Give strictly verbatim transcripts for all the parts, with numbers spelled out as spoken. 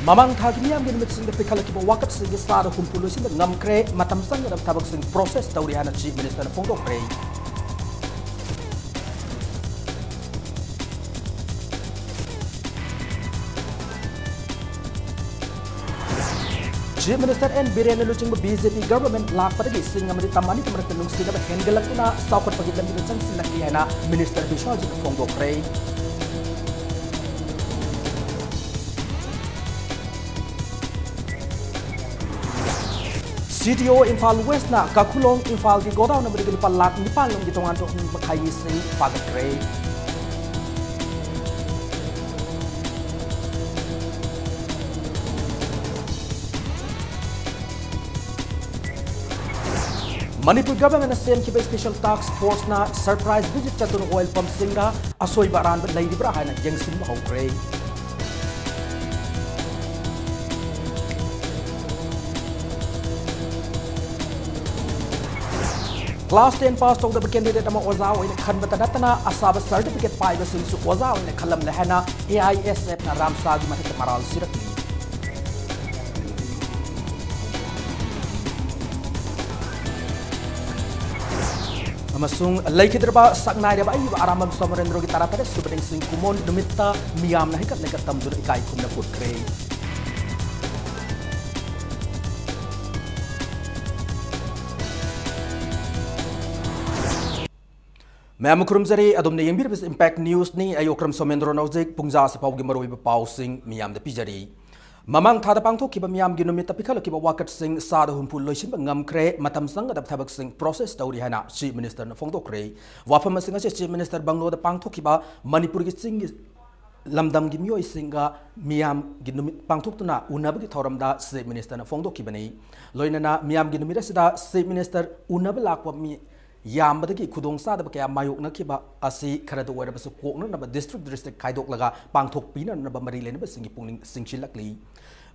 ꯃꯃꯥꯡ ꯊꯥꯒꯤ ꯃꯤꯌꯥꯝꯒꯤ ꯅꯨꯃꯤꯠꯁꯤꯡꯗ ꯄꯤꯈꯠꯂꯛꯈꯤꯕ ꯋꯥꯀꯠꯁꯤꯡꯒꯤ ꯆꯥꯗ ꯍꯨꯝꯐꯨ ꯂꯣꯏꯁꯤꯟꯕ ꯉꯝꯈ꯭ꯔꯦ, ꯃꯇꯝ ꯆꯪꯒꯗꯕ ꯊꯕꯛꯁꯤꯡ ꯄ꯭ꯔꯣꯁꯦꯁ ꯇꯧꯔꯤ ꯍꯥꯏꯅ ꯆꯤꯐ ꯃꯤꯅꯤꯁꯇꯔꯅ ꯐꯣꯡꯗꯣꯛꯈ꯭ꯔꯦ꯫ ꯆꯤꯐ ꯃꯤꯅꯤꯁꯇꯔ ꯑꯦꯟ ꯕꯤꯔꯦꯟꯅ ꯂꯨꯆꯤꯡꯕ ꯕꯤ ꯖꯦ ꯄꯤ ꯒꯚꯔꯟꯃꯦꯟꯠ ꯂꯥꯛꯄꯗꯒꯤ ꯆꯤꯡ ꯑꯃꯗꯤ ꯇꯝ ꯑꯅꯤꯒꯤ ꯃꯔꯛꯇ ꯅꯨꯡꯁꯤꯅꯕ ꯍꯦꯟꯒꯠꯂꯛꯇꯨꯅ ꯆꯥꯎꯈꯠꯄꯒꯤ ꯂꯝꯕꯤꯗ ꯆꯪꯁꯤꯜꯂꯛꯂꯤ ꯍꯥꯏꯅ ꯃꯤꯅꯤꯁꯇꯔ ꯕꯤꯁ꯭ꯋꯖꯤꯠꯅ ꯐꯣꯡꯗꯣꯛꯈ꯭ꯔꯦ꯫ ꯁꯤ ꯗꯤ ꯑꯣ ꯏꯝꯐꯥꯜ ꯋꯦꯁ꯭ꯠꯅ ꯀꯥꯈꯨꯂꯣꯡ ꯏꯝꯐꯥꯜꯒꯤ ꯒꯣꯗꯥꯎꯟ ꯑꯃꯗꯒꯤ ꯂꯨꯄꯥ ꯂꯥꯈ ꯅꯤꯄꯥꯟ ꯂꯣꯝꯒꯤ ꯇꯣꯉꯥꯟꯕ ꯍꯨꯝꯐꯨ ꯃꯈꯥꯏꯒꯤ ꯁꯤꯡ ꯐꯥꯒꯠꯈ꯭ꯔꯦ꯫ ꯃꯅꯤꯄꯨꯔ ꯒꯚꯔꯟꯃꯦꯟꯠꯅ ꯁꯦꯝꯈꯤꯕ ꯁ꯭ꯄꯦꯁ꯭ꯌꯦꯜ ꯇꯥꯁ꯭ꯛ ꯐꯣꯔꯁꯅ ꯁꯔꯄ꯭ꯔꯥꯏꯖ ꯚꯤꯖꯤꯠ ꯆꯠꯇꯨꯅ ꯑꯣꯏꯜ ꯄꯝꯞꯁꯤꯡꯗ ꯑꯁꯣꯏꯕ ꯑꯔꯥꯟꯕ ꯂꯩꯔꯤꯕ꯭ꯔꯥ ꯍꯥꯏꯅ ꯌꯦꯡꯁꯤꯟꯕ ꯍꯧꯈ꯭ꯔꯦ꯫ ꯀ꯭ꯂꯥꯁ ꯇꯦꯟ ꯄꯥꯁ ꯇꯧꯗꯕ ꯀꯦꯟꯗꯤꯗꯦꯠ ꯑꯃ ꯑꯣꯖꯥ ꯑꯣꯏꯅ ꯈꯟꯕꯇ ꯅꯠꯇꯅ ꯑꯁꯥꯕ ꯁꯔꯇꯤꯐꯤꯀꯦꯠ ꯄꯥꯏꯕꯁꯤꯡꯁꯨ ꯑꯣꯖꯥ ꯑꯣꯏꯅ ꯈꯜꯂꯝꯂꯦ ꯍꯥꯏꯅ ꯑꯦ ꯑꯥꯏ ꯑꯦꯁ ꯑꯦꯐꯅ ꯔꯥꯝꯁꯥꯒꯤ ꯃꯊꯛꯇ ꯃꯔꯥꯜ ꯁꯤꯔꯛꯂꯤ꯫ ꯑꯃꯁꯨꯡ ꯂꯩꯈꯤꯗ꯭ꯔꯕ ꯁꯛꯅꯥꯏꯔꯕ ꯑꯏꯕ ꯑꯔꯥꯝꯕꯝ ꯁꯣꯃꯣꯔꯦꯟꯗ꯭ꯔꯣꯒꯤ ꯇꯔꯥꯇꯔꯦꯠ ꯁꯨꯕ ꯅꯤꯡꯁꯤꯡ ꯀꯨꯃꯣꯟ ꯅꯨꯃꯤꯠꯇ ꯃꯤꯌꯥꯝꯅ ꯍꯩꯀꯠ ꯂꯩꯀꯠ ꯇꯝꯗꯨꯅ ꯏꯀꯥꯏ ꯈꯨꯝꯅꯕ ꯎꯠꯈ꯭ꯔꯦ꯫ ꯃꯌꯥꯝ ꯈꯨꯔꯨꯝꯖꯔꯤ, ꯑꯗꯣꯝꯅ ꯌꯦꯡꯕꯤꯔꯤꯕꯁꯤ ꯏꯝꯄꯦꯛ ꯅ꯭ꯌꯨꯁꯅꯤ꯫ ꯑꯩ ꯑꯣꯀ꯭ꯔꯝ ꯁꯣꯃꯦꯟꯗ꯭ꯔꯣꯅ ꯍꯧꯖꯤꯛ ꯄꯨꯡꯖꯥ ꯑꯁꯤꯐꯥꯎꯒꯤ ꯃꯔꯨꯑꯣꯏꯕ ꯄꯥꯎꯁꯤꯡ ꯃꯤꯌꯥꯝꯗ ꯄꯤꯖꯔꯤ꯫ ꯃꯃꯥꯡ ꯊꯥꯗ ꯄꯥꯡꯊꯣꯛꯈꯤꯕ ꯃꯤꯌꯥꯝꯒꯤ ꯅꯨꯃꯤꯠꯇ ꯄꯤꯈꯠꯂꯛꯈꯤꯕ ꯋꯥꯀꯠꯁꯤꯡ ꯆꯥꯗ ꯍꯨꯝꯐꯨ ꯂꯣꯏꯁꯤꯟꯕ ꯉꯝꯈ꯭ꯔꯦ꯫ ꯃꯇꯝ ꯆꯪꯒꯗꯕ ꯊꯕꯛꯁꯤꯡ ꯄ꯭ꯔꯣꯁꯦꯁ ꯇꯧꯔꯤ ꯍꯥꯏꯅ ꯆꯤꯐ ꯃꯤꯅꯤꯁꯇꯔꯅ ꯐꯣꯡꯗꯣꯛꯈ꯭ꯔꯦ꯫ ꯋꯥꯐꯝ ꯑꯁꯤꯡ ꯑꯁꯤ ꯆꯤꯐ ꯃꯤꯅꯤꯁꯇꯔ ꯕꯪꯒ꯭ꯂꯣꯗ ꯄꯥꯡꯊꯣꯛꯈꯤꯕ ꯃꯅꯤꯄꯨꯔꯒꯤ ꯆꯤꯡꯒꯤ ꯂꯝꯗꯝꯒꯤ ꯃꯤꯑꯣꯏꯁꯤꯡꯒ ꯃꯤꯌꯥꯝꯒꯤ ꯅꯨꯃꯤꯠ ꯄꯥꯡꯊꯣꯛꯇꯨꯅ ꯎꯅꯕꯒꯤ ꯊꯧꯔꯝꯗ ꯆꯤꯐ ꯃꯤꯅꯤꯁꯇꯔꯅ ꯐꯣꯡꯗꯣꯛꯈꯤꯕꯅꯤ꯫ ꯂꯣꯏꯅꯅ ꯃꯤꯌꯥꯝꯒꯤ ꯅꯨꯃꯤꯠ ꯑꯁꯤꯗ ꯆꯤꯐ ꯃꯤꯅꯤꯁꯇꯔ ꯎꯅꯕ ꯂꯥꯛꯄ ꯃꯤ ꯌꯥꯝꯕꯗꯒꯤ ꯈꯨꯗꯣꯡꯆꯥꯗꯕ ꯀꯌꯥ ꯃꯥꯌꯣꯛꯅꯈꯤꯕ ꯑꯁꯤ ꯈꯔꯗ ꯑꯣꯏꯔꯕꯁꯨ ꯀꯣꯛꯅꯅꯕ ꯗꯤꯁꯇ꯭ꯔꯤꯛ ꯗꯤꯁꯇ꯭ꯔꯤꯛ ꯈꯥꯏꯗꯣꯛꯂꯒ ꯄꯥꯡꯊꯣꯛꯄꯤꯅꯅꯕ ꯃꯔꯤ ꯂꯩꯅꯕꯁꯤꯡꯒꯤ ꯄꯨꯛꯅꯤꯡ ꯆꯤꯡꯁꯤꯜꯂꯛꯂꯤ꯫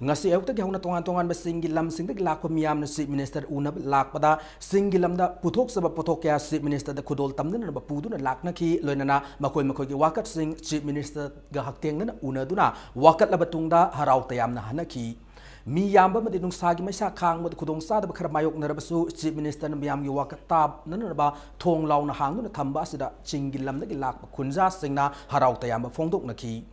ꯉꯁꯤ ꯑꯌꯨꯛꯇꯒꯤ ꯍꯧꯅ ꯇꯣꯉꯥꯟ ꯇꯣꯉꯥꯟꯕ ꯆꯤꯡꯒꯤ ꯂꯝꯁꯤꯡꯗꯒꯤ ꯂꯥꯛꯄ ꯃꯤꯌꯥꯝꯅ Chief Minister ꯎꯅꯕ ꯂꯥꯛꯄꯗ, ꯆꯤꯡꯒꯤ ꯂꯝꯗ ꯄꯨꯊꯣꯛꯆꯕ ꯄꯣꯠꯊꯣꯛ ꯀꯌꯥ Chief Ministerꯗ ꯈꯨꯗꯣꯜ ꯇꯝꯅꯅꯕ ꯄꯨꯗꯨꯅ ꯂꯥꯛꯅꯈꯤ꯫ ꯂꯣꯏꯅꯅ ꯃꯈꯣꯏ ꯃꯈꯣꯏꯒꯤ ꯋꯥꯀꯠꯁꯤꯡ Chief Ministerꯒ ꯍꯛꯊꯦꯡꯅꯅ ꯎꯅꯗꯨꯅ ꯋꯥꯀꯠꯂꯕ ꯇꯨꯡꯗ ꯍꯔꯥꯎ ꯇꯌꯥꯝꯅ ꯍꯟꯅꯈꯤ꯫ ꯃꯤ ꯌꯥꯝꯕ ꯑꯃꯗꯤ ꯅꯨꯡꯁꯥꯒꯤ ꯃꯩꯁꯥ ꯈꯥꯡꯕꯗ ꯈꯨꯗꯣꯡꯆꯥꯗꯕ ꯈꯔ ꯃꯥꯌꯣꯛꯅꯔꯕꯁꯨ, Chief Ministerꯅ ꯃꯤꯌꯥꯝꯒꯤ ꯋꯥꯀꯠ ꯇꯥꯅꯅꯕ ꯊꯣꯡ ꯂꯥꯎꯅ ꯍꯥꯡꯗꯨꯅ ꯊꯝꯕ ꯑꯁꯤꯗ ꯆꯤꯡꯒꯤ ꯂꯝꯗꯒꯤ ꯂꯥꯛꯄ ꯈꯨꯟꯖꯥꯁꯤꯡꯅ ꯍꯔꯥꯎ ꯇꯌꯥꯝꯕ ꯐꯣꯡꯗꯣꯛꯅꯈꯤ꯫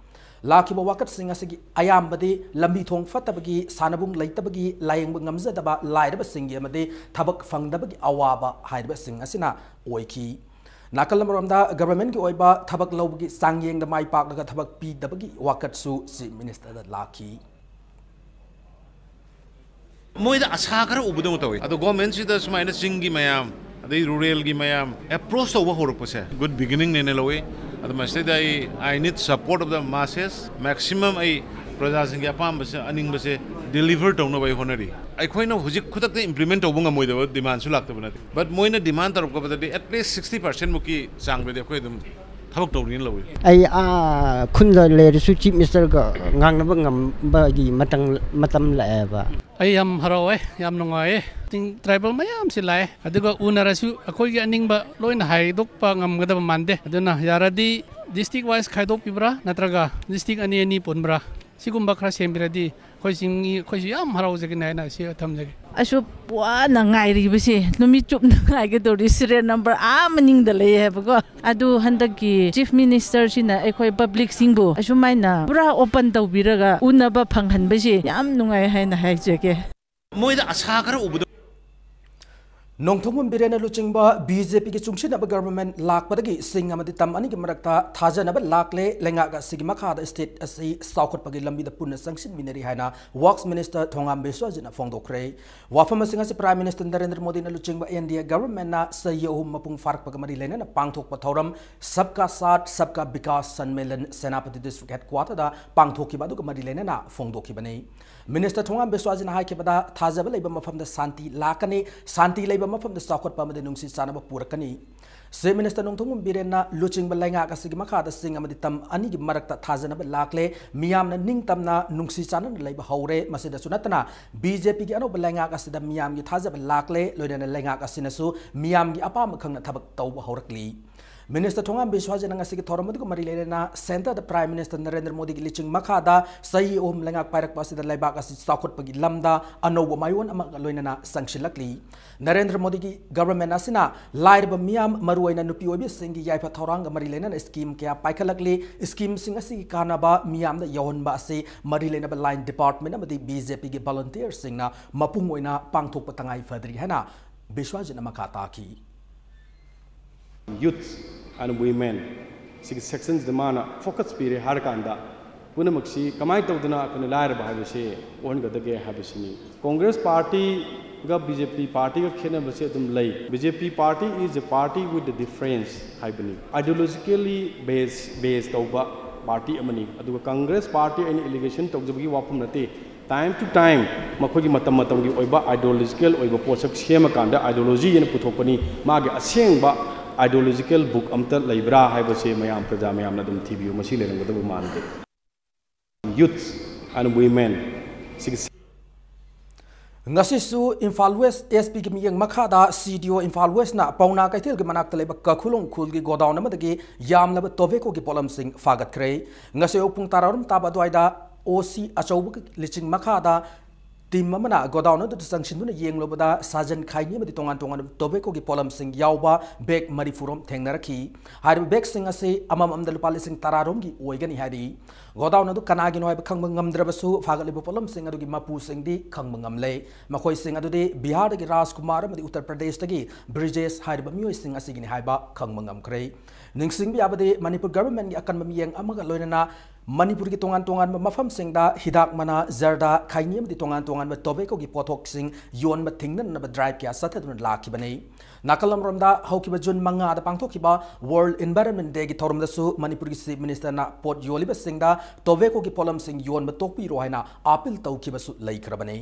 ꯂꯥꯛꯈꯤꯕ ꯋꯥꯀꯠꯁꯤꯡ ꯑꯁꯤꯒꯤ ꯑꯌꯥꯝꯕꯗꯤ ꯂꯝꯕꯤ ꯊꯣꯡ ꯐꯠꯇꯕꯒꯤ, ꯁꯥꯟꯅꯕꯨꯡ ꯂꯩꯇꯕꯒꯤ, ꯂꯥꯌꯦꯡꯕ ꯉꯝꯖꯗꯕ ꯂꯥꯏꯔꯕꯁꯤꯡꯒꯤ ꯑꯃꯗꯤ ꯊꯕꯛ ꯐꯪꯗꯕꯒꯤ ꯑꯋꯥꯕ ꯍꯥꯏꯔꯤꯕꯁꯤꯡ ꯑꯁꯤꯅ ꯑꯣꯏꯈꯤ꯫ ꯅꯥꯀꯜ ꯑꯃꯔꯣꯝꯗ, governmentꯀꯤ ꯑꯣꯏꯕ ꯊꯕꯛ ꯂꯧꯕꯒꯤ ꯆꯥꯡꯌꯦꯡꯗ ꯃꯥꯏ ꯄꯥꯛꯂꯒ ꯊꯕꯛ ꯄꯤꯗꯕꯒꯤ ꯋꯥꯀꯠꯁꯨ Chief Ministerꯗ ꯂꯥꯛꯈꯤ꯫ ꯃꯣꯏꯗ ꯑꯁꯥ ꯈꯔ ꯎꯕꯗꯧꯅ ꯇꯧꯋꯤ꯫ ꯑꯗꯣ governmentꯁꯤꯗ ꯁꯨꯃꯥꯏꯅ ꯆꯤꯡꯒꯤ ꯃꯌꯥꯝ, ꯑꯗꯩ ruralꯒꯤ ꯃꯌꯥꯝ approach ꯇꯧꯕ ꯍꯧꯔꯛꯄꯁꯦ good beginningꯅꯦꯅ ꯂꯧꯋꯤ꯫ ꯑꯗꯣ ꯃꯁꯤꯗꯩꯗ ꯑꯩ, I need support of the masses, maximum ꯑꯩ ꯄ꯭ꯔꯖꯥꯁꯤꯡꯒꯤ ꯑꯄꯥꯝꯕꯁꯦ, ꯑꯅꯤꯡꯕꯁꯦ deliver ꯇꯧꯅꯕ ꯑꯩ ꯍꯣꯠꯅꯔꯤ꯫ ꯑꯩꯈꯣꯏꯅ ꯍꯧꯖꯤꯛ ꯈꯨꯗꯛꯇ implement ꯇꯧꯕ ꯉꯝꯃꯣꯏꯗꯕ demandꯁꯨ ꯂꯥꯛꯇꯕ ꯅꯠꯇꯦ, but ꯃꯣꯏꯅ demand ꯇꯧꯔꯛꯄꯗꯗꯤ at least sixty percent ꯃꯨꯛꯀꯤ ꯆꯥꯡꯗꯗꯤ ꯑꯩꯈꯣꯏ ꯑꯗꯨꯝ ꯊꯕꯛ ꯇꯧꯔꯤꯅ ꯂꯧꯏ꯫ ꯑꯩ ꯑꯥ ꯈꯨꯟꯗ ꯂꯩꯔꯁꯨ Chief Ministerꯒ ꯉꯥꯡꯅꯕ ꯉꯝꯕꯒꯤ ꯃꯇꯝ ꯃꯇꯝ ꯂꯥꯛꯑꯦꯕ꯫ ꯑꯩ ꯌꯥꯝ ꯍꯔꯥꯎꯋꯦ, ꯌꯥꯝ ꯅꯨꯡꯉꯥꯏꯌꯦ꯫ ꯆꯤꯡ tribal ꯃꯌꯥꯝꯁꯤ ꯂꯥꯛꯑꯦ, ꯑꯗꯨꯒ ꯎꯅꯔꯁꯨ ꯑꯩꯈꯣꯏꯒꯤ ꯑꯅꯤꯡꯕ ꯂꯣꯏꯅ ꯍꯥꯏꯗꯣꯛꯄ ꯉꯝꯒꯗꯕ ꯃꯥꯟꯗꯦ꯫ ꯑꯗꯨꯅ ꯌꯥꯔꯗꯤ district wise ꯈꯥꯏꯗꯣꯛꯄꯤꯕ꯭ꯔꯥ ꯅꯠꯇ꯭ꯔꯒ district ꯑꯅꯤ ꯑꯅꯤ ꯄꯨꯟꯕ꯭ꯔꯥ, ꯁꯤꯒꯨꯝꯕ ꯈꯔ ꯁꯦꯝꯕꯤꯔꯗꯤ ꯑꯩꯈꯣꯏ ꯆꯤꯡꯃꯤ ꯑꯩꯈꯣꯏꯁꯨ ꯌꯥꯝ ꯍꯔꯥꯎꯖꯒꯅꯤ ꯍꯥꯏꯅ ꯑꯁꯤ ꯊꯝꯖꯒꯦ꯫ ꯑꯁꯨꯛ ꯋꯥꯅ ꯉꯥꯏꯔꯤꯕꯁꯤ, ꯅꯨꯃꯤꯠ ꯆꯨꯞꯅ ꯉꯥꯏꯒꯗꯧꯔꯤ, serial number ꯑꯥ ꯃꯅꯤꯡꯗ ꯂꯩ ꯍꯥꯏꯕꯀꯣ꯫ ꯑꯗꯨ ꯍꯟꯗꯛꯀꯤ Chief Ministerꯁꯤꯅ ꯑꯩꯈꯣꯏ publicꯁꯤꯡꯕꯨ ꯑꯁꯨꯃꯥꯏꯅ ꯄꯨꯔꯥ open ꯇꯧꯕꯤꯔꯒ ꯎꯅꯕ ꯐꯪꯍꯟꯕꯁꯤ ꯌꯥꯝ ꯅꯨꯡꯉꯥꯏ ꯍꯥꯏꯅ ꯍꯥꯏꯖꯒꯦ꯫ ꯃꯣꯏꯗ ꯑꯁꯥ ꯈꯔ ꯎꯕꯗꯣ꯫ ꯅꯣꯡꯊꯣꯝꯕꯝ ꯕꯤꯔꯦꯟꯅ ꯂꯨꯆꯤꯡꯕ BJPꯒꯤ ꯆꯨꯡꯁꯤꯟꯅꯕ government ꯂꯥꯛꯄꯗꯒꯤ ꯆꯤꯡ ꯑꯃꯗꯤ ꯇꯝ ꯑꯅꯤꯒꯤ ꯃꯔꯛꯇ ꯊꯥꯖꯅꯕ ꯂꯥꯛꯂꯦ꯫ ꯂꯩꯉꯥꯛ ꯑꯁꯤꯒꯤ ꯃꯈꯥꯗ state ꯑꯁꯤ ꯆꯥꯎꯈꯠꯄꯒꯤ ꯂꯝꯕꯤꯗ ꯄꯨꯟꯅ ꯆꯪꯁꯤꯟꯃꯤꯟꯅꯔꯤ ꯍꯥꯏꯅ Works Minister ꯊꯣꯉꯥꯝ ꯕꯤꯁ꯭ꯋꯖꯤꯠꯅ ꯐꯣꯡꯗꯣꯛꯈ꯭ꯔꯦ꯫ ꯋꯥꯐꯝꯁꯤꯡ ꯑꯁꯤ Prime Minister ꯅꯔꯦꯟꯗ꯭ꯔ ꯃꯣꯗꯤꯅ ꯂꯨꯆꯤꯡꯕ NDA governmentꯅ ꯆꯍꯤ ꯑꯍꯨꯝ ꯃꯄꯨꯡ ꯐꯥꯔꯛꯄꯒ ꯃꯔꯤ ꯂꯩꯅꯅ ꯄꯥꯡꯊꯣꯛꯄ ꯊꯧꯔꯝ Sabka Saath Sabka Vikas Sanmelan Senapati District Headquarterꯗ ꯄꯥꯡꯊꯣꯛꯈꯤꯕ ꯑꯗꯨꯒ ꯃꯔꯤ ꯂꯩꯅꯅ ꯐꯣꯡꯗꯣꯛꯈꯤꯕꯅꯤ꯫ Minister ꯊꯣꯉꯥꯝ ꯕꯤꯁ꯭ꯋꯖꯤꯠꯅ ꯍꯥꯏꯈꯤꯕꯗ, ꯊꯥꯖꯕ ꯂꯩꯕ ꯃꯐꯝꯗ ꯁꯥꯟꯇꯤ ꯂꯥꯛꯀꯅꯤ, ꯁꯥꯟꯇꯤ ꯂꯩꯕ ꯃꯐꯝꯗ ꯆꯥꯎꯈꯠꯄ ꯑꯃꯗꯤ ꯅꯨꯡꯁꯤ ꯆꯥꯟꯅꯕ ꯄꯨꯔꯛꯀꯅꯤ꯫ Chief Minister ꯅꯣꯡꯊꯣꯝꯕꯝ ꯕꯤꯔꯦꯟꯅ ꯂꯨꯆꯤꯡꯕ ꯂꯩꯉꯥꯛ ꯑꯁꯤꯒꯤ ꯃꯈꯥꯗ ꯆꯤꯡ ꯑꯃꯗꯤ ꯇꯝ ꯑꯅꯤꯒꯤ ꯃꯔꯛꯇ ꯊꯥꯖꯅꯕ ꯂꯥꯛꯂꯦ, ꯃꯤꯌꯥꯝꯅ ꯅꯤꯡꯇꯝꯅ ꯅꯨꯡꯁꯤ ꯆꯥꯟꯅꯅ ꯂꯩꯕ ꯍꯧꯔꯦ꯫ ꯃꯁꯤꯗꯁꯨ ꯅꯠꯇꯅ, BJPꯒꯤ ꯑꯅꯧꯕ ꯂꯩꯉꯥꯛ ꯑꯁꯤꯗ ꯃꯤꯌꯥꯝꯒꯤ ꯊꯥꯖꯕ ꯂꯥꯛꯂꯦ, ꯂꯣꯏꯅꯅ ꯂꯩꯉꯥꯛ ꯑꯁꯤꯅꯁꯨ ꯃꯤꯌꯥꯝꯒꯤ ꯑꯄꯥꯝꯕ ꯈꯪꯅ ꯊꯕꯛ ꯇꯧꯕ ꯍꯧꯔꯛꯂꯤ꯫ Minister ꯊꯣꯉꯥꯝ ꯕꯤꯁ꯭ꯋꯥꯖꯤꯠꯅ ꯉꯁꯤꯒꯤ ꯊꯧꯔꯝ ꯑꯗꯨꯒ ꯃꯔꯤ ꯂꯩꯅꯅ Centreꯗ Prime Minister ꯅꯔꯦꯟꯗ꯭ꯔ ꯃꯣꯗꯤꯒꯤ ꯂꯤꯆꯤꯡ ꯃꯈꯥꯗ ꯆꯍꯤ ꯑꯍꯨꯝ ꯂꯩꯉꯥꯛ ꯄꯥꯏꯔꯛꯄ ꯑꯁꯤꯗ ꯂꯩꯕꯥꯛ ꯑꯁꯤ ꯆꯥꯎꯈꯠꯄꯒꯤ ꯂꯝꯗ ꯑꯅꯧꯕ ꯃꯥꯏꯑꯣꯟ ꯑꯃꯒ ꯂꯣꯏꯅꯅ ꯆꯪꯁꯤꯜꯂꯛꯂꯤ꯫ ꯅꯔꯦꯟꯗ꯭ꯔ ꯃꯣꯗꯤꯒꯤ government ꯑꯁꯤꯅ ꯂꯥꯏꯔꯕ ꯃꯤꯌꯥꯝ, ꯃꯔꯨꯑꯣꯏꯅ ꯅꯨꯄꯤ ꯑꯣꯏꯕꯤꯁꯤꯡꯒꯤ ꯌꯥꯏꯐ ꯊꯧꯔꯥꯡꯒ ꯃꯔꯤ ꯂꯩꯅꯅ scheme ꯀꯌꯥ ꯄꯥꯏꯈꯠꯂꯛꯂꯤ꯫ Schemeꯁꯤꯡ ꯑꯁꯤꯒꯤ ꯀꯥꯟꯅꯕ ꯃꯤꯌꯥꯝꯗ ꯌꯧꯍꯟꯕ ꯑꯁꯤ ꯃꯔꯤ ꯂꯩꯅꯕ line department ꯑꯃꯗꯤ BJPꯒꯤ volunteerꯁꯤꯡꯅ ꯃꯄꯨꯡ ꯑꯣꯏꯅ ꯄꯥꯡꯊꯣꯛꯄ ꯇꯉꯥꯏ ꯐꯗ꯭ꯔꯤ ꯍꯥꯏꯅ ꯕꯤꯁ꯭ꯋꯥꯖꯤꯠꯅ ꯃꯈꯥ ꯇꯥꯈꯤ꯫ Youth and women ꯁꯤꯒꯤ sectionꯁꯤꯗ ꯃꯥꯅ focus ꯄꯤꯔꯦ ꯍꯥꯏꯔꯀꯥꯟꯗ, ꯄꯨꯝꯅꯃꯛꯁꯤ ꯀꯃꯥꯏꯅ ꯇꯧꯗꯅ ꯑꯩꯈꯣꯏꯅ ꯂꯥꯏꯔꯕ ꯍꯥꯏꯕꯁꯤ ꯑꯣꯟꯒꯗꯒꯦ ꯍꯥꯏꯕꯁꯤꯅꯤ꯫ Congress partyꯒ BJP partyꯒ ꯈꯦꯠꯅꯕꯁꯦ ꯑꯗꯨꯝ ꯂꯩ꯫ BJP party is a party with the difference ꯍꯥꯏꯕꯅꯤ꯫ Ideologically base base ꯇꯧꯕ party ꯑꯃꯅꯤ꯫ ꯑꯗꯨꯒ Congress party ꯑꯩꯅ allegation ꯇꯧꯖꯕꯒꯤ ꯋꯥꯐꯝ ꯅꯠꯇꯦ꯫ Time to time ꯃꯈꯣꯏꯒꯤ ꯃꯇꯝ ꯃꯇꯝꯒꯤ ꯑꯣꯏꯕ ideological ꯑꯣꯏꯕ ꯄꯣꯠꯁꯛ ꯁꯦꯝꯃꯀꯥꯟꯗ ideology ꯑꯅ ꯄꯨꯊꯣꯛꯄꯅꯤ꯫ ꯃꯥꯒꯤ ꯑꯁꯦꯡꯕ ideological book ꯑꯝꯇ ꯂꯩꯕ꯭ꯔꯥ ꯍꯥꯏꯕꯁꯦ ꯃꯌꯥꯝ, ꯄ꯭ꯔꯖꯥ ꯃꯌꯥꯝꯅ ꯑꯗꯨꯝ ꯊꯤꯕꯤꯌꯨ꯫ ꯃꯁꯤ ꯂꯩꯔꯝꯒꯗꯕ ꯃꯥꯟꯗꯦ꯫ Youth and women ꯁꯤꯒꯤ ꯉꯁꯤꯁꯨ ꯏꯝꯐꯥꯜ West SPꯒꯤ ꯃꯤꯠꯌꯦꯡ ꯃꯈꯥꯗ CDO ꯏꯝꯐꯥꯜ Westꯅ ꯄꯥꯎꯅꯥ ꯀꯩꯊꯦꯜꯒꯤ ꯃꯅꯥꯛꯇ ꯂꯩꯕ ꯀꯈꯨꯂꯣꯡ ꯈꯨꯜꯒꯤ godown ꯑꯃꯗꯒꯤ ꯌꯥꯝꯂꯕ tobaccoꯒꯤ ꯄꯣꯠꯂꯝꯁꯤꯡ ꯐꯥꯒꯠꯈ꯭ꯔꯦ꯫ ꯉꯁꯤ ꯑꯌꯨꯛ ꯄꯨꯡ ꯇꯔꯥꯔꯣꯝ ꯇꯥꯕ ꯑꯗꯨꯋꯥꯏꯗ OC ꯑꯆꯧꯕꯒꯤ ꯂꯤꯆꯤꯡ ꯃꯈꯥꯗ team ꯑꯃꯅ godown ꯑꯗꯨꯗ ꯆꯪꯁꯤꯟꯗꯨꯅ ꯌꯦꯡꯂꯨꯕꯗ ꯁꯥꯖꯟ, ꯈꯥꯏꯅꯤ ꯑꯃꯗꯤ ꯇꯣꯉꯥꯟ ꯇꯣꯉꯥꯟꯕ tobaccoꯒꯤ ꯄꯣꯠꯂꯝꯁꯤꯡ ꯌꯥꯎꯕ bag ꯃꯔꯤꯐꯨꯔꯣꯝ ꯊꯦꯡꯅꯔꯛꯈꯤ꯫ ꯍꯥꯏꯔꯤꯕ bagꯁꯤꯡ ꯑꯁꯤ ꯑꯃꯃꯝꯗ ꯂꯨꯄꯥ ꯂꯤꯁꯤꯡ ꯇꯔꯥꯔꯣꯝꯒꯤ ꯑꯣꯏꯒꯅꯤ ꯍꯥꯏꯔꯤ꯫ Godown ꯑꯗꯨ ꯀꯅꯥꯒꯤꯅꯣ ꯍꯥꯏꯕ ꯈꯪꯕ ꯉꯝꯗ꯭ꯔꯕꯁꯨ, ꯐꯥꯒꯠꯂꯤꯕ ꯄꯣꯠꯂꯝꯁꯤꯡ ꯑꯗꯨꯒꯤ ꯃꯄꯨꯁꯤꯡꯗꯤ ꯈꯪꯕ ꯉꯝꯂꯦ꯫ ꯃꯈꯣꯏꯁꯤꯡ ꯑꯗꯨꯗꯤ ꯕꯤꯍꯥꯔꯗꯒꯤ ꯔꯥꯖꯀꯨꯃꯥꯔ ꯑꯃꯗꯤ ꯎꯠꯇꯔ ꯄ꯭ꯔꯗꯦꯁꯇꯒꯤ ꯕ꯭ꯔꯤꯖꯦꯁ ꯍꯥꯏꯔꯤꯕ ꯃꯤꯑꯣꯏꯁꯤꯡ ꯑꯁꯤꯒꯤꯅꯤ ꯍꯥꯏꯕ ꯈꯪꯕ ꯉꯝꯈ꯭ꯔꯦ꯫ ꯅꯤꯡꯁꯤꯡꯕ ꯌꯥꯕꯗꯤ, ꯃꯅꯤꯄꯨꯔ governmentꯀꯤ ꯑꯀꯟꯕ ꯃꯤꯠꯌꯦꯡ ꯑꯃꯒ ꯂꯣꯏꯅꯅ ꯃꯅꯤꯄꯨꯔꯒꯤ ꯇꯣꯉꯥꯟ ꯇꯣꯉꯥꯟꯕ ꯃꯐꯝꯁꯤꯡꯗ ꯍꯤꯗꯥꯛ ꯃꯅꯥ, ꯖꯔꯗꯥ, ꯈꯥꯏꯅꯤ ꯑꯃꯗꯤ ꯇꯣꯉꯥꯟ ꯇꯣꯉꯥꯟꯕ tobaccoꯒꯤ ꯄꯣꯠꯊꯣꯛꯁꯤꯡ ꯌꯣꯟꯕ ꯊꯤꯡꯅꯅꯕ drive ꯀꯌꯥ ꯆꯠꯊꯗꯨꯅ ꯂꯥꯛꯈꯤꯕꯅꯤ꯫ ꯅꯥꯀꯜ ꯑꯃꯔꯣꯝꯗ, ꯍꯧꯈꯤꯕ June ꯃꯉꯥꯗ ꯄꯥꯡꯊꯣꯛꯈꯤꯕ World Environment Dayꯒꯤ ꯊꯧꯔꯝꯗꯁꯨ ꯃꯅꯤꯄꯨꯔꯒꯤ Chief Ministerꯅ ꯄꯣꯠ ꯌꯣꯜꯂꯤꯕꯁꯤꯡꯗ tobaccoꯒꯤ ꯄꯣꯠꯂꯝꯁꯤꯡ ꯌꯣꯟꯕ ꯇꯣꯛꯄꯤꯔꯣ ꯍꯥꯏꯅ appeal ꯇꯧꯈꯤꯕꯁꯨ ꯂꯩꯈ꯭ꯔꯕꯅꯤ꯫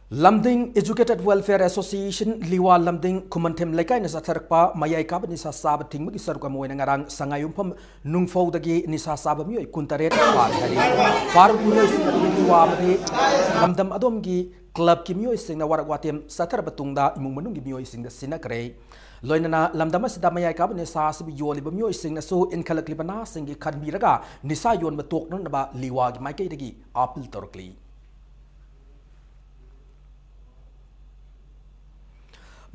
ꯂꯝꯗꯤꯡ Educated Welfare Association, ꯂꯤꯋꯥ ꯂꯝꯗꯤꯡ ꯈꯨꯃꯟꯊꯦꯝ ꯂꯩꯀꯥꯏꯅ ꯆꯠꯊꯔꯛꯄ ꯃꯌꯥꯏ ꯀꯥꯕ ꯅꯤꯁꯥ ꯆꯥꯕ ꯊꯤꯡꯕꯒꯤ ꯁꯔꯨꯛ ꯑꯃ ꯑꯣꯏꯅ ꯉꯔꯥꯡ ꯁꯉꯥꯏꯌꯨꯝꯐꯝ ꯅꯨꯡꯐꯧꯗꯒꯤ ꯅꯤꯁꯥ ꯆꯥꯕ ꯃꯤꯑꯣꯏ ꯀꯨꯟꯇꯔꯦꯠ ꯐꯥꯔꯦ ꯍꯥꯏꯔꯤ꯫ ꯐꯥꯔꯕ ꯃꯤꯑꯣꯏꯁꯤꯡ ꯑꯗꯨꯒꯤ ꯂꯤꯋꯥ ꯑꯃꯗꯤ ꯂꯝꯗꯝ ꯑꯗꯣꯝꯒꯤ clubꯀꯤ ꯃꯤꯑꯣꯏꯁꯤꯡꯅ ꯋꯥꯔꯛ ꯋꯥꯇꯦꯝ ꯆꯠꯊꯔꯕ ꯇꯨꯡꯗ ꯏꯃꯨꯡ ꯃꯅꯨꯡꯒꯤ ꯃꯤꯑꯣꯏꯁꯤꯡꯗ ꯁꯤꯟꯅꯈ꯭ꯔꯦ꯫ ꯂꯣꯏꯅꯅ ꯂꯝꯗꯝ ꯑꯁꯤꯗ ꯃꯌꯥꯏ ꯀꯥꯕ ꯅꯤꯁꯥ ꯑꯁꯤꯕꯨ ꯌꯣꯜꯂꯤꯕ ꯃꯤꯑꯣꯏꯁꯤꯡꯅꯁꯨ ꯏꯟꯈꯠꯂꯛꯂꯤꯕ ꯅꯍꯥꯁꯤꯡꯒꯤ ꯈꯟꯕꯤꯔꯒ ꯅꯤꯁꯥ ꯌꯣꯟꯕ ꯇꯣꯛꯅꯅꯕ ꯂꯤꯋꯥꯒꯤ ꯃꯥꯏꯀꯩꯗꯒꯤ appeal ꯇꯧꯔꯛꯂꯤ꯫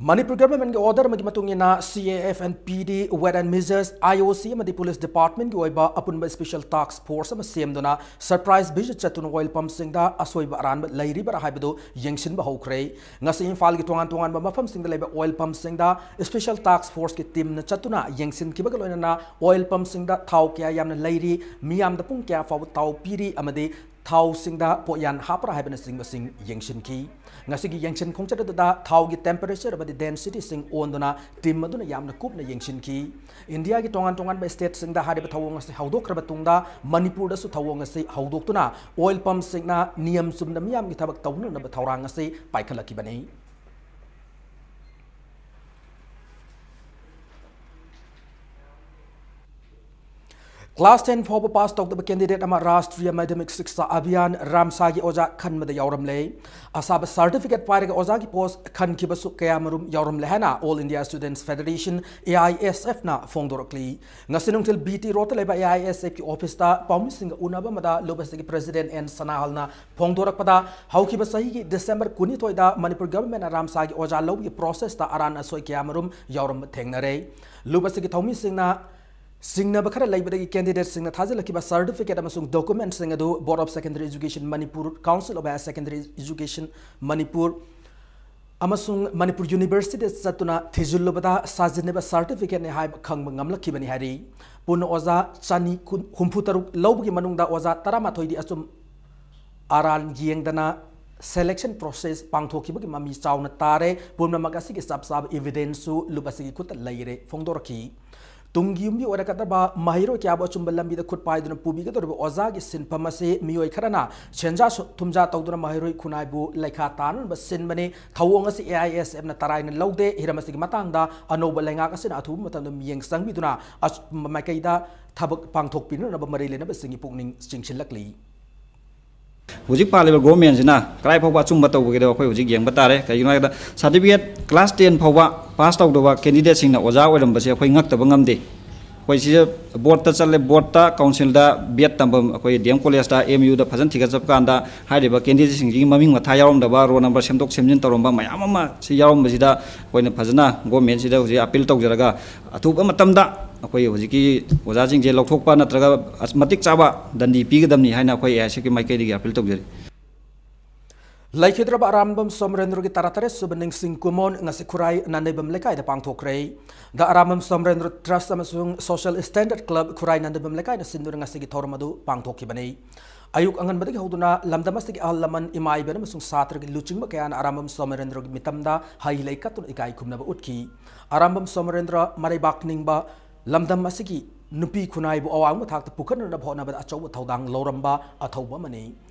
ꯃꯅꯤꯄꯨꯔ ꯒꯚꯔꯟꯃꯦꯟꯠꯀꯤ order ꯑꯃꯒꯤ ꯃꯇꯨꯡ ꯏꯟꯅ C A F and P D, Wet and Measles, I O C ꯑꯃꯗꯤ Police Departmentꯀꯤ ꯑꯣꯏꯕ ꯑꯄꯨꯟꯕ special task force ꯑꯃ ꯁꯦꯝꯗꯨꯅ surprise visit ꯆꯠꯇꯨꯅ oil pumpꯁꯤꯡꯗ ꯑꯁꯣꯏꯕ ꯑꯔꯥꯟꯕ ꯂꯩꯔꯤꯕ꯭ꯔꯥ ꯍꯥꯏꯕꯗꯨ ꯌꯦꯡꯁꯤꯟꯕ ꯍꯧꯈ꯭ꯔꯦ꯫ ꯉꯁꯤ ꯏꯝꯐꯥꯜꯒꯤ ꯇꯣꯉꯥꯟ ꯇꯣꯉꯥꯟꯕ ꯃꯐꯝꯁꯤꯡꯗ ꯂꯩꯕ oil pumpꯁꯤꯡꯗ special task forceꯀꯤ teamꯅ ꯆꯠꯇꯨꯅ ꯌꯦꯡꯁꯤꯟꯈꯤꯕꯒ ꯂꯣꯏꯅꯅ oil pumpꯁꯤꯡꯗ ꯊꯥꯎ ꯀꯌꯥ ꯌꯥꯝꯅ ꯂꯩꯔꯤ, ꯃꯤꯌꯥꯝꯗ ꯄꯨꯡ ꯀꯌꯥ ꯐꯥꯎꯕ ꯊꯥꯎ ꯄꯤꯔꯤ ꯑꯃꯗꯤ ꯊꯥꯎꯁꯤꯡꯗ ꯄꯣꯠꯌꯥꯟ ꯍꯥꯞꯄ꯭ꯔꯥ ꯍꯥꯏꯕꯅꯆꯤꯡꯕꯁꯤꯡ ꯌꯦꯡꯁꯤꯟꯈꯤ꯫ ꯉꯁꯤꯒꯤ ꯌꯦꯡꯁꯤꯟ ꯈꯣꯡꯆꯠ ꯑꯗꯨꯗ ꯊꯥꯎꯒꯤ temperatureꯁꯤꯡ ꯑꯣꯟꯗꯨꯅ team ꯑꯗꯨꯅ ꯌꯥꯝꯅ ꯀꯨꯞꯅ ꯌꯦꯡꯁꯤꯟꯈꯤ꯫ ꯏꯟꯗꯤꯌꯥꯒꯤ ꯇꯣꯉꯥꯟ ꯇꯣꯉꯥꯟꯕ stateꯁꯤꯡꯗ ꯍꯥꯏꯔꯤꯕ ꯊꯧꯑꯣꯡ ꯑꯁꯤ ꯍꯧꯗꯣꯛꯈ꯭ꯔꯕ ꯇꯨꯡꯗ ꯃꯅꯤꯄꯨꯔꯗꯁꯨ ꯊꯧꯑꯣꯡ ꯑꯁꯤ ꯍꯧꯗꯣꯛꯇꯨꯅ oil pumpꯁꯤꯡꯅ ꯅꯤꯌꯝ ꯆꯨꯝꯅ ꯃꯤꯌꯥꯝꯒꯤ ꯊꯕꯛ ꯇꯧꯅꯅꯕ ꯊꯧꯔꯥꯡ ꯑꯁꯤ ꯄꯥꯏꯈꯠꯂꯛꯈꯤꯕꯅꯤ꯫ Class ten ꯐꯥꯎꯕ pass ꯇꯧꯗꯕ candidate ꯑꯃ Rashtriya Madhyamik Shiksha Abhiyan, ꯔꯥꯝꯁꯥꯒꯤ ꯑꯣꯖꯥ ꯈꯟꯕꯗ ꯌꯥꯎꯔꯝꯂꯦ꯫ ꯑꯁꯥꯕ certificate ꯄꯥꯏꯔꯒ ꯑꯣꯖꯥꯒꯤ post ꯈꯟꯈꯤꯕꯁꯨ ꯀꯌꯥꯃꯔꯨꯝ ꯌꯥꯎꯔꯝꯂꯦ ꯍꯥꯏꯅ All India Students Federation, A I S F ꯅ ꯐꯣꯡꯗꯣꯔꯛꯂꯤ꯫ ꯉꯁꯤ ꯅꯨꯡꯊꯤꯜ B T Roadꯇ ꯂꯩꯕ A I S Fꯀꯤ officeꯇ ꯄꯥꯎꯃꯤꯁꯤꯡꯒ ꯎꯅꯕ ꯑꯃꯗ ꯂꯨꯞ ꯑꯁꯤꯒꯤ president N ꯁꯅꯥꯍꯜꯅ ꯐꯣꯡꯗꯣꯔꯛꯄꯗ, ꯍꯧꯈꯤꯕ ꯆꯍꯤꯒꯤ December ꯀꯨꯟꯅꯤꯊꯣꯏꯗ ꯃꯅꯤꯄꯨꯔ governmentꯅ ꯔꯥꯝꯁꯥꯒꯤ ꯑꯣꯖꯥ ꯂꯧꯕꯒꯤ processꯇ ꯑꯔꯥꯟ ꯑꯁꯣꯏ ꯀꯌꯥꯃꯔꯨꯝ ꯌꯥꯎꯔꯝꯕ ꯊꯦꯡꯅꯔꯦ꯫ ꯂꯨꯞ ꯑꯁꯤꯒꯤ ꯊꯧꯃꯤꯁꯤꯡꯅ ꯆꯤꯡꯅꯕ ꯈꯔ ꯂꯩꯕꯗꯒꯤ candidateꯁꯤꯡꯅ ꯊꯥꯖꯤꯜꯂꯛꯈꯤꯕ certificate ꯑꯃꯁꯨꯡ documentꯁꯤꯡ ꯑꯗꯨ Board of Secondary Education Manipur, Council of Higher Secondary Education Manipur ꯑꯃꯁꯨꯡ ꯃꯅꯤꯄꯨꯔ Universityꯗ ꯆꯠꯇꯨꯅ ꯊꯤꯖꯤꯜꯂꯨꯕꯗ ꯁꯥꯖꯤꯟꯅꯕ certificateꯅꯤ ꯍꯥꯏꯕ ꯈꯪꯕ ꯉꯝꯂꯛꯈꯤꯕꯅꯤ ꯍꯥꯏꯔꯤ꯫ ꯄꯨꯟꯅ ꯑꯣꯖꯥ ꯆꯅꯤ ꯍꯨꯝꯐꯨ ꯇꯔꯨꯛ ꯂꯧꯕꯒꯤ ꯃꯅꯨꯡꯗ ꯑꯣꯖꯥ ꯇꯔꯥꯃꯥꯊꯣꯏꯗꯤ ꯑꯆꯨꯝ ꯑꯔꯥꯟ ꯌꯦꯡꯗꯅ selection process ꯄꯥꯡꯊꯣꯛꯈꯤꯕꯒꯤ ꯃꯃꯤ ꯆꯥꯎꯅ ꯇꯥꯔꯦ꯫ ꯄꯨꯝꯅꯃꯛ ꯑꯁꯤꯒꯤ ꯆꯞ ꯆꯥꯕ evidenceꯁꯨ ꯂꯨꯞ ꯑꯁꯤꯒꯤ ꯈꯨꯠꯇ ꯂꯩꯔꯦ ꯐꯣꯡꯗꯣꯔꯛꯈꯤ꯫ ꯇꯨꯡꯒꯤ ꯌꯨꯝꯕꯤ ꯑꯣꯏꯔꯛꯀꯗꯕ ꯃꯍꯩꯔꯣꯏ ꯀꯌꯥꯕꯨ ꯑꯆꯨꯝꯕ ꯂꯝꯕꯤꯗ ꯈꯨꯠ ꯄꯥꯏꯗꯨꯅ ꯄꯨꯕꯤꯒꯗꯧꯔꯤꯕ ꯑꯣꯖꯥꯒꯤ ꯁꯤꯟꯐꯝ ꯑꯁꯤ ꯃꯤꯑꯣꯏ ꯈꯔꯅ ꯁꯦꯟꯖꯥ ꯁꯨ-, ꯊꯨꯝꯖꯥ ꯇꯧꯗꯨꯅ ꯃꯍꯩꯔꯣꯏ ꯈꯨꯟꯅꯥꯏꯕꯨ ꯂꯩꯈꯥ ꯇꯥꯅꯅꯕ ꯁꯤꯟꯕꯅꯤ꯫ ꯊꯧꯑꯣꯡ ꯑꯁꯤ ꯑꯦ ꯑꯥꯏ ꯑꯦꯁ ꯑꯦꯐꯅ ꯇꯔꯥꯏꯅ ꯂꯧꯗꯦ꯫ ꯍꯤꯔꯝ ꯑꯁꯤꯒꯤ ꯃꯇꯥꯡꯗ ꯑꯅꯧꯕ ꯂꯩꯉꯥꯛ ꯑꯁꯤꯅ ꯑꯊꯨꯕ ꯃꯇꯝꯗ ꯃꯤꯠꯌꯦꯡ ꯆꯪꯕꯤꯗꯨꯅ ꯑꯆꯨꯝꯕ ꯃꯥꯏꯀꯩꯗ ꯊꯕꯛ ꯄꯥꯡꯊꯣꯛꯄꯤꯅꯅꯕ ꯃꯔꯤ ꯂꯩꯅꯕꯁꯤꯡꯒꯤ ꯄꯨꯛꯅꯤꯡ ꯆꯤꯡꯁꯤꯜꯂꯛꯂꯤ꯫ ꯍꯧꯖꯤꯛ ꯄꯥꯜꯂꯤꯕ ꯒꯣꯔꯃꯦꯟꯁꯤꯅ ꯀꯗꯥꯏ ꯐꯥꯎꯕ ꯑꯆꯨꯝꯕ ꯇꯧꯕꯒꯦꯗꯣ ꯑꯩꯈꯣꯏ ꯍꯧꯖꯤꯛ ꯌꯦꯡꯕ ꯇꯥꯔꯦ꯫ ꯀꯩꯒꯤꯅꯣ ꯍꯥꯏꯕꯗ, ꯁꯥꯔꯇꯤꯐꯤꯀꯦꯠ ꯀ꯭ꯂꯥꯁ ꯇꯦꯟ ꯐꯥꯎꯕ ꯄꯥꯁ ꯇꯧꯗꯕ ꯀꯦꯟꯗꯤꯗꯦꯠꯁꯤꯡꯅ ꯑꯣꯖꯥ ꯑꯣꯏꯔꯝꯕꯁꯦ ꯑꯩꯈꯣꯏ ꯉꯛꯇꯕ ꯉꯝꯗꯦ꯫ ꯑꯩꯈꯣꯏ ꯁꯤꯗ ꯕꯣꯔꯠꯇ ꯆꯠꯂꯦ, ꯕꯣꯔꯠꯇ, ꯀꯥꯎꯟꯁꯤꯜꯗ, ꯕꯤ ꯑꯦꯗ ꯇꯝꯐꯝ ꯑꯩꯈꯣꯏ ꯗꯤ ꯑꯦꯝ ꯀꯣꯂꯦꯖꯇ, ꯑꯦꯝ ꯌꯨꯗ ꯐꯖꯅ ꯊꯤꯒꯠ ꯆꯠꯄ ꯀꯥꯟꯗ, ꯍꯥꯏꯔꯤꯕ ꯀꯦꯟꯗꯤꯗꯦꯠꯁꯤꯡꯁꯤꯒꯤ ꯃꯃꯤꯡ ꯃꯊꯥ ꯌꯥꯎꯔꯝꯗꯕ, ꯔꯣꯜ ꯅꯝꯕꯔ ꯁꯦꯝꯗꯣꯛ ꯁꯦꯝꯖꯤꯟ ꯇꯧꯔꯝꯕ ꯃꯌꯥꯝ ꯑꯃ ꯁꯤ ꯌꯥꯎꯔꯝꯕꯁꯤꯗ, ꯑꯩꯈꯣꯏꯅ ꯐꯖꯅ ꯒꯣꯔꯃꯦꯟꯁꯤꯗ ꯍꯧꯖꯤꯛ ꯑꯄꯤꯜ ꯇꯧꯖꯔꯒ, ꯑꯊꯨꯕ ꯃꯇꯝꯗ ꯑꯩꯈꯣꯏ ꯍꯧꯖꯤꯛꯀꯤ ꯑꯣꯖꯥꯁꯤꯡꯁꯦ ꯂꯧꯊꯣꯛꯄ ꯅꯠꯇ꯭ꯔꯒ ꯑꯁ-, ꯃꯇꯤꯛ ꯆꯥꯕ ꯗꯟꯗꯤ ꯄꯤꯒꯗꯕꯅꯤ ꯍꯥꯏꯅ ꯑꯩꯈꯣꯏ ꯑꯦ ꯑꯥꯏ ꯑꯦꯁ ꯑꯦꯐꯀꯤ ꯃꯥꯏꯀꯩꯗꯒꯤ ꯑꯄꯤꯜ ꯇꯧꯖꯔꯤ꯫ ꯂꯩꯈꯤꯗ꯭ꯔꯕ ꯑꯔꯥꯝꯕꯝ ꯁꯣꯃꯔꯦꯟꯗ꯭ꯔꯒꯤ ꯇꯔꯥꯇꯔꯦꯠ ꯁꯨꯕ ꯅꯤꯡꯁꯤꯡ ꯀꯨꯃꯣꯟ ꯉꯁꯤ ꯈꯨꯔꯥꯏ ꯅꯥꯟꯗꯩꯕꯝ ꯂꯩꯀꯥꯏꯗ ꯄꯥꯡꯊꯣꯛꯈ꯭ꯔꯦ꯫ The ꯑꯔꯥꯝꯕꯝ ꯁꯣꯃꯔꯦꯟꯗ꯭ꯔ ꯇ꯭ꯔꯁ ꯑꯃꯁꯨꯡ ꯁꯣꯁꯤꯌꯦꯜ ꯁ꯭ꯇꯦꯟꯗꯔꯗ ꯀ꯭ꯂꯕ ꯈꯨꯔꯥꯏ ꯅꯥꯟꯗꯩꯕꯝ ꯂꯩꯀꯥꯏꯅ ꯁꯤꯟꯗꯨꯅ ꯉꯁꯤꯒꯤ ꯊꯧꯔꯝ ꯑꯗꯨ ꯄꯥꯡꯊꯣꯛꯈꯤꯕꯅꯤ꯫ ꯑꯌꯨꯛ ꯑꯉꯟꯕꯗꯒꯤ ꯍꯧꯗꯨꯅ ꯂꯝꯗꯝ ꯑꯁꯤꯒꯤ ꯑꯍꯜ ꯂꯃꯟ, ꯏꯃꯥ ꯏꯕꯦꯟ ꯑꯃꯁꯨꯡ ꯁꯥꯇ꯭ꯔꯒꯤ ꯂꯨꯆꯤꯡꯕ ꯀꯌꯥꯅ ꯑꯔꯥꯝꯕꯝ ꯁꯣꯃꯔꯦꯟꯗ꯭ꯔꯒꯤ ꯃꯤꯇꯝꯗ ꯍꯩ ꯂꯩ ꯀꯠꯇꯨꯅ ꯏꯀꯥꯏ ꯈꯨꯝꯅꯕ ꯎꯠꯈꯤ꯫ ꯑꯔꯥꯝꯕꯝ ꯁꯣꯃꯔꯦꯟꯗ꯭ꯔ ꯃꯔꯩꯕꯥꯛ ꯅꯤꯡꯕ, ꯂꯝꯗꯝ ꯑꯁꯤꯒꯤ ꯅꯨꯄꯤ ꯈꯨꯟꯅꯥꯏꯕꯨ ꯑꯋꯥꯡꯕ ꯊꯥꯛꯇ ꯄꯨꯈꯠꯅꯅꯕ ꯍꯣꯠꯅꯕꯗ ꯑꯆꯧꯕ ꯊꯧꯗꯥꯡ ꯂꯧꯔꯝꯕ ꯑꯊꯧꯕ ꯑꯃꯅꯤ꯫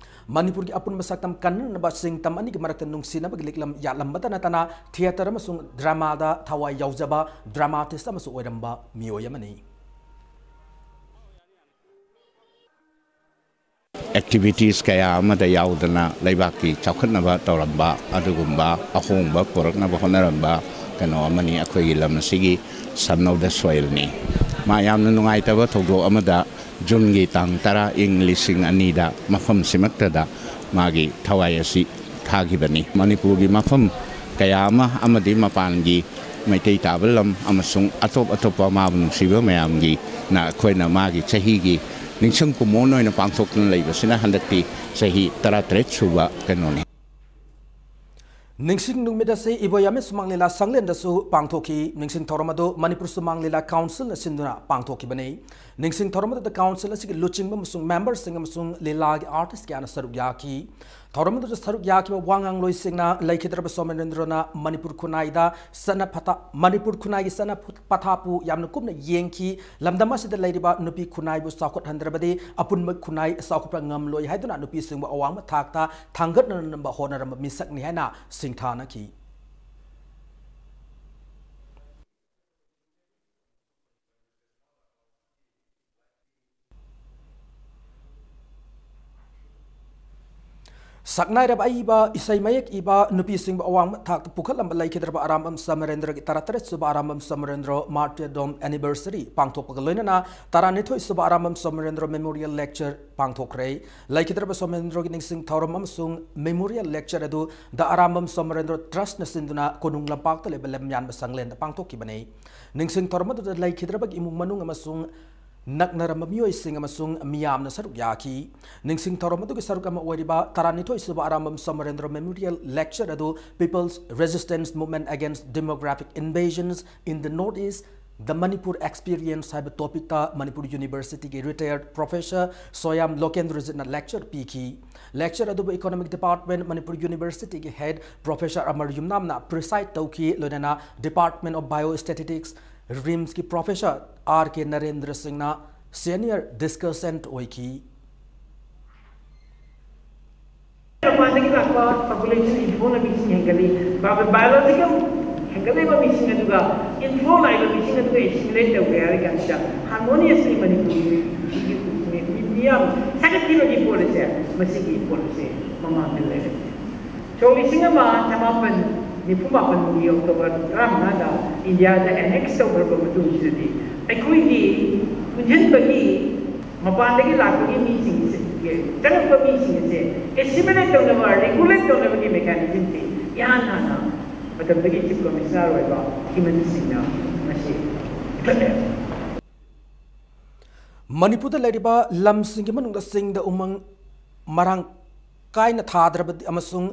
ꯃꯅꯤꯄꯨꯔꯒꯤ ꯑꯄꯨꯟꯕ ꯁꯛꯇꯝ ꯀꯟꯅꯅꯕ ꯁꯤꯡꯇꯝ ꯑꯅꯤꯒꯤ ꯃꯔꯛꯇ ꯅꯨꯡꯁꯤꯅꯕꯒꯤ ꯂꯤꯛꯂꯝ ꯌꯥꯠꯂꯝꯕꯇ ꯅꯠꯇꯅ, ꯊꯤꯌꯦꯇꯔ ꯑꯃꯁꯨꯡ ꯗ꯭ꯔꯃꯥꯗ ꯊꯋꯥꯏ ꯌꯥꯎꯖꯕ ꯗ꯭ꯔꯃꯥꯇꯤꯁ ꯑꯃꯁꯨ ꯑꯣꯏꯔꯝꯕ ꯃꯤꯑꯣꯏ ꯑꯃꯅꯤ꯫ ꯑꯦꯛꯇꯤꯚꯤꯇꯤꯁ ꯀꯌꯥ ꯑꯃꯗ ꯌꯥꯎꯗꯅ ꯂꯩꯕꯥꯛꯀꯤ ꯆꯥꯎꯈꯠꯅꯕ ꯇꯧꯔꯝꯕ ꯑꯗꯨꯒꯨꯝꯕ ꯑꯍꯣꯡꯕ ꯄꯨꯔꯛꯅꯕ ꯍꯣꯠꯅꯔꯝꯕ ꯀꯩꯅꯣ ꯑꯃꯅꯤ꯫ ꯑꯩꯈꯣꯏꯒꯤ ꯂꯝ ꯑꯁꯤꯒꯤ ꯁꯟ ꯑꯣꯐ ꯗ ꯁꯣꯏꯜꯅꯤ꯫ ꯃꯥ ꯌꯥꯝꯅ ꯅꯨꯡꯉꯥꯏꯇꯕ ꯊꯧꯗꯣꯛ ꯑꯃꯗ ꯖꯨꯟꯒꯤ ꯇꯥꯡ ꯇꯔꯥ, ꯏꯪ ꯂꯤꯁꯤꯡ ꯑꯅꯤꯗ ꯃꯐꯝꯁꯤꯃꯛꯇꯗ ꯃꯥꯒꯤ ꯊꯋꯥꯏ ꯑꯁꯤ ꯊꯥꯈꯤꯕꯅꯤ꯫ ꯃꯅꯤꯄꯨꯔꯒꯤ ꯃꯐꯝ ꯀꯌꯥ ꯑꯃ ꯑꯃꯗꯤ ꯃꯄꯥꯟꯒꯤ ꯃꯩꯇꯩ ꯇꯥꯕ ꯂꯝ ꯑꯃꯁꯨꯡ ꯑꯇꯣꯞ ꯑꯇꯣꯞꯄ ꯃꯥꯕꯨ ꯅꯨꯡꯁꯤꯕ ꯃꯌꯥꯝꯒꯤꯅ ꯑꯩꯈꯣꯏꯅ ꯃꯥꯒꯤ ꯆꯍꯤꯒꯤ ꯅꯤꯡꯁꯤꯡ ꯀꯨꯝꯑꯣꯟ ꯑꯣꯏꯅ ꯄꯥꯡꯊꯣꯛꯇꯨꯅ ꯂꯩꯕꯁꯤꯅ ꯍꯟꯗꯛꯇꯤ ꯆꯍꯤ ꯇꯔꯥꯇꯔꯦꯠ ꯁꯨꯕ ꯀꯩꯅꯣꯅꯤ꯫ ꯅꯤꯡꯁꯤꯡ ꯅꯨꯃꯤꯠ ꯑꯁꯤ ꯏꯕꯣꯌꯥꯃꯤ ꯁꯨꯃꯥꯡ ꯂꯤꯂꯥ ꯁꯪꯂꯦꯟꯗꯁꯨ ꯄꯥꯡꯊꯣꯛꯈꯤ꯫ ꯅꯤꯡꯁꯤꯡ ꯊꯧꯔꯝ ꯑꯗꯨ ꯃꯅꯤꯄꯨꯔ ꯁꯨꯃꯥꯡ ꯂꯤꯂꯥ ꯀꯥꯎꯟꯁꯤꯜꯅ ꯁꯤꯟꯗꯨꯅ ꯄꯥꯡꯊꯣꯛꯈꯤꯕꯅꯤ꯫ ꯅꯤꯡꯁꯤꯡ ꯊꯧꯔꯝ ꯑꯗꯨꯗ ꯀꯥꯎꯟꯁꯤꯜ ꯑꯁꯤꯒꯤ ꯂꯨꯆꯤꯡꯕ ꯑꯃꯁꯨꯡ ꯃꯦꯝꯕꯔꯁꯤꯡ ꯑꯃꯁꯨꯡ ꯂꯤꯂꯥꯒꯤ ꯑꯥꯔꯇꯤꯁ ꯀꯌꯥꯅ ꯁꯔꯨꯛ ꯌꯥꯈꯤ꯫ ꯊꯧꯔꯝ ꯑꯗꯨꯗ ꯁꯔꯨꯛ ꯌꯥꯈꯤꯕ ꯋꯥ ꯉꯥꯡꯂꯣꯏꯁꯤꯡꯅ ꯂꯩꯈꯤꯗ꯭ꯔꯕ ꯁꯣꯃꯦꯟꯗ꯭ꯔꯣꯅ ꯃꯅꯤꯄꯨꯔ ꯈꯨꯟꯅꯥꯏꯗ ꯆꯠꯅ ꯄꯊꯥꯞ, ꯃꯅꯤꯄꯨꯔ ꯈꯨꯟꯅꯥꯏꯒꯤ ꯆꯠꯅ ꯄꯊꯥꯞꯄꯨ ꯌꯥꯝꯅ ꯀꯨꯞꯅ ꯌꯦꯡꯈꯤ꯫ ꯂꯝꯗꯝ ꯑꯁꯤꯗ ꯂꯩꯔꯤꯕ ꯅꯨꯄꯤ ꯈꯨꯟꯅꯥꯏꯕꯨ ꯆꯥꯎꯈꯠꯍꯟꯗ꯭ꯔꯕꯗꯤ ꯑꯄꯨꯟꯕ ꯈꯨꯟꯅꯥꯏ ꯆꯥꯎꯈꯠꯄ ꯉꯝꯂꯣꯏ ꯍꯥꯏꯗꯨꯅ ꯅꯨꯄꯤꯁꯤꯡꯕꯨ ꯑꯋꯥꯡꯕ ꯊꯥꯛꯇ ꯊꯥꯡꯒꯠꯅꯅꯕ ꯍꯣꯠꯅꯔꯝꯕ ꯃꯤꯁꯛꯅꯤ ꯍꯥꯏꯅ ꯁꯤꯡꯊꯥꯅꯈꯤ꯫ ꯁꯛꯅꯥꯏꯔꯕ ꯑꯏꯕ, ꯏꯁꯩ ꯃꯌꯦꯛ ꯏꯕ, ꯅꯨꯄꯤꯁꯤꯡꯕꯨ ꯑꯋꯥꯡꯕ ꯊꯥꯛꯇ ꯄꯨꯈꯠꯂꯝꯕ ꯂꯩꯈꯤꯗ꯭ꯔꯕ ꯑꯔꯥꯝꯕꯝ ꯁꯃꯔꯦꯟꯗ꯭ꯔꯒꯤ ꯇꯔꯥꯇꯔꯦꯠ ꯁꯨꯕ ꯑꯔꯥꯝꯕꯝ ꯁꯃꯔꯦꯟꯗ꯭ꯔ martyrdom anniversary ꯄꯥꯡꯊꯣꯛꯄꯒ ꯂꯣꯏꯅꯅ ꯇꯔꯥꯅꯤꯊꯣꯏ ꯁꯨꯕ ꯑꯔꯥꯝꯕꯝ ꯁꯃꯔꯦꯟꯗ꯭ꯔ memorial lecture ꯄꯥꯡꯊꯣꯛꯈ꯭ꯔꯦ꯫ ꯂꯩꯈꯤꯗ꯭ꯔꯕ ꯁꯣꯃꯦꯟꯗ꯭ꯔꯣꯒꯤ ꯅꯤꯡꯁꯤꯡ ꯊꯧꯔꯝ ꯑꯃꯁꯨꯡ memorial lecture ꯑꯗꯨ The ꯑꯔꯥꯝꯕꯝ ꯁꯣꯃꯦꯟꯗ꯭ꯔꯣ Trustꯅ ꯁꯤꯟꯗꯨꯅ ꯀꯣꯅꯨꯡ ꯂꯝꯄꯥꯛꯇ ꯂꯩꯕ ꯂꯝꯌꯥꯟꯕ ꯁꯪꯂꯦꯟꯗ ꯄꯥꯡꯊꯣꯛꯈꯤꯕꯅꯤ꯫ ꯅꯤꯡꯁꯤꯡ ꯊꯧꯔꯝ ꯑꯗꯨꯗ ꯂꯩꯈꯤꯗ꯭ꯔꯕꯒꯤ ꯏꯃꯨꯡ ꯃꯅꯨꯡ ꯑꯃꯁꯨꯡ ꯅꯛꯅꯔꯝꯕ ꯃꯤꯑꯣꯏꯁꯤꯡ ꯑꯃꯁꯨꯡ ꯃꯤꯌꯥꯝꯅ ꯁꯔꯨꯛ ꯌꯥꯈꯤ꯫ ꯅꯤꯡꯁꯤꯡ ꯊꯧꯔꯝ ꯑꯗꯨꯒꯤ ꯁꯔꯨꯛ ꯑꯃ ꯑꯣꯏꯔꯤꯕ ꯇꯔꯥꯅꯤꯊꯣꯏ ꯁꯨꯕ ꯑꯔꯥꯝꯕꯝ ꯁꯃꯔꯦꯟꯗ꯭ꯔ memorial lecture ꯑꯗꯨ People's Resistance Movement Against Demographic Invasions in the North East, The Manipur Experience ꯍꯥꯏꯕ topicꯇ ꯃꯅꯤꯄꯨꯔ Universityꯒꯤ retired professor ꯁꯣꯌꯥꯝ ꯂꯣꯀꯦꯟꯗ꯭ꯔꯖꯤꯠꯅ lecture ꯄꯤꯈꯤ꯫ Lecture ꯑꯗꯨꯕꯨ Economic Department, Manipur Universityꯒꯤ head professor ꯑꯃꯔ ꯌꯨꯝꯅꯥꯝꯅ preside ꯇꯧꯈꯤ, ꯂꯣꯏꯅꯅ Department of Biostatistics, RIMSꯀꯤ professor R K Narendra ꯁꯤꯡꯅ senior discussant ꯑꯣꯏꯈꯤ꯫ ꯃꯄꯥꯟꯗꯒꯤ ꯂꯥꯛꯄ population, ꯏꯝꯐꯥꯜꯅ ꯃꯤꯁꯤꯡ ꯍꯦꯟꯒꯠꯂꯤ, biological ꯍꯦꯟꯒꯠꯂꯤꯕ ꯃꯤꯁꯤꯡ ꯑꯗꯨꯒ ꯏꯝꯐꯥꯜ ꯍꯥꯏꯕ ꯃꯤꯁꯤꯡ ꯑꯗꯨꯒ assimilate ꯇꯧꯒꯦ ꯍꯥꯏꯔ ꯀꯥꯟꯁꯤꯗ harmoniously ꯃꯅꯤꯄꯨꯔꯒꯤ ꯃꯤꯁꯤꯡꯒꯤ ꯃꯤ-, ꯃꯤꯌꯥꯝ ꯁꯥꯒꯠꯈꯤꯕꯒꯤ ꯄꯣꯠ ꯑꯁꯦ, ꯃꯁꯤꯒꯤ ꯄꯣꯠ ꯑꯁꯦ ꯃꯃꯥꯡꯗ ꯂꯩꯔꯦ꯫ ꯁꯣꯛ ꯂꯤꯁꯤꯡ ꯑꯃ ꯆꯃꯥꯄꯟ ꯅꯤꯐꯨ ꯃꯥꯄꯟꯒꯤ October ꯇꯔꯥꯃꯉꯥꯗ ꯏꯟꯗꯤꯌꯥꯗ annex ꯇꯧꯈ꯭ꯔꯕ ꯃꯇꯨꯡꯁꯤꯗꯗꯤ ꯑꯩꯈꯣꯏꯒꯤ ꯄꯨꯟꯁꯤꯟꯕꯒꯤ ꯃꯄꯥꯟꯗꯒꯤ ꯂꯥꯛꯄꯒꯤ ꯃꯤꯁꯤꯡꯁꯦ, ꯆꯪꯉꯛꯄ ꯃꯤꯁꯤꯡ ꯑꯁꯦ assimilate ꯇꯧꯅꯕ, regulate ꯇꯧꯅꯕꯒꯤ mechanismꯁꯤ ꯏꯍꯥꯟ ꯍꯥꯟꯅ ꯃꯇꯝꯗꯒꯤ Chief Commissioner ꯑꯣꯏꯕ ꯍꯤꯃꯟ ꯁꯤꯡꯅ ꯃꯁꯤ ꯄꯨꯊꯣꯛꯑꯦ꯫ ꯃꯅꯤꯄꯨꯔꯗ ꯂꯩꯔꯤꯕ ꯂꯝꯁꯤꯡꯒꯤ ꯃꯅꯨꯡꯗ ꯆꯤꯡꯗ ꯎꯃꯪ ꯃꯔꯥꯡ ꯀꯥꯏꯅ ꯊꯥꯗ꯭ꯔꯕꯗꯤ ꯑꯃꯁꯨꯡ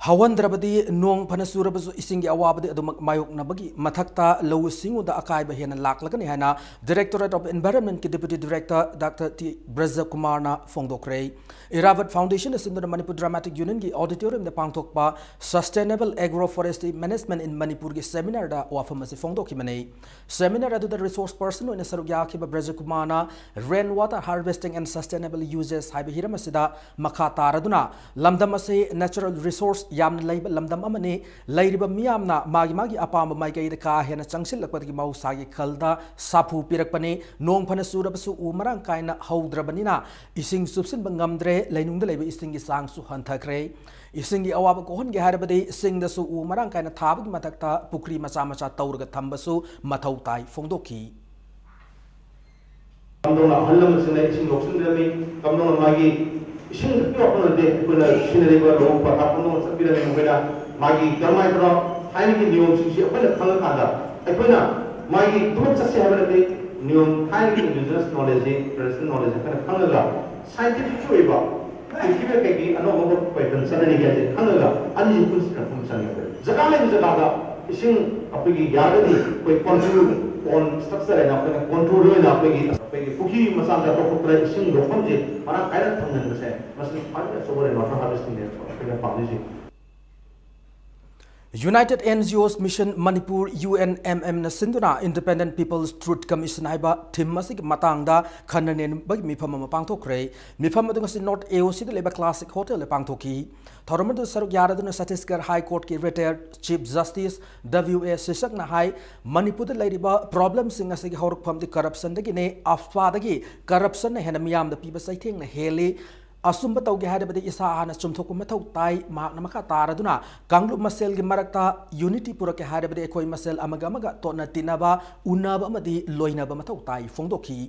ꯍꯧꯍꯟꯗ꯭ꯔꯕꯗꯤ ꯅꯣꯡ ꯐꯅ ꯆꯨꯔꯕꯁꯨ ꯏꯁꯤꯡꯒꯤ ꯑꯋꯥꯕꯗꯤ ꯑꯗꯨꯃꯛ ꯃꯥꯌꯣꯛꯅꯕꯒꯤ ꯃꯊꯛꯇ ꯂꯧꯎ ꯁꯤꯡꯎꯗ ꯑꯀꯥꯏꯕ ꯍꯦꯟꯅ ꯂꯥꯛꯂꯒꯅꯤ ꯍꯥꯏꯅ Directorate of Environmentꯀꯤ Deputy Director Doctor ꯇꯤ ꯕ꯭ꯔꯖꯀꯨꯃꯥꯔꯅ ꯐꯣꯡꯗꯣꯛꯈ꯭ꯔꯦ꯫ ꯏꯔꯥꯕꯠ Foundationꯅ ꯁꯤꯟꯗꯨꯅ Manipur Dramatic Unionꯒꯤ auditoriumꯗ ꯄꯥꯡꯊꯣꯛꯄ Sustainable Agroforestry Management in Manipurꯒꯤ seminarꯗ ꯋꯥꯐꯝ ꯑꯁꯤ ꯐꯣꯡꯗꯣꯛꯈꯤꯕꯅꯤ꯫ Seminar ꯑꯗꯨꯗ resource person ꯑꯣꯏꯅ ꯁꯔꯨꯛ ꯌꯥꯈꯤꯕ ꯕ꯭ꯔꯖꯀꯨꯃꯥꯔꯅ Rain Water Harvesting and Sustainable Uses ꯍꯥꯏꯕ ꯍꯤꯔꯝ ꯑꯁꯤꯗ ꯃꯈꯥ ꯇꯥꯔꯗꯨꯅ ꯂꯝꯗꯝ ꯑꯁꯤ natural resource ꯌꯥꯝꯅ ꯂꯩꯕ ꯂꯝꯗꯝ ꯑꯃꯅꯤ꯫ ꯂꯩꯔꯤꯕ ꯃꯤꯌꯥꯝꯅ ꯃꯥꯒꯤ ꯃꯥꯒꯤ ꯑꯄꯥꯝꯕ ꯃꯥꯏꯀꯩꯗ ꯀꯥ ꯍꯦꯟꯅ ꯆꯪꯁꯤꯜꯂꯛꯄꯗꯒꯤ ꯃꯍꯧꯁꯥꯒꯤ ꯈꯜꯗ ꯁꯥꯐꯨ ꯄꯤꯔꯛꯄꯅꯤ꯫ ꯅꯣꯡ ꯐꯅ ꯆꯨꯔꯕꯁꯨ ꯎ ꯃꯔꯥꯡ ꯀꯥꯏꯅ ꯍꯧꯗ꯭ꯔꯕꯅꯤꯅ ꯏꯁꯤꯡ ꯆꯨꯞꯁꯤꯟꯕ ꯉꯝꯗ꯭ꯔꯦ, ꯂꯩꯅꯨꯡꯗ ꯂꯩꯕ ꯏꯁꯤꯡꯒꯤ ꯆꯥꯡꯁꯨ ꯍꯟꯊꯈ꯭ꯔꯦ꯫ ꯏꯁꯤꯡꯒꯤ ꯑꯋꯥꯕ ꯀꯣꯛꯍꯟꯒꯦ ꯍꯥꯏꯔꯕꯗꯤ ꯆꯤꯡꯗꯁꯨ ꯎ ꯃꯔꯥꯡ ꯀꯥꯏꯅ ꯊꯥꯕꯒꯤ ꯃꯊꯛꯇ ꯄꯨꯈ꯭ꯔꯤ ꯃꯆꯥ ꯃꯆꯥ ꯇꯧꯔꯒ ꯊꯝꯕꯁꯨ ꯃꯊꯧ ꯇꯥꯏ ꯐꯣꯡꯗꯣꯛꯈꯤ꯫ ꯀꯝꯗꯧꯅ ꯑꯍꯜ ꯂꯃꯟꯁꯤꯡꯅ ꯏꯁꯤꯡ ꯂꯧꯁꯤꯟꯕꯤꯔꯝꯃꯤ, ꯀꯝꯗꯧꯅ ꯃꯥꯒꯤ ꯏꯁꯤꯡ ꯈꯛꯀꯤ ꯋꯥꯐꯝ ꯅꯠꯇꯦ, ꯑꯩꯈꯣꯏꯅ ꯁꯤꯖꯤꯟꯅꯔꯤꯕ ꯂꯧꯕꯨꯛ ꯄꯊꯥꯞ ꯀꯝꯗꯧꯅ ꯆꯠꯄꯤꯔꯝꯃꯤ, ꯃꯈꯣꯏꯅ ꯃꯥꯒꯤ ꯀꯔꯝꯍꯥꯏꯅ ꯇꯧꯔ ꯊꯥꯏꯅꯒꯤ ꯅꯤꯌꯣꯝꯁꯤꯡꯁꯤ ꯑꯩꯈꯣꯏꯅ ꯈꯪꯉꯀꯥꯟꯗ ꯑꯩꯈꯣꯏꯅ ꯃꯥꯒꯤ ꯊꯕꯛ ꯆꯠꯁꯦ ꯍꯥꯏꯕ ꯅꯠꯇꯦ, ꯅꯤꯌꯣꯝ ꯊꯥꯏꯅꯒꯤ indigenous knowledge, traditional knowledge ꯑꯩꯈꯣꯏꯅ ꯈꯪꯉꯒ scientificꯀꯤ ꯑꯣꯏꯕ ꯄ꯭ꯔꯤꯊꯤꯕꯤꯗ ꯀꯩꯀꯩ ꯑꯅꯧ ꯑꯅꯧꯕ ꯄꯥꯏꯇꯟ ꯆꯠꯅꯔꯤꯒꯦ ꯍꯥꯏꯁꯦ ꯈꯪꯉꯒ ꯑꯅꯤꯁꯤ ꯄꯨꯟꯁꯤꯟꯅ ꯈꯪꯕ ꯆꯪꯉꯦ꯫ ꯑꯩꯈꯣꯏ ꯖꯒꯥ ꯂꯩꯕ ꯖꯒꯥꯗ ꯏꯁꯤꯡ ꯑꯩꯈꯣꯏꯒꯤ ꯌꯥꯔꯒꯗꯤ ꯑꯩꯈꯣꯏ control pond structure ꯍꯥꯏꯅ ꯑꯩꯈꯣꯏꯅ control ꯑꯣꯏꯅ ꯑꯩꯈꯣꯏꯒꯤ ꯑꯩꯈꯣꯏꯒꯤ ꯄꯨꯈ꯭ꯔꯤ ꯃꯆꯥ ꯃꯆꯥ ꯇꯧꯊꯣꯛꯇꯅ ꯏꯁꯤꯡ ꯂꯧꯐꯝꯁꯦ ꯃꯔꯥꯡ ꯀꯥꯏꯅ ꯊꯝꯖꯤꯟꯕꯁꯦ ꯃꯁꯤ ꯈ꯭ꯋꯥꯏꯗꯒꯤ ꯑꯆꯧꯕ rain water harvestingꯅꯦ ꯑꯩꯈꯣꯏꯅ ꯄꯥꯝꯃꯤꯁꯦ꯫ United NGOs Mission Manipur, UNMMꯅ ꯁꯤꯟꯗꯨꯅ Independent People's Truth Commission ꯍꯥꯏꯕ theme ꯑꯁꯤꯒꯤ ꯃꯇꯥꯡꯗ ꯈꯟꯅ ꯅꯩꯅꯕꯒꯤ ꯃꯤꯐꯝ ꯑꯃ ꯄꯥꯡꯊꯣꯛꯈ꯭ꯔꯦ꯫ ꯃꯤꯐꯝ ꯑꯗꯨ ꯉꯁꯤ North AOCꯗ ꯂꯩꯕ Classic Hotelꯗ ꯄꯥꯡꯊꯣꯛꯈꯤ꯫ ꯊꯧꯔꯝ ꯑꯗꯨꯗ ꯁꯔꯨꯛ ꯌꯥꯔꯗꯨꯅ Chhattisgarh High Courtꯀꯤ retired Chief Justice W A Sisakꯅ ꯍꯥꯏ, ꯃꯅꯤꯄꯨꯔꯗ ꯂꯩꯔꯤꯕ problemꯁꯤꯡ ꯑꯁꯤꯒꯤ ꯍꯧꯔꯛꯐꯝꯗꯤ corruptionꯗꯒꯤꯅꯤ, AFSPAꯗꯒꯤ corruptionꯅ ꯍꯦꯟꯅ ꯃꯤꯌꯥꯝꯗ ꯄꯤꯕ ꯆꯩꯊꯦꯡꯅ ꯍꯦꯜꯂꯤ꯫ ꯑꯆꯨꯝꯕ ꯇꯧꯒꯦ ꯍꯥꯏꯔꯕꯗꯤ ꯏꯁꯥ ꯍꯥꯟꯅ ꯆꯨꯝꯊꯣꯛꯄ ꯃꯊꯧ ꯇꯥꯏ꯫ ꯃꯍꯥꯛꯅ ꯃꯈꯥ ꯇꯥꯔꯗꯨꯅ ꯀꯥꯡꯂꯨꯞ ꯃꯁꯦꯜꯒꯤ ꯃꯔꯛꯇ unity ꯄꯨꯔꯛꯀꯦ ꯍꯥꯏꯔꯕꯗꯤ ꯑꯩꯈꯣꯏ ꯃꯁꯦꯜ ꯑꯃꯒ ꯑꯃꯒ ꯇꯣꯠꯅ ꯇꯤꯟꯅꯕ, ꯎꯅꯕ ꯑꯃꯗꯤ ꯂꯣꯏꯅꯕ ꯃꯊꯧ ꯇꯥꯏ ꯐꯣꯡꯗꯣꯛꯈꯤ꯫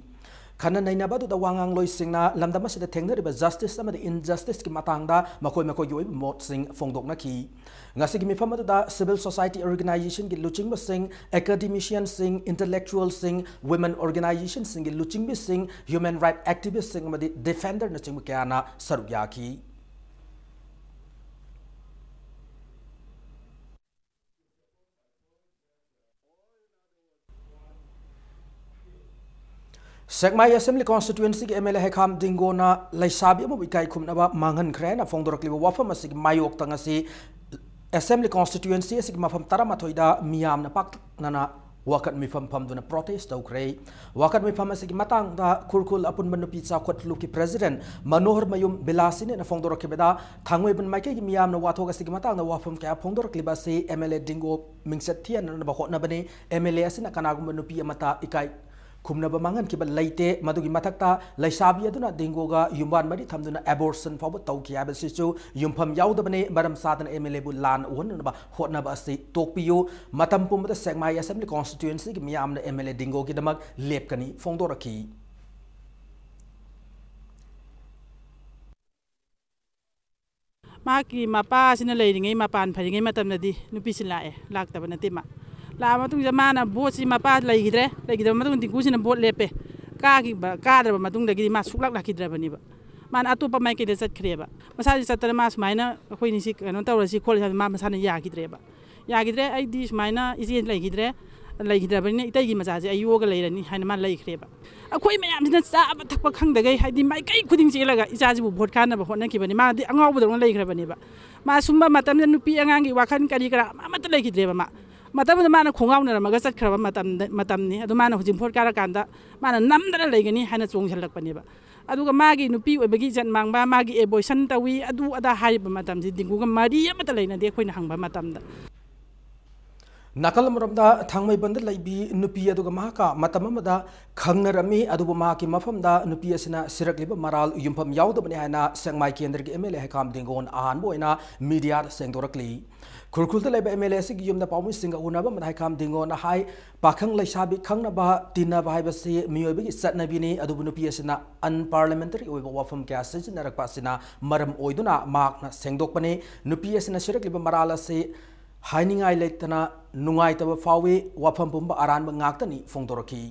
ꯈꯟꯅ ꯅꯩꯅꯕ ꯑꯗꯨꯗ ꯋꯥ ꯉꯥꯡꯂꯣꯏꯁꯤꯡꯅ ꯂꯝꯗꯝ ꯑꯁꯤꯗ ꯊꯦꯡꯅꯔꯤꯕ justice ꯑꯃꯗꯤ injusticeꯀꯤ ꯃꯇꯥꯡꯗ ꯃꯈꯣꯏ ꯃꯈꯣꯏꯒꯤ ꯑꯣꯏꯕ ꯃꯣꯠꯁꯤꯡ ꯐꯣꯡꯗꯣꯛꯅꯈꯤ꯫ ꯉꯁꯤꯒꯤ ꯃꯤꯐꯝ ꯑꯗꯨꯗ civil society organizationꯒꯤ ꯂꯨꯆꯤꯡꯕꯁꯤꯡ, academicianꯁꯤꯡ, intellectualꯁꯤꯡ, women organizationꯁꯤꯡꯒꯤ ꯂꯨꯆꯤꯡꯕꯤꯁꯤꯡ, human right activistꯁꯤꯡ ꯑꯃꯗꯤ defenderꯅꯆꯤꯡꯕ ꯀꯌꯥꯅ ꯁꯔꯨꯛ ꯌꯥꯈꯤ꯫ ꯁꯦꯛꯃꯥꯏ Assembly Constituency ꯒꯤ M L A ꯍꯩꯈꯥꯝ ꯗꯤꯡꯒꯣꯅ ꯂꯩꯁꯥꯕꯤ ꯑꯃꯕꯨ ꯏꯀꯥꯏ ꯈꯨꯝꯅꯕ ꯃꯥꯡꯍꯟꯈ꯭ꯔꯦ ꯍꯥꯏꯅ ꯐꯣꯡꯗꯣꯔꯛꯂꯤꯕ ꯋꯥꯐꯝ ꯑꯁꯤꯒꯤ ꯃꯥꯌꯣꯛꯇ ꯉꯁꯤ Assembly Constituency ꯑꯁꯤꯒꯤ ꯃꯐꯝ ꯇꯔꯥꯃꯥꯊꯣꯏꯗ ꯃꯤꯌꯥꯝꯅ ꯄꯥꯛꯇꯛꯅꯅ ꯋꯥꯀꯠ ꯃꯤꯐꯝ ꯐꯝꯗꯨꯅ protest ꯇꯧꯈ꯭ꯔꯦ꯫ ꯋꯥꯀꯠ ꯃꯤꯐꯝ ꯑꯁꯤꯒꯤ ꯃꯇꯥꯡꯗ ꯈꯨꯔꯈꯨꯜ ꯑꯄꯨꯟꯕ ꯅꯨꯄꯤ ꯆꯥꯎꯈꯠ ꯂꯨꯞꯀꯤ President ꯃꯅꯣꯍꯔ ꯃꯌꯨꯝ ꯕꯤꯂꯥꯁꯤꯅꯤꯅ ꯐꯣꯡꯗꯣꯔꯛꯈꯤꯕꯗ, ꯊꯥꯡꯃꯩꯕꯟ ꯃꯥꯏꯀꯩꯒꯤ ꯃꯤꯌꯥꯝꯅ ꯋꯥꯊꯣꯛ ꯑꯁꯤꯒꯤ ꯃꯇꯥꯡꯗ ꯋꯥꯐꯝ ꯀꯌꯥ ꯐꯣꯡꯗꯣꯔꯛꯂꯤꯕ ꯑꯁꯤ M L A ꯗꯤꯡꯒꯣ ꯃꯤꯡꯆꯠ ꯊꯤꯍꯟꯅꯕ ꯍꯣꯠꯅꯕꯅꯤ꯫ M L A ꯑꯁꯤꯅ ꯀꯅꯥꯒꯨꯝꯕ ꯅꯨꯄꯤ ꯑꯃꯠꯇ ꯏꯀꯥꯏ ꯈꯨꯝꯅꯕ ꯃꯥꯡꯍꯟꯈꯤꯕ ꯂꯩꯇꯦ꯫ ꯃꯗꯨꯒꯤ ꯃꯊꯛꯇ ꯂꯩꯁꯥꯕꯤ ꯑꯗꯨꯅ ꯗꯤꯡꯒꯣꯒ ꯌꯨꯝꯕꯥꯟ ꯃꯔꯤ ꯊꯝꯗꯨꯅ abortion ꯐꯥꯎꯕ ꯇꯧꯈꯤ ꯍꯥꯏꯕꯁꯤꯁꯨ ꯌꯨꯝꯐꯝ ꯌꯥꯎꯗꯕꯅꯤ꯫ ꯃꯔꯝ ꯆꯥꯗꯅ M L A ꯕꯨ ꯂꯥꯟ ꯎꯍꯟꯅꯅꯕ ꯍꯣꯠꯅꯕ ꯑꯁꯤ ꯇꯣꯛꯄꯤꯌꯨ꯫ ꯃꯇꯝ ꯄꯨꯝꯕꯗ ꯁꯦꯛꯃꯥꯏ Assembly Constituency ꯒꯤ ꯃꯤꯌꯥꯝꯅ M L A ꯗꯤꯡꯒꯣꯒꯤꯗꯃꯛ ꯂꯦꯞꯀꯅꯤ ꯐꯣꯡꯗꯣꯔꯛꯈꯤ꯫ ꯃꯍꯥꯛꯀꯤ ꯃꯄꯥꯁꯤꯅ ꯂꯩꯔꯤꯉꯩ, ꯃꯄꯥꯟ ꯐꯔꯤꯉꯩ ꯃꯇꯝꯗꯗꯤ ꯅꯨꯄꯤꯁꯤ ꯂꯥꯛꯑꯦ, ꯂꯥꯛꯇꯕ ꯅꯠꯇꯦ꯫ ꯃꯥ ꯂꯥꯛꯑ ꯃꯇꯨꯡꯁꯤꯗ ꯃꯥꯅ ꯚꯣꯠꯁꯤ, ꯃꯄꯥ ꯂꯩꯈꯤꯗ꯭ꯔꯦ, ꯂꯩꯈꯤꯗꯕ ꯃꯇꯨꯡꯗ ꯗꯤꯡꯒꯨꯁꯤꯅ ꯚꯣꯠ ꯂꯦꯞꯄꯦ, ꯀꯥꯈꯤꯕ, ꯀꯥꯗ꯭ꯔꯕ ꯃꯇꯨꯡꯗꯒꯤꯗꯤ ꯃꯥ ꯁꯨꯛꯂꯥꯛ ꯂꯥꯛꯈꯤꯗ꯭ꯔꯕꯅꯦꯕ꯫ ꯃꯥꯅ ꯑꯇꯣꯞꯄ ꯃꯥꯏꯀꯩꯗ ꯆꯠꯈ꯭ꯔꯦꯕ꯫ ꯃꯁꯥꯁꯤ ꯆꯠꯇꯅ ꯃꯥ ꯁꯨꯃꯥꯏꯅ ꯑꯩꯈꯣꯏꯅꯤꯁꯤ ꯀꯩꯅꯣ ꯇꯧꯔꯁꯤ ꯈꯣꯠꯂꯁꯤ ꯍꯥꯏꯕꯗ ꯃꯥ ꯃꯁꯥꯅ ꯌꯥꯈꯤꯗ꯭ꯔꯦꯕ꯫ ꯌꯥꯈꯤꯗ꯭ꯔꯦ, ꯑꯩꯗꯤ ꯁꯨꯃꯥꯏꯅ ꯏꯆꯦ ꯂꯩꯈꯤꯗ꯭ꯔꯦ, ꯂꯩꯈꯤꯗ꯭ꯔꯕꯅꯤꯅ ꯏꯇꯩꯒꯤ ꯃꯆꯥꯁꯦ ꯑꯩ ꯌꯣꯛꯑꯒ ꯂꯩꯔꯅꯤ ꯍꯥꯏꯅ ꯃꯥ ꯂꯩꯈ꯭ꯔꯦꯕ꯫ ꯑꯩꯈꯣꯏ ꯃꯌꯥꯝꯁꯤꯅ ꯆꯥꯕ ꯊꯛꯄ ꯈꯪꯗꯈꯩ, ꯍꯥꯏꯗꯤ ꯃꯥꯏꯀꯩ ꯈꯨꯗꯤꯡ ꯆꯦꯜꯂꯒ ꯏꯆꯥꯁꯤꯕꯨ ꯚꯣꯠ ꯀꯥꯟꯅꯕ ꯍꯣꯠꯅꯈꯤꯕꯅꯤ꯫ ꯃꯥꯗꯤ ꯑꯉꯥꯎꯕꯗꯧꯅ ꯂꯩꯈ꯭ꯔꯕꯅꯦꯕ꯫ ꯃꯥ ꯁꯨꯝꯕ ꯃꯇꯝꯗ ꯅꯨꯄꯤ ꯑꯉꯥꯡꯒꯤ ꯋꯥꯈꯜ ꯀꯔꯤ ꯀꯔꯥ ꯑꯃꯠꯇ ꯂꯩꯈꯤꯗ꯭ꯔꯦꯕ꯫ ꯃꯥ ꯃꯇꯝꯗꯨꯗ ꯃꯥꯅ ꯈꯣꯡꯒꯥꯎꯅꯔꯝꯃꯒ ꯆꯠꯈ꯭ꯔꯕ ꯃꯇꯝꯗ, ꯃꯇꯝꯅꯤ꯫ ꯑꯗꯨ ꯃꯥꯅ ꯍꯧꯖꯤꯛ ꯚꯣꯠ ꯀꯥꯔꯀꯥꯟꯗ ꯃꯥꯅ ꯅꯝꯗꯅ ꯂꯩꯒꯅꯤ ꯍꯥꯏꯅ ꯆꯣꯡꯁꯤꯜꯂꯛꯄꯅꯦꯕ꯫ ꯑꯗꯨꯒ ꯃꯥꯒꯤ ꯅꯨꯄꯤ ꯑꯣꯏꯕꯒꯤ ꯏꯖꯠ ꯃꯥꯡꯕ, ꯃꯥꯒꯤ abortion ꯇꯧꯏ, ꯑꯗꯨ ꯑꯗꯥ ꯍꯥꯏꯔꯤꯕ ꯃꯇꯝꯁꯤ ꯗꯤꯡꯒꯨꯒ ꯃꯔꯤ ꯑꯃꯠꯇ ꯂꯩꯅꯗꯦ ꯑꯩꯈꯣꯏꯅ ꯍꯪꯕ ꯃꯇꯝꯗ꯫ ꯅꯥꯀꯜ ꯑꯃꯔꯣꯝꯗ ꯊꯥꯡꯃꯩꯕꯟꯗ ꯂꯩꯕꯤ ꯅꯨꯄꯤ ꯑꯗꯨꯒ ꯃꯍꯥꯛꯀ ꯃꯇꯝ ꯑꯃꯗ ꯈꯪꯅꯔꯝꯃꯤ, ꯑꯗꯨꯕꯨ ꯃꯍꯥꯛꯀꯤ ꯃꯐꯝꯗ ꯅꯨꯄꯤ ꯑꯁꯤꯅ ꯁꯤꯔꯛꯂꯤꯕ ꯃꯔꯥꯜ ꯌꯨꯝꯐꯝ ꯌꯥꯎꯗꯕꯅꯤ ꯍꯥꯏꯅ ꯁꯦꯛꯃꯥꯏ ꯀꯦꯟꯗ꯭ꯔꯒꯤ M L A ꯍꯩꯈꯥꯝ ꯗꯤꯡꯒꯣꯟ ꯑꯍꯥꯟꯕ ꯑꯣꯏꯅ media ꯗ ꯁꯦꯡꯗꯣꯔꯛꯂꯤ꯫ ꯈꯨꯔꯈꯨꯜꯗ ꯂꯩꯕ M L A ꯑꯁꯤꯒꯤ ꯌꯨꯝꯗ ꯄꯥꯎꯃꯤꯁꯤꯡꯒ ꯎꯅꯕ ꯑꯃꯗ ꯍꯩꯈꯥꯝ ꯗꯤꯡꯒꯣꯟꯅ ꯍꯥꯏ, ꯄꯥꯈꯪ ꯂꯩꯁꯥꯕꯤ ꯈꯪꯅꯕ ꯇꯤꯟꯅꯕ ꯍꯥꯏꯕꯁꯤ ꯃꯤꯑꯣꯏꯕꯒꯤ ꯆꯠꯅꯕꯤꯅꯤ, ꯑꯗꯨꯕꯨ ꯅꯨꯄꯤ ꯑꯁꯤꯅ unparliamentary ꯑꯣꯏꯕ ꯋꯥꯐꯝ ꯀꯌꯥ ꯁꯤꯖꯤꯟꯅꯔꯛꯄ ꯑꯁꯤꯅ ꯃꯔꯝ ꯑꯣꯏꯗꯨꯅ ꯃꯍꯥꯛꯅ ꯁꯦꯡꯗꯣꯛꯄꯅꯤ꯫ ꯅꯨꯄꯤ ꯑꯁꯤꯅ ꯁꯤꯔꯛꯂꯤꯕ ꯃꯔꯥꯜ ꯑꯁꯤ ꯍꯥꯏꯅꯤꯡꯉꯥꯏ ꯂꯩꯇꯅ ꯅꯨꯡꯉꯥꯏꯇꯕ ꯐꯥꯎꯏ, ꯋꯥꯐꯝ ꯄꯨꯝꯕ ꯑꯔꯥꯟꯕ ꯉꯥꯛꯇꯅꯤ ꯐꯣꯡꯗꯣꯔꯛꯈꯤ꯫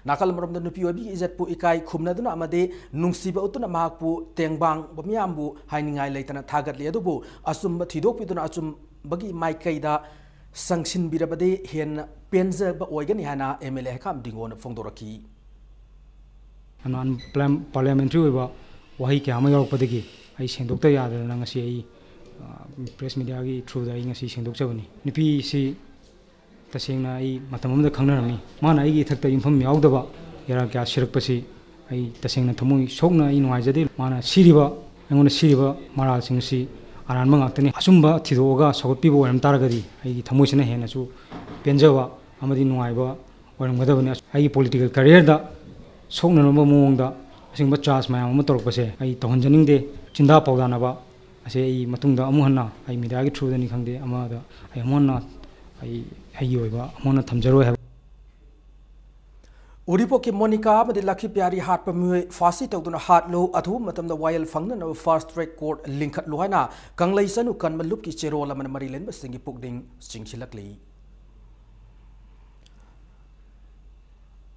ꯅꯥꯀꯜ ꯑꯃꯔꯣꯝꯗ ꯅꯨꯄꯤ ꯑꯣꯏꯕꯤꯒꯤ ꯏꯖꯠꯄꯨ ꯏꯀꯥꯏ ꯈꯨꯝꯅꯗꯨꯅ ꯑꯃꯗꯤ ꯅꯨꯡꯁꯤꯕ ꯎꯠꯇꯨꯅ ꯃꯍꯥꯛꯄꯨ ꯇꯦꯡꯕꯥꯡꯕ ꯃꯤꯌꯥꯝꯕꯨ ꯍꯥꯏꯅꯤꯡꯉꯥꯏ ꯂꯩꯇꯅ ꯊꯥꯒꯠꯂꯤ, ꯑꯗꯨꯕꯨ ꯑꯆꯨꯝꯕ ꯊꯤꯗꯣꯛꯄꯤꯗꯨꯅ ꯑꯆꯨꯝꯕꯒꯤ ꯃꯥꯏꯀꯩꯗ ꯆꯪꯁꯤꯟꯕꯤꯔꯕꯗꯤ ꯍꯦꯟꯅ ꯄꯦꯟꯖꯕ ꯑꯣꯏꯒꯅꯤ ꯍꯥꯏꯅ M L A ꯍꯩꯈꯥꯝ ꯗꯤꯡꯒꯣꯅ ꯐꯣꯡꯗꯣꯔꯛꯈꯤ꯫ ꯌꯥꯝꯅ ꯑꯟꯄ꯭ꯂꯥꯏꯝ-, ꯄꯥꯔꯂꯤꯌꯥꯃꯦꯟꯇ꯭ꯔꯤ ꯑꯣꯏꯕ ꯋꯥꯍꯩ ꯀꯌꯥ ꯑꯃ ꯌꯥꯎꯔꯛꯄꯗꯒꯤ ꯑꯩ ꯁꯦꯡꯗꯣꯛꯇ ꯌꯥꯗꯗꯅ ꯉꯁꯤ ꯑꯩ, ꯑ, ꯄ꯭ꯔꯦꯁ ꯃꯤꯗꯤꯌꯥꯒꯤ ꯊ꯭ꯔꯨꯗ ꯑꯩ ꯉꯁꯤ ꯁꯦꯡꯗꯣꯛꯆꯕꯅꯤ꯫ ꯅꯨꯄꯤꯁꯤ ꯇꯁꯦꯡꯅ ꯑꯩ ꯃꯇꯝ ꯑꯃꯗ ꯈꯪꯅꯔꯝꯃꯤ꯫ ꯃꯥꯅ ꯑꯩꯒꯤ ꯏꯊꯛꯇ ꯌꯨꯝꯐꯝ ꯌꯥꯎꯗꯕ ꯏꯔꯥ ꯀꯌꯥ ꯁꯤꯔꯛꯄꯁꯤ ꯑꯩ ꯇꯁꯦꯡꯅ ꯊꯃꯣꯏ ꯁꯣꯛꯅ ꯑꯩ ꯅꯨꯡꯉꯥꯏꯖꯗꯦ꯫ ꯃꯥꯅ ꯁꯤꯔꯤꯕ, ꯑꯩꯉꯣꯟꯗ ꯁꯤꯔꯤꯕ ꯃꯔꯥꯜꯁꯤꯡꯁꯤ ꯑꯔꯥꯟꯕ ꯉꯥꯛꯇꯅꯤ꯫ ꯑꯆꯨꯝꯕ ꯊꯤꯗꯣꯛꯑꯒ ꯁꯧꯒꯠꯄꯤꯕ ꯑꯣꯏꯔꯝ ꯇꯥꯔꯒꯗꯤ ꯑꯩꯒꯤ ꯊꯃꯣꯏꯁꯤꯅ ꯍꯦꯟꯅꯁꯨ ꯄꯦꯟꯖꯕ ꯑꯃꯗꯤ ꯅꯨꯡꯉꯥꯏꯕ ꯑꯣꯏꯔꯝꯒꯗꯕꯅꯤ꯫ ꯑꯩꯒꯤ ꯄꯣꯂꯤꯇꯤꯀꯦꯜ ꯀꯦꯔꯤꯌꯔꯗ ꯁꯣꯛꯅꯅꯕ ꯃꯑꯣꯡꯗ ꯑꯁꯤꯒꯨꯝꯕ ꯆꯥꯔꯖ ꯃꯌꯥꯝ ꯑꯃ ꯇꯧꯔꯛꯄꯁꯦ ꯑꯩ ꯇꯧꯍꯟꯖꯅꯤꯡꯗꯦ꯫ ꯆꯤꯟꯗꯥ ꯄꯥꯎꯗꯥꯅꯕ ꯑꯁꯦ ꯑꯩ ꯃꯇꯨꯡꯗ ꯑꯃꯨꯛ ꯍꯟꯅ ꯑꯩ ꯃꯤꯗꯤꯌꯥꯒꯤ ꯊ꯭ꯔꯨꯗꯅꯤ ꯈꯪꯗꯦ, ꯑꯃꯗ ꯑꯩ ꯑꯃꯨꯛ ꯍꯟꯅ ꯑꯩ ꯑꯩꯒꯤ ꯑꯣꯏꯕ ꯑꯃꯨꯛ ꯍꯟꯅ ꯊꯝꯖꯔꯣꯏ ꯍꯥꯏꯕ꯫ ꯎꯔꯤꯄꯣꯛꯀꯤ ꯃꯣꯅꯤꯀꯥ ꯑꯃꯗꯤ ꯂꯛꯈꯤ ꯄ꯭ꯌꯥꯔꯤ ꯍꯥꯠꯄ ꯃꯤꯑꯣꯏ ꯐꯥꯁꯤ ꯇꯧꯗꯨꯅ ꯍꯥꯠꯂꯨ, ꯑꯊꯨꯕ ꯃꯇꯝꯗ ꯋꯥꯌꯦꯜ ꯐꯪꯅꯅꯕ ꯐꯥꯁ ꯇ꯭ꯔꯦꯛ ꯀꯣꯔꯠ ꯂꯤꯡꯈꯠꯂꯨ ꯍꯥꯏꯅ ꯀꯪꯂꯩ ꯆꯅꯨ ꯀꯟꯕ ꯂꯨꯞꯀꯤ ꯆꯦꯔꯣꯜ ꯑꯃꯅ ꯃꯔꯤ ꯂꯩꯅꯕꯁꯤꯡꯒꯤ ꯄꯨꯛꯅꯤꯡ ꯆꯤꯡꯁꯤꯜꯂꯛꯂꯤ꯫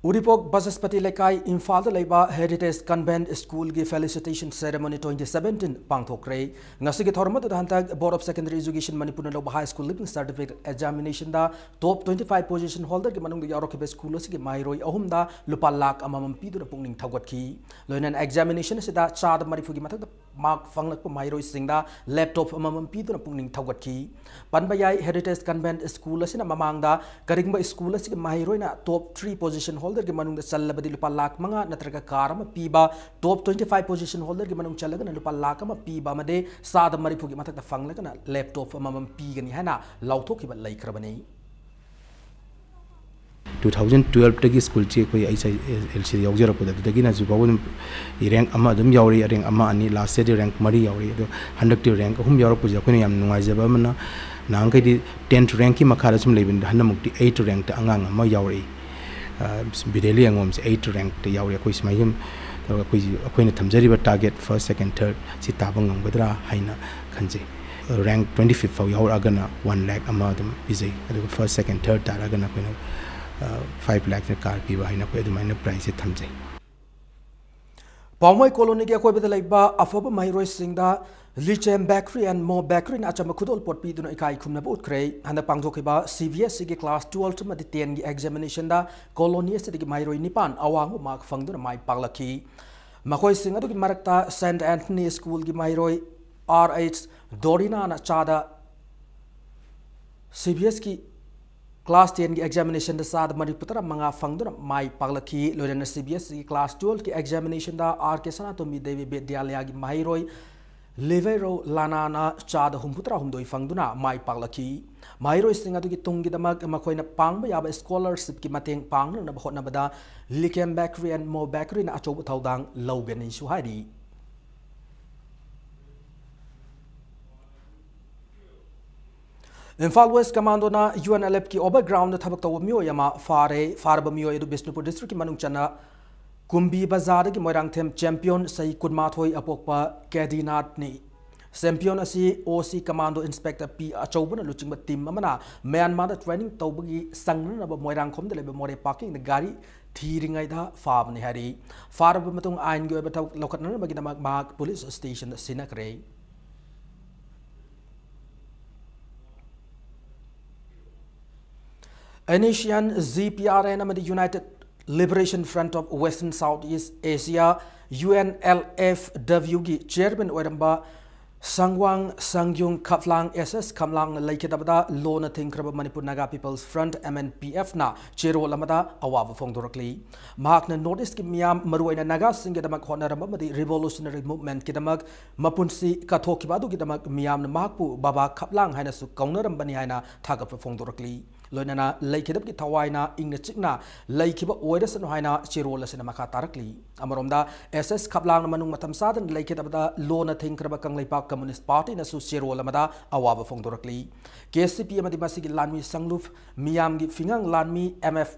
ꯎꯔꯤꯄꯣꯛ ꯕꯁꯁꯄꯇꯤ ꯂꯩꯀꯥꯏ, ꯏꯝꯐꯥꯜꯗ ꯂꯩꯕ ꯍꯦꯔꯤꯇꯦꯖ ꯀꯟꯚꯦꯟꯠ ꯁ꯭ꯀꯨꯜꯒꯤ ꯐꯦꯂꯤꯁꯤꯇꯦꯁꯟ ꯁꯦꯔꯦꯃꯣꯅꯤ ꯇ꯭ꯋꯦꯟꯇꯤ ꯁꯚꯦꯟꯇꯤꯟ ꯄꯥꯡꯊꯣꯛꯈ꯭ꯔꯦ꯫ ꯉꯁꯤꯒꯤ ꯊꯧꯔꯝ ꯑꯗꯨꯗ ꯍꯟꯗꯛ ꯕꯣꯔꯗ ꯑꯣꯐ ꯁꯦꯀꯦꯟꯗꯔꯤ ꯑꯦꯖꯨꯀꯦꯁꯟ ꯃꯅꯤꯄꯨꯔꯅ ꯂꯧꯕ ꯍꯥꯏ ꯁ꯭ꯀꯨꯜ ꯂꯤꯚꯤꯡ ꯁꯥꯔꯇꯤꯐꯤꯀꯦꯠ ꯑꯦꯛꯖꯥꯃꯤꯅꯦꯁꯟꯗ ꯇꯣꯞ ꯇ꯭ꯋꯦꯟꯇꯤ ꯐꯥꯏꯚ ꯄꯣꯖꯤꯁꯟ ꯍꯣꯜꯗꯔꯒꯤ ꯃꯅꯨꯡꯗ ꯌꯥꯎꯔꯛꯈꯤꯕ ꯁ꯭ꯀꯨꯜ ꯑꯁꯤꯒꯤ ꯃꯍꯩꯔꯣꯏ ꯑꯍꯨꯝꯗ ꯂꯨꯄꯥ ꯂꯥꯈ ꯑꯃꯃꯝ ꯄꯤꯗꯨꯅ ꯄꯨꯛꯅꯤꯡ ꯊꯧꯒꯠꯈꯤ꯫ ꯂꯣꯏꯅꯅ ꯑꯦꯛꯖꯥꯃꯤꯅꯦꯁꯟ ꯑꯁꯤꯗ ꯆꯥꯗ ꯃꯔꯤꯐꯨꯒꯤ ꯃꯊꯛꯇ ꯃꯥꯔꯛ ꯐꯪꯂꯛꯄ ꯃꯍꯩꯔꯣꯏꯁꯤꯡꯗ ꯂꯦꯞꯇꯣꯞ ꯑꯃꯃꯝ ꯄꯤꯗꯨꯅ ꯄꯨꯛꯅꯤꯡ ꯊꯧꯒꯠꯈꯤ꯫ ꯄꯟꯕ ꯌꯥꯏ, ꯍꯦꯔꯤꯇꯦꯖ ꯀꯟꯚꯦꯟꯠ ꯁ꯭ꯀꯨꯜ ꯑꯁꯤꯅ ꯃꯃꯥꯡꯗ ꯀꯔꯤꯒꯨꯝꯕ ꯁ꯭ꯀꯨꯜ ꯑꯁꯤꯒꯤ ꯃꯍꯩꯔꯣꯏꯅ ꯇꯣꯞ ꯊ꯭ꯔꯤ ꯄꯣꯖꯤꯁꯟ ꯍꯣꯜꯗꯔꯒꯤ ꯃꯅꯨꯡꯗ ꯆꯜꯂꯕꯗꯤ ꯂꯨꯄꯥ ꯂꯥꯈ ꯃꯉꯥ ꯅꯠꯇ꯭ꯔꯒ ꯀꯥꯔ ꯑꯃ ꯄꯤꯕ, ꯇꯣꯞ ꯇ꯭ꯋꯦꯟꯇꯤ ꯐꯥꯏꯚ ꯄꯣꯖꯤꯁꯟ ꯍꯣꯜꯗꯔꯒꯤ ꯃꯅꯨꯡ ꯆꯜꯂꯒꯅ ꯂꯨꯄꯥ ꯂꯥꯈ ꯑꯃ ꯄꯤꯕ ꯑꯃꯗꯤ ꯆꯥꯗ ꯃꯔꯤꯐꯨꯒꯤ ꯃꯊꯛꯇ ꯐꯪꯂꯒꯅ ꯂꯦꯞꯇꯣꯞ ꯑꯃꯃꯝ ꯄꯤꯒꯅꯤ ꯍꯥꯏꯅ ꯂꯥꯎꯊꯣꯛꯈꯤꯕ ꯂꯩꯈ꯭ꯔꯕꯅꯤ꯫ Two thousand twelve ꯇꯒꯤ ꯁ꯭ꯀꯨꯜꯁꯤ ꯑꯩꯈꯣꯏ ꯑꯩꯆ ꯑꯥꯏ ꯑꯦꯜ ꯁꯤꯗ ꯌꯥꯎꯖꯔꯛꯄꯗ, ꯑꯗꯨꯗꯒꯤꯅ ꯍꯧꯖꯤꯛ ꯐꯥꯎꯕ ꯑꯗꯨꯝ ꯔꯦꯡꯛ ꯑꯃ ꯑꯗꯨꯝ ꯌꯥꯎꯔꯤ, ꯔꯦꯡꯛ ꯑꯃ, ꯑꯅꯤ, ꯂꯥꯁ ꯌꯔꯗꯤ ꯔꯦꯡꯛ ꯃꯔꯤ ꯌꯥꯎꯔꯤ꯫ ꯑꯗꯣ ꯍꯟꯗꯛꯇꯤ ꯔꯦꯡꯛ ꯑꯍꯨꯝ ꯌꯥꯎꯔꯛꯄꯁꯦ ꯑꯩꯈꯣꯏꯅ ꯌꯥꯝ ꯅꯨꯡꯉꯥꯏꯖꯕ ꯑꯃꯅ, ꯅꯍꯥꯟꯈꯩꯗꯤ ꯇꯦꯟꯊ ꯔꯦꯡꯛꯀꯤ ꯃꯈꯥꯗ ꯁꯨꯝ ꯂꯩꯕꯅꯤꯗ, ꯍꯟꯗꯛꯃꯨꯛꯇꯤ ꯑꯩꯠ ꯔꯦꯡꯛꯇ ꯑꯉꯥꯡ ꯑꯃ ꯌꯥꯎꯔꯛꯏ꯫ ꯑ, ꯕꯤꯗꯦꯂꯤ ꯑꯉꯣꯝꯁꯦ ꯑꯩꯠ ꯔꯦꯡꯛꯇ ꯌꯥꯎꯔꯤ꯫ ꯑꯩꯈꯣꯏ ꯁꯨꯃꯥꯏꯅ ꯁꯨꯝ ꯇꯧꯔꯒ ꯑꯩꯈꯣꯏꯁꯤ, ꯑꯩꯈꯣꯏꯅ ꯊꯝꯖꯔꯤꯕ ꯇꯥꯔꯒꯦꯠ ꯐꯥꯔꯁ, ꯁꯦꯀꯦꯟ, ꯊꯔꯗ ꯁꯤ ꯇꯥꯕ ꯉꯝꯒꯗ꯭ꯔꯥ ꯍꯥꯏꯅ ꯈꯟꯖꯩ꯫ ꯔꯦꯡꯛ ꯇ꯭ꯋꯦꯟꯇꯤ ꯐꯤꯐ ꯐꯥꯎ ꯌꯥꯎꯔꯛꯑꯒꯅ ꯋꯥꯟ ꯂꯥꯈ ꯑꯃ ꯑꯗꯨꯝ ꯄꯤꯖꯩ, ꯑꯗꯨꯒ ꯐꯥꯔꯁ, ꯁꯦꯀꯦꯟ, ꯊꯔꯗ ꯇꯥꯔꯒꯅ ꯑꯩꯈꯣꯏꯅ, ꯑ, ꯐꯥꯏꯚ ꯂꯥꯈꯅ ꯀꯥꯔ ꯄꯤꯕ ꯍꯥꯏꯅ ꯑꯩꯈꯣꯏ ꯑꯗꯨꯃꯥꯏꯅ ꯄ꯭ꯔꯥꯏꯖꯁꯦ ꯊꯝꯖꯩ꯫ ꯄꯥꯎꯃꯩ ꯀꯣꯂꯣꯅꯤꯒꯤ ꯑꯀꯣꯏꯕꯗ ꯂꯩꯕ ꯑꯐꯕ ꯃꯍꯩꯔꯣꯏꯁꯤꯡꯗ Lichem Bakery and Mo Bakery ꯅ ꯑꯆꯝꯕ ꯈꯨꯗꯣꯜ ꯄꯣꯠ ꯄꯤꯗꯨꯅ ꯏꯀꯥꯏ ꯈꯨꯝꯅꯕ ꯎꯠꯈ꯭ꯔꯦ꯫ ꯍꯟꯗꯛ ꯄꯥꯡꯊꯣꯛꯈꯤꯕ C B S E ꯒꯤ class twelve ꯑꯃꯗꯤ ten ꯒꯤ examination ꯗ colony ꯑꯁꯤꯗꯒꯤ ꯃꯍꯩꯔꯣꯏ ꯅꯤꯄꯥꯟ ꯑꯋꯥꯡꯕ mark ꯐꯪꯗꯨꯅ ꯃꯥꯏ ꯄꯥꯛꯂꯛꯈꯤ꯫ ꯃꯈꯣꯏꯁꯤꯡ ꯑꯗꯨꯒꯤ ꯃꯔꯛꯇ Saint Anthony School ꯒꯤ ꯃꯍꯩꯔꯣꯏ R H ꯗꯣꯔꯤꯅꯥꯅ ꯆꯥꯗ C B S ꯀꯤ class ten ꯒꯤ examination ꯗ ꯆꯥꯗ ꯃꯔꯤꯐꯨ ꯇꯔꯥ ꯃꯉꯥ ꯐꯪꯗꯨꯅ ꯃꯥꯏ ꯄꯥꯛꯂꯛꯈꯤ꯫ ꯂꯣꯏꯅꯅ C B S E ꯒꯤ class twelve ꯀꯤ examination ꯗ R K ꯁꯅꯥꯇꯣꯝꯕꯤ ꯗꯦꯕꯤ ꯕꯤꯗ꯭ꯌꯥꯂꯌꯥꯒꯤ ꯃꯍꯩꯔꯣꯏ ꯂꯤꯕꯦꯔꯣ ꯂꯥꯅꯥꯅ ꯆꯥꯗ ꯍꯨꯝꯐꯨ ꯇꯔꯥ ꯍꯨꯝꯗꯣꯏ ꯐꯪꯗꯨꯅ ꯃꯥꯏ ꯄꯥꯛꯂꯛꯈꯤ꯫ ꯃꯍꯩꯔꯣꯏꯁꯤꯡ ꯑꯗꯨꯒꯤ ꯇꯨꯡꯒꯤꯗꯃꯛ ꯃꯈꯣꯏꯅ ꯄꯥꯡꯕ ꯌꯥꯕ scholarship ꯀꯤ ꯃꯇꯦꯡ ꯄꯥꯡꯅꯅꯕ ꯍꯣꯠꯅꯕꯗ Lichem Bakery and Mo Bakery ꯅ ꯑꯆꯧꯕ ꯊꯧꯗꯥꯡ ꯂꯧꯒꯅꯤꯁꯨ ꯍꯥꯏꯔꯤ꯫ Imphal West Commando ꯅ U N L F ꯀꯤ overground ꯗ ꯊꯕꯛ ꯇꯧꯕ ꯃꯤꯑꯣꯏ ꯑꯃ ꯐꯥꯔꯦ꯫ ꯐꯥꯔꯕ ꯃꯤꯑꯣꯏ ꯑꯗꯨ ꯕꯤꯁꯅꯨꯄꯨꯔ district ꯀꯤ ꯃꯅꯨꯡ ꯆꯟꯅ ꯀꯨꯝꯕꯤ ꯕꯖꯥꯔꯗꯒꯤ ꯃꯣꯏꯔꯥꯡꯊꯦꯝ ꯆꯦꯝꯄꯤꯌꯣꯟ ꯆꯍꯤ ꯀꯨꯟꯃꯥꯊꯣꯏ ꯑꯄꯣꯛꯄ ꯀꯦꯗꯤꯅꯥꯠꯅꯤ꯫ ꯆꯦꯝꯄꯤꯌꯣꯟ ꯑꯁꯤ O C Commando Inspector P ꯑꯆꯧꯕꯅ ꯂꯨꯆꯤꯡꯕ team ꯑꯃꯅ ꯃ꯭ꯌꯥꯟꯃꯥꯔꯗ training ꯇꯧꯕꯒꯤ ꯆꯪꯅꯅꯕ ꯃꯣꯏꯔꯥꯡꯈꯣꯝꯗ ꯂꯩꯕ ꯃꯣꯔꯦ parking ꯗ ꯒꯥꯔꯤ ꯊꯤꯔꯤꯉꯩꯗ ꯐꯥꯕꯅꯤ ꯍꯥꯏꯔꯤ꯫ ꯐꯥꯔꯕ ꯃꯇꯨꯡ ꯑꯥꯏꯟꯒꯤ ꯑꯣꯏꯕ ꯊꯕꯛ ꯂꯧꯈꯠꯅꯅꯕꯒꯤꯗꯃꯛ ꯃꯍꯥꯛ police station ꯗ ꯁꯤꯟꯅꯈ꯭ꯔꯦ꯫ N S C N, G P R N ꯑꯃꯗꯤ United Liberation Front of Western South East Asia, U N L F W ꯒꯤ chairman ꯑꯣꯏꯔꯝꯕ ꯁꯪꯋꯥꯡ ꯁꯪꯌꯨꯡ ꯈꯞꯂꯥꯡ, S S ꯈꯝꯂꯥꯡꯅ ꯂꯩꯈꯤꯗꯕꯗ ꯂꯣꯟꯅ ꯊꯤꯡꯈ꯭ꯔꯕ Manipur Naga People's Front, M N P F ꯅ ꯆꯦꯔꯣꯜ ꯑꯃꯗ ꯑꯋꯥꯕ ꯐꯣꯡꯗꯣꯔꯛꯂꯤ꯫ ꯃꯍꯥꯛꯅ North East ꯀꯤ ꯃꯤꯌꯥꯝ, ꯃꯔꯨꯑꯣꯏꯅ ꯅꯥꯒꯥꯁꯤꯡꯒꯤꯗꯃꯛ ꯍꯣꯠꯅꯔꯝꯕ ꯑꯃꯗꯤ revolutionary movement ꯀꯤꯗꯃꯛ ꯃꯄꯨꯟꯁꯤ ꯀꯠꯊꯣꯛꯈꯤꯕ ꯑꯗꯨꯒꯤꯗꯃꯛ ꯃꯤꯌꯥꯝꯅ ꯃꯍꯥꯛꯄꯨ ꯕꯥꯕꯥ ꯈꯞꯂꯥꯡ ꯍꯥꯏꯅꯁꯨ ꯀꯧꯅꯔꯝꯕꯅꯤ ꯍꯥꯏꯅ ꯊꯥꯒꯠꯄ ꯐꯣꯡꯗꯣꯔꯛꯂꯤ꯫ ꯂꯣꯏꯅꯅ ꯂꯩꯈꯤꯗꯕꯒꯤ ꯊꯋꯥꯏꯅ ꯏꯪꯅ ꯆꯤꯛꯅ ꯂꯩꯈꯤꯕ ꯑꯣꯏꯔꯁꯅꯨ ꯍꯥꯏꯅ ꯆꯦꯔꯣꯜ ꯑꯁꯤꯅ ꯃꯈꯥ ꯇꯥꯔꯛꯂꯤ꯫ ꯑꯃꯔꯣꯝꯗ, S S ꯈꯞꯂꯥꯡꯅ ꯃꯅꯨꯡ ꯃꯇꯝ ꯆꯥꯗꯅ ꯂꯩꯈꯤꯗꯕꯗ ꯂꯣꯟꯅ ꯊꯤꯡꯈ꯭ꯔꯕ ꯀꯪꯂꯩꯄꯥꯛ Communist Party ꯅꯁꯨ ꯆꯦꯔꯣꯜ ꯑꯃꯗ ꯑꯋꯥꯕ ꯐꯣꯡꯗꯣꯔꯛꯂꯤ꯫ K C P ꯑꯃꯗꯤ ꯃꯁꯤꯒꯤ ꯂꯥꯟꯃꯤ ꯁꯪꯂꯨꯞ ꯃꯤꯌꯥꯝꯒꯤ ꯐꯤꯉꯥꯡ ꯂꯥꯟꯃꯤ, M F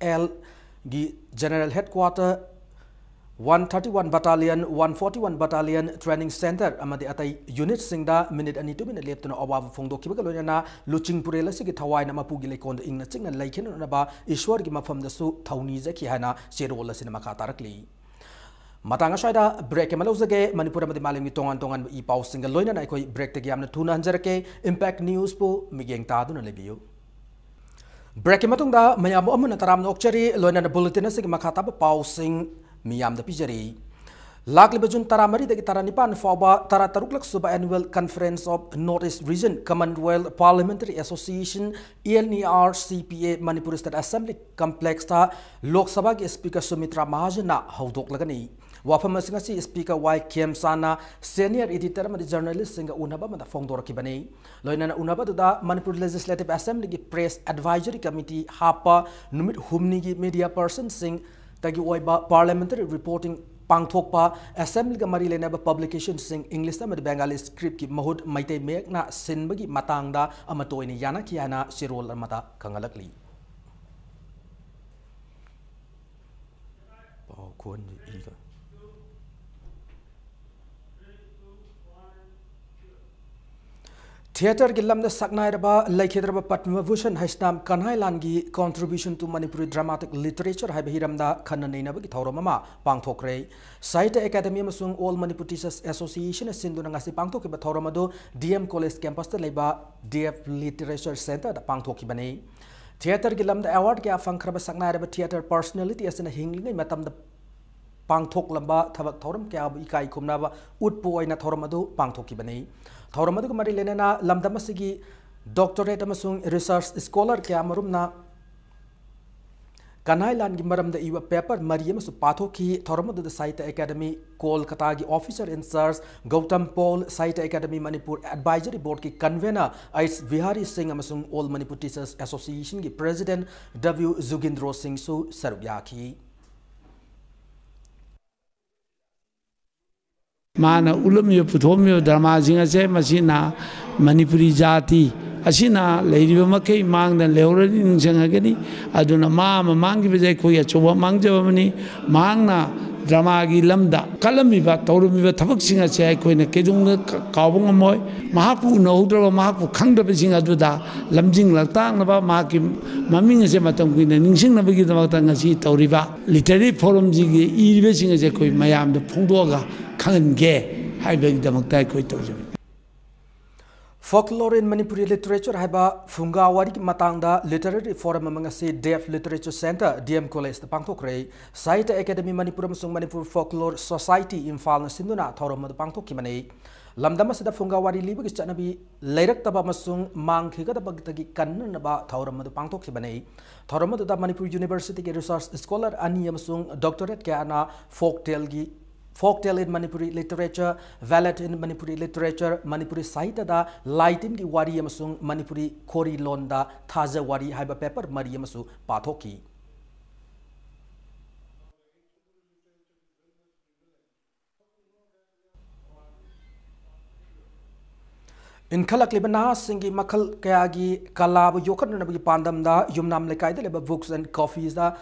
L ꯒꯤ General Headquarter, one thirty-one Battalion, one forty-one Battalion Training Center ꯑꯃꯗꯤ ꯑꯇꯩ unit ꯁꯤꯡꯗ minute ꯑꯅꯤ ꯇꯨꯃꯤꯟꯅ ꯂꯦꯞꯇꯨꯅ ꯑꯋꯥꯕ ꯐꯣꯡꯗꯣꯛꯈꯤꯕꯒ ꯂꯣꯏꯅꯅ ꯂꯨꯆꯤꯡ ꯄꯨꯔꯦꯜ ꯑꯁꯤꯒꯤ ꯊꯋꯥꯏꯅ ꯃꯄꯨꯒꯤ ꯂꯩꯀꯣꯜꯗ ꯏꯪꯅ ꯆꯤꯛꯅ ꯂꯩꯈꯤꯅꯅꯕ ꯏꯁ꯭ꯋꯔꯒꯤ ꯃꯐꯝꯗꯁꯨ ꯊꯧꯅꯤꯖꯈꯤ ꯍꯥꯏꯅ ꯆꯦꯔꯣꯜ ꯑꯁꯤꯅ ꯃꯈꯥ ꯇꯥꯔꯛꯂꯤ꯫ ꯃꯇꯥꯡ ꯑꯁ꯭ꯋꯥꯏꯗ break ꯑꯃ ꯂꯧꯖꯒꯦ꯫ ꯃꯅꯤꯄꯨꯔ ꯑꯃꯗꯤ ꯃꯥꯂꯦꯝꯒꯤ ꯇꯣꯉꯥꯟ ꯇꯣꯉꯥꯟꯕ ꯏ ꯄꯥꯎꯁꯤꯡꯒ ꯂꯣꯏꯅꯅ ꯑꯩꯈꯣꯏ break ꯇꯒꯤ ꯌꯥꯝꯅ ꯊꯨꯅ ꯍꯟꯖꯔꯛꯀꯦ꯫ Impact News ꯄꯨ ꯃꯤꯠꯌꯦꯡ ꯇꯥꯗꯨꯅ ꯂꯩꯕꯤꯌꯨ꯫ Break ꯀꯤ ꯃꯇꯨꯡꯗ ꯃꯌꯥꯝꯕꯨ ꯑꯃꯨꯛ ꯍꯟꯅ ꯇꯔꯥꯝꯅ ꯑꯣꯛꯆꯔꯤ꯫ ꯂꯣꯏꯅꯅ bulletin ꯑꯁꯤꯒꯤ ꯃꯈꯥ ꯇꯥꯕ ꯄꯥꯎꯁꯤꯡ ꯃꯤꯌꯥꯝꯗ ꯄꯤꯖꯔꯤ꯫ ꯂꯥꯛꯂꯤꯕ June ꯇꯔꯥꯃꯔꯤꯗꯒꯤ ꯇꯔꯥꯅꯤꯄꯥꯟ ꯐꯥꯎꯕ ꯇꯔꯥꯇꯔꯨꯛꯂꯛ ꯁꯨꯕ Annual Conference of North East Region Commonwealth Parliamentary Association, N E R C P A, Manipur State Assembly Complex ꯇ ꯂꯣꯛ ꯁꯚꯥꯒꯤ Speaker ꯁꯨꯃꯤꯇ꯭ꯔꯥ ꯃꯍꯥꯖꯟꯅ ꯍꯧꯗꯣꯛꯂꯒꯅꯤ꯫ ꯋꯥꯐꯝ ꯑꯁꯤꯡ ꯑꯁꯤ Speaker ꯋꯥꯏ ꯈꯦꯝꯆꯥꯟꯅ senior editor ꯑꯃꯗꯤ journalist ꯁꯤꯡꯒ ꯎꯅꯕ ꯑꯃꯗ ꯐꯣꯡꯗꯣꯔꯛꯈꯤꯕꯅꯤ꯫ ꯂꯣꯏꯅꯅ ꯎꯅꯕ ꯑꯗꯨꯗ ꯃꯅꯤꯄꯨꯔ Legislative Assembly ꯒꯤ Press Advisory Committee ꯍꯥꯞꯄ ꯅꯨꯃꯤꯠ ꯍꯨꯝꯅꯤꯒꯤ media person ꯁꯤꯡ ꯇꯒꯤ ꯑꯣꯏꯕ parliamentary reporting ꯄꯥꯡꯊꯣꯛꯄ, Assembly ꯒ ꯃꯔꯤ ꯂꯩꯅꯕ publication ꯁꯤꯡ English ꯑꯃꯗꯤ Bengali script ꯀꯤ ꯃꯍꯨꯠ ꯃꯩꯇꯩ ꯃꯌꯦꯛꯅ ꯁꯤꯟꯕꯒꯤ ꯃꯇꯥꯡꯗ ꯑꯃꯠꯇ ꯑꯣꯏꯅ ꯌꯥꯅꯈꯤ ꯍꯥꯏꯅ ꯆꯦꯔꯣꯜ ꯑꯃꯗ ꯈꯪꯍꯜꯂꯛꯂꯤ꯫ ꯄꯥꯎ ꯈꯣꯟꯁꯦ ꯏꯗ꯫ Theatre ꯒꯤ ꯂꯝꯗ ꯁꯛꯅꯥꯏꯔꯕ ꯂꯩꯈꯤꯗ꯭ꯔꯕ Padma Bhushan Heisnam ꯀꯟꯍꯥꯏꯂꯥꯟꯒꯤ Contribution to Manipuri Dramatic Literature ꯍꯥꯏꯕ ꯍꯤꯔꯝꯗ ꯈꯟꯅ ꯅꯩꯅꯕꯒꯤ ꯊꯧꯔꯝ ꯑꯃ ꯄꯥꯡꯊꯣꯛꯈ꯭ꯔꯦ꯫ ꯁꯥꯍꯤꯇ꯭ꯌ ꯑꯦꯀꯥꯗꯃꯤ ꯑꯃꯁꯨꯡ All Manipur Teachers Association ꯅ ꯁꯤꯟꯗꯨꯅ ꯉꯁꯤ ꯄꯥꯡꯊꯣꯛꯈꯤꯕ ꯊꯧꯔꯝ ꯑꯗꯨ D M College campus ꯇ ꯂꯩꯕ D F Literature Centre ꯗ ꯄꯥꯡꯊꯣꯛꯈꯤꯕꯅꯤ꯫ Theatre ꯒꯤ ꯂꯝꯗ award ꯀꯌꯥ ꯐꯪꯈ꯭ꯔꯕ ꯁꯛꯅꯥꯏꯔꯕ theatre personality ꯑꯁꯤꯅ ꯍꯤꯡꯂꯤꯉꯩ ꯃꯇꯝꯗ ꯄꯥꯡꯊꯣꯛꯂꯝꯕ ꯊꯕꯛ ꯊꯧꯔꯝ ꯀꯌꯥꯕꯨ ꯏꯀꯥꯏ ꯈꯨꯝꯅꯕ ꯎꯠꯄ ꯑꯣꯏꯅ ꯊꯧꯔꯝ ꯑꯗꯨ ꯄꯥꯡꯊꯣꯛꯈꯤꯕꯅꯤ꯫ ꯊꯧꯔꯝ ꯑꯗꯨꯒ ꯃꯔꯤ ꯂꯩꯅꯅ ꯂꯝꯗꯝ ꯑꯁꯤꯒꯤ doctorate ꯑꯃꯁꯨꯡ research scholar ꯀꯌꯥ ꯃꯔꯨꯝꯅ ꯀꯟꯍꯥꯏꯂꯥꯟꯒꯤ ꯃꯔꯝꯗ ꯏꯕ paper ꯃꯔꯤ ꯑꯃꯁꯨ ꯄꯥꯊꯣꯛꯈꯤ꯫ ꯊꯧꯔꯝ ꯑꯗꯨꯗ ꯁꯥꯍꯤꯇ꯭ꯌ ꯑꯦꯀꯥꯗꯃꯤ ꯀꯣꯜꯀꯇꯥꯒꯤ officer in charge Gautam Paul, Sahitya Akademi Manipur advisory board ꯀꯤ convener H ꯕꯤꯍꯥꯔꯤ ꯁꯤꯡ ꯑꯃꯁꯨꯡ All Manipur Teachers Association ꯒꯤ president W ꯖꯨꯒꯤꯟꯗ꯭ꯔꯣ ꯁꯤꯡꯁꯨ ꯁꯔꯨꯛ ꯌꯥꯈꯤ꯫ ꯃꯥꯅ ꯎꯠꯂꯝꯃꯤꯕ, ꯄꯨꯊꯣꯛꯑꯝꯃꯤꯕ drama ꯁꯤꯡ ꯑꯁꯦ, ꯃꯁꯤꯅ ꯃꯅꯤꯄꯨꯔꯤ ꯖꯥꯇꯤ ꯑꯁꯤꯅ ꯂꯩꯔꯤꯕ ꯃꯈꯩ ꯃꯥꯡꯗꯅ ꯂꯩꯍꯧꯔꯅꯤ, ꯅꯤꯡꯁꯤꯡꯉꯒꯅꯤ꯫ ꯑꯗꯨꯅ ꯃꯥ ꯑꯃ ꯃꯥꯡꯈꯤꯕꯁꯦ ꯑꯩꯈꯣꯏꯒꯤ ꯑꯆꯧꯕ ꯃꯥꯡꯖꯕ ꯑꯃꯅꯤ꯫ ꯃꯍꯥꯛꯅ ꯗ꯭ꯔꯃꯥꯒꯤ ꯂꯝꯗ ꯀꯜꯂꯝꯃꯤꯕ, ꯇꯧꯔꯝꯃꯤꯕ ꯊꯕꯛꯁꯤꯡ ꯑꯁꯦ ꯑꯩꯈꯣꯏꯅ ꯀꯩꯗꯧꯅꯨꯡꯗ ꯀ-, ꯀꯥꯎꯕ ꯉꯝꯃꯣꯏ꯫ ꯃꯍꯥꯛꯄꯨ ꯎꯅꯍꯧꯗ꯭ꯔꯕ, ꯃꯍꯥꯛꯄꯨ ꯈꯪꯗꯕꯁꯤꯡ ꯑꯗꯨꯗ ꯂꯝꯖꯤꯡ ꯂꯝꯇꯥꯛꯅꯕ, ꯃꯍꯥꯛꯀꯤ ꯃꯃꯤꯡ ꯑꯁꯦ ꯃꯇꯝ ꯀꯨꯏꯅ ꯅꯤꯡꯁꯤꯡꯅꯕꯒꯤꯗꯃꯛꯇ ꯉꯁꯤ ꯇꯧꯔꯤꯕ literary forumꯁꯤꯒꯤ ꯏꯔꯤꯕꯁꯤꯡ ꯑꯁꯦ ꯑꯩꯈꯣꯏ ꯃꯌꯥꯝꯗ ꯐꯣꯡꯗꯣꯛꯑꯒ ꯈꯪꯍꯟꯒꯦ ꯍꯥꯏꯕꯒꯤꯗꯃꯛꯇ ꯑꯩꯈꯣꯏ ꯇꯧꯖꯕꯅꯤ꯫ Folklore in Manipuri Literature ꯍꯥꯏꯕ ꯐꯨꯡꯒꯥ ꯋꯥꯔꯤꯒꯤ ꯃꯇꯥꯡꯗ literary forum ꯑꯃ ꯉꯁꯤ Deaf Literature Centre, D M College ꯇ ꯄꯥꯡꯊꯣꯛꯈ꯭ꯔꯦ꯫ ꯁꯥꯍꯤꯇ꯭ꯌ ꯑꯦꯀꯥꯗꯦꯃꯤ ꯃꯅꯤꯄꯨꯔ ꯑꯃꯁꯨꯡ ꯃꯅꯤꯄꯨꯔ Folklore Society ꯏꯝꯐꯥꯜꯅ ꯁꯤꯟꯗꯨꯅ ꯊꯧꯔꯝ ꯑꯗꯨ ꯄꯥꯡꯊꯣꯛꯈꯤꯕꯅꯤ꯫ ꯂꯝꯗꯝ ꯑꯁꯤꯗ ꯐꯨꯡꯒꯥ ꯋꯥꯔꯤ ꯂꯤꯕꯒꯤ ꯆꯠꯅꯕꯤ ꯂꯩꯔꯛꯇꯕ ꯑꯃꯁꯨꯡ ꯃꯥꯡꯈꯤꯒꯗꯕꯗꯒꯤ ꯀꯟꯅꯅꯕ ꯊꯧꯔꯝ ꯑꯗꯨ ꯄꯥꯡꯊꯣꯛꯈꯤꯕꯅꯤ꯫ ꯊꯧꯔꯝ ꯑꯗꯨꯗ ꯃꯅꯤꯄꯨꯔ University ꯒꯤ research scholar ꯑꯅꯤ ꯑꯃꯁꯨꯡ doctorate ꯀꯌꯥꯅ folktale ꯒꯤ Folktale in Manipuri Literature, Ballad in Manipuri Literature, Manipuri ꯁꯥꯍꯤꯇ꯭ꯌꯗ ꯂꯥꯏ ꯇꯤꯟꯒꯤ ꯋꯥꯔꯤ ꯑꯃꯁꯨꯡ ꯃꯅꯤꯄꯨꯔꯤ ꯈꯣꯔꯤ ꯂꯣꯟꯗ ꯊꯥꯖ ꯋꯥꯔꯤ ꯍꯥꯏꯕ paper ꯃꯔꯤ ꯑꯃꯁꯨ ꯄꯥꯊꯣꯛꯈꯤ꯫ ꯏꯟꯈꯠꯂꯛꯂꯤꯕ ꯅꯍꯥꯁꯤꯡꯒꯤ ꯃꯈꯜ ꯀꯌꯥꯒꯤ ꯀꯂꯥꯕꯨ ꯌꯣꯛꯈꯠꯅꯅꯕꯒꯤ ꯄꯥꯟꯗꯝꯗ ꯌꯨꯝꯅꯥꯝ ꯂꯩꯀꯥꯏꯗ ꯂꯩꯕ Books and Coffees ꯗ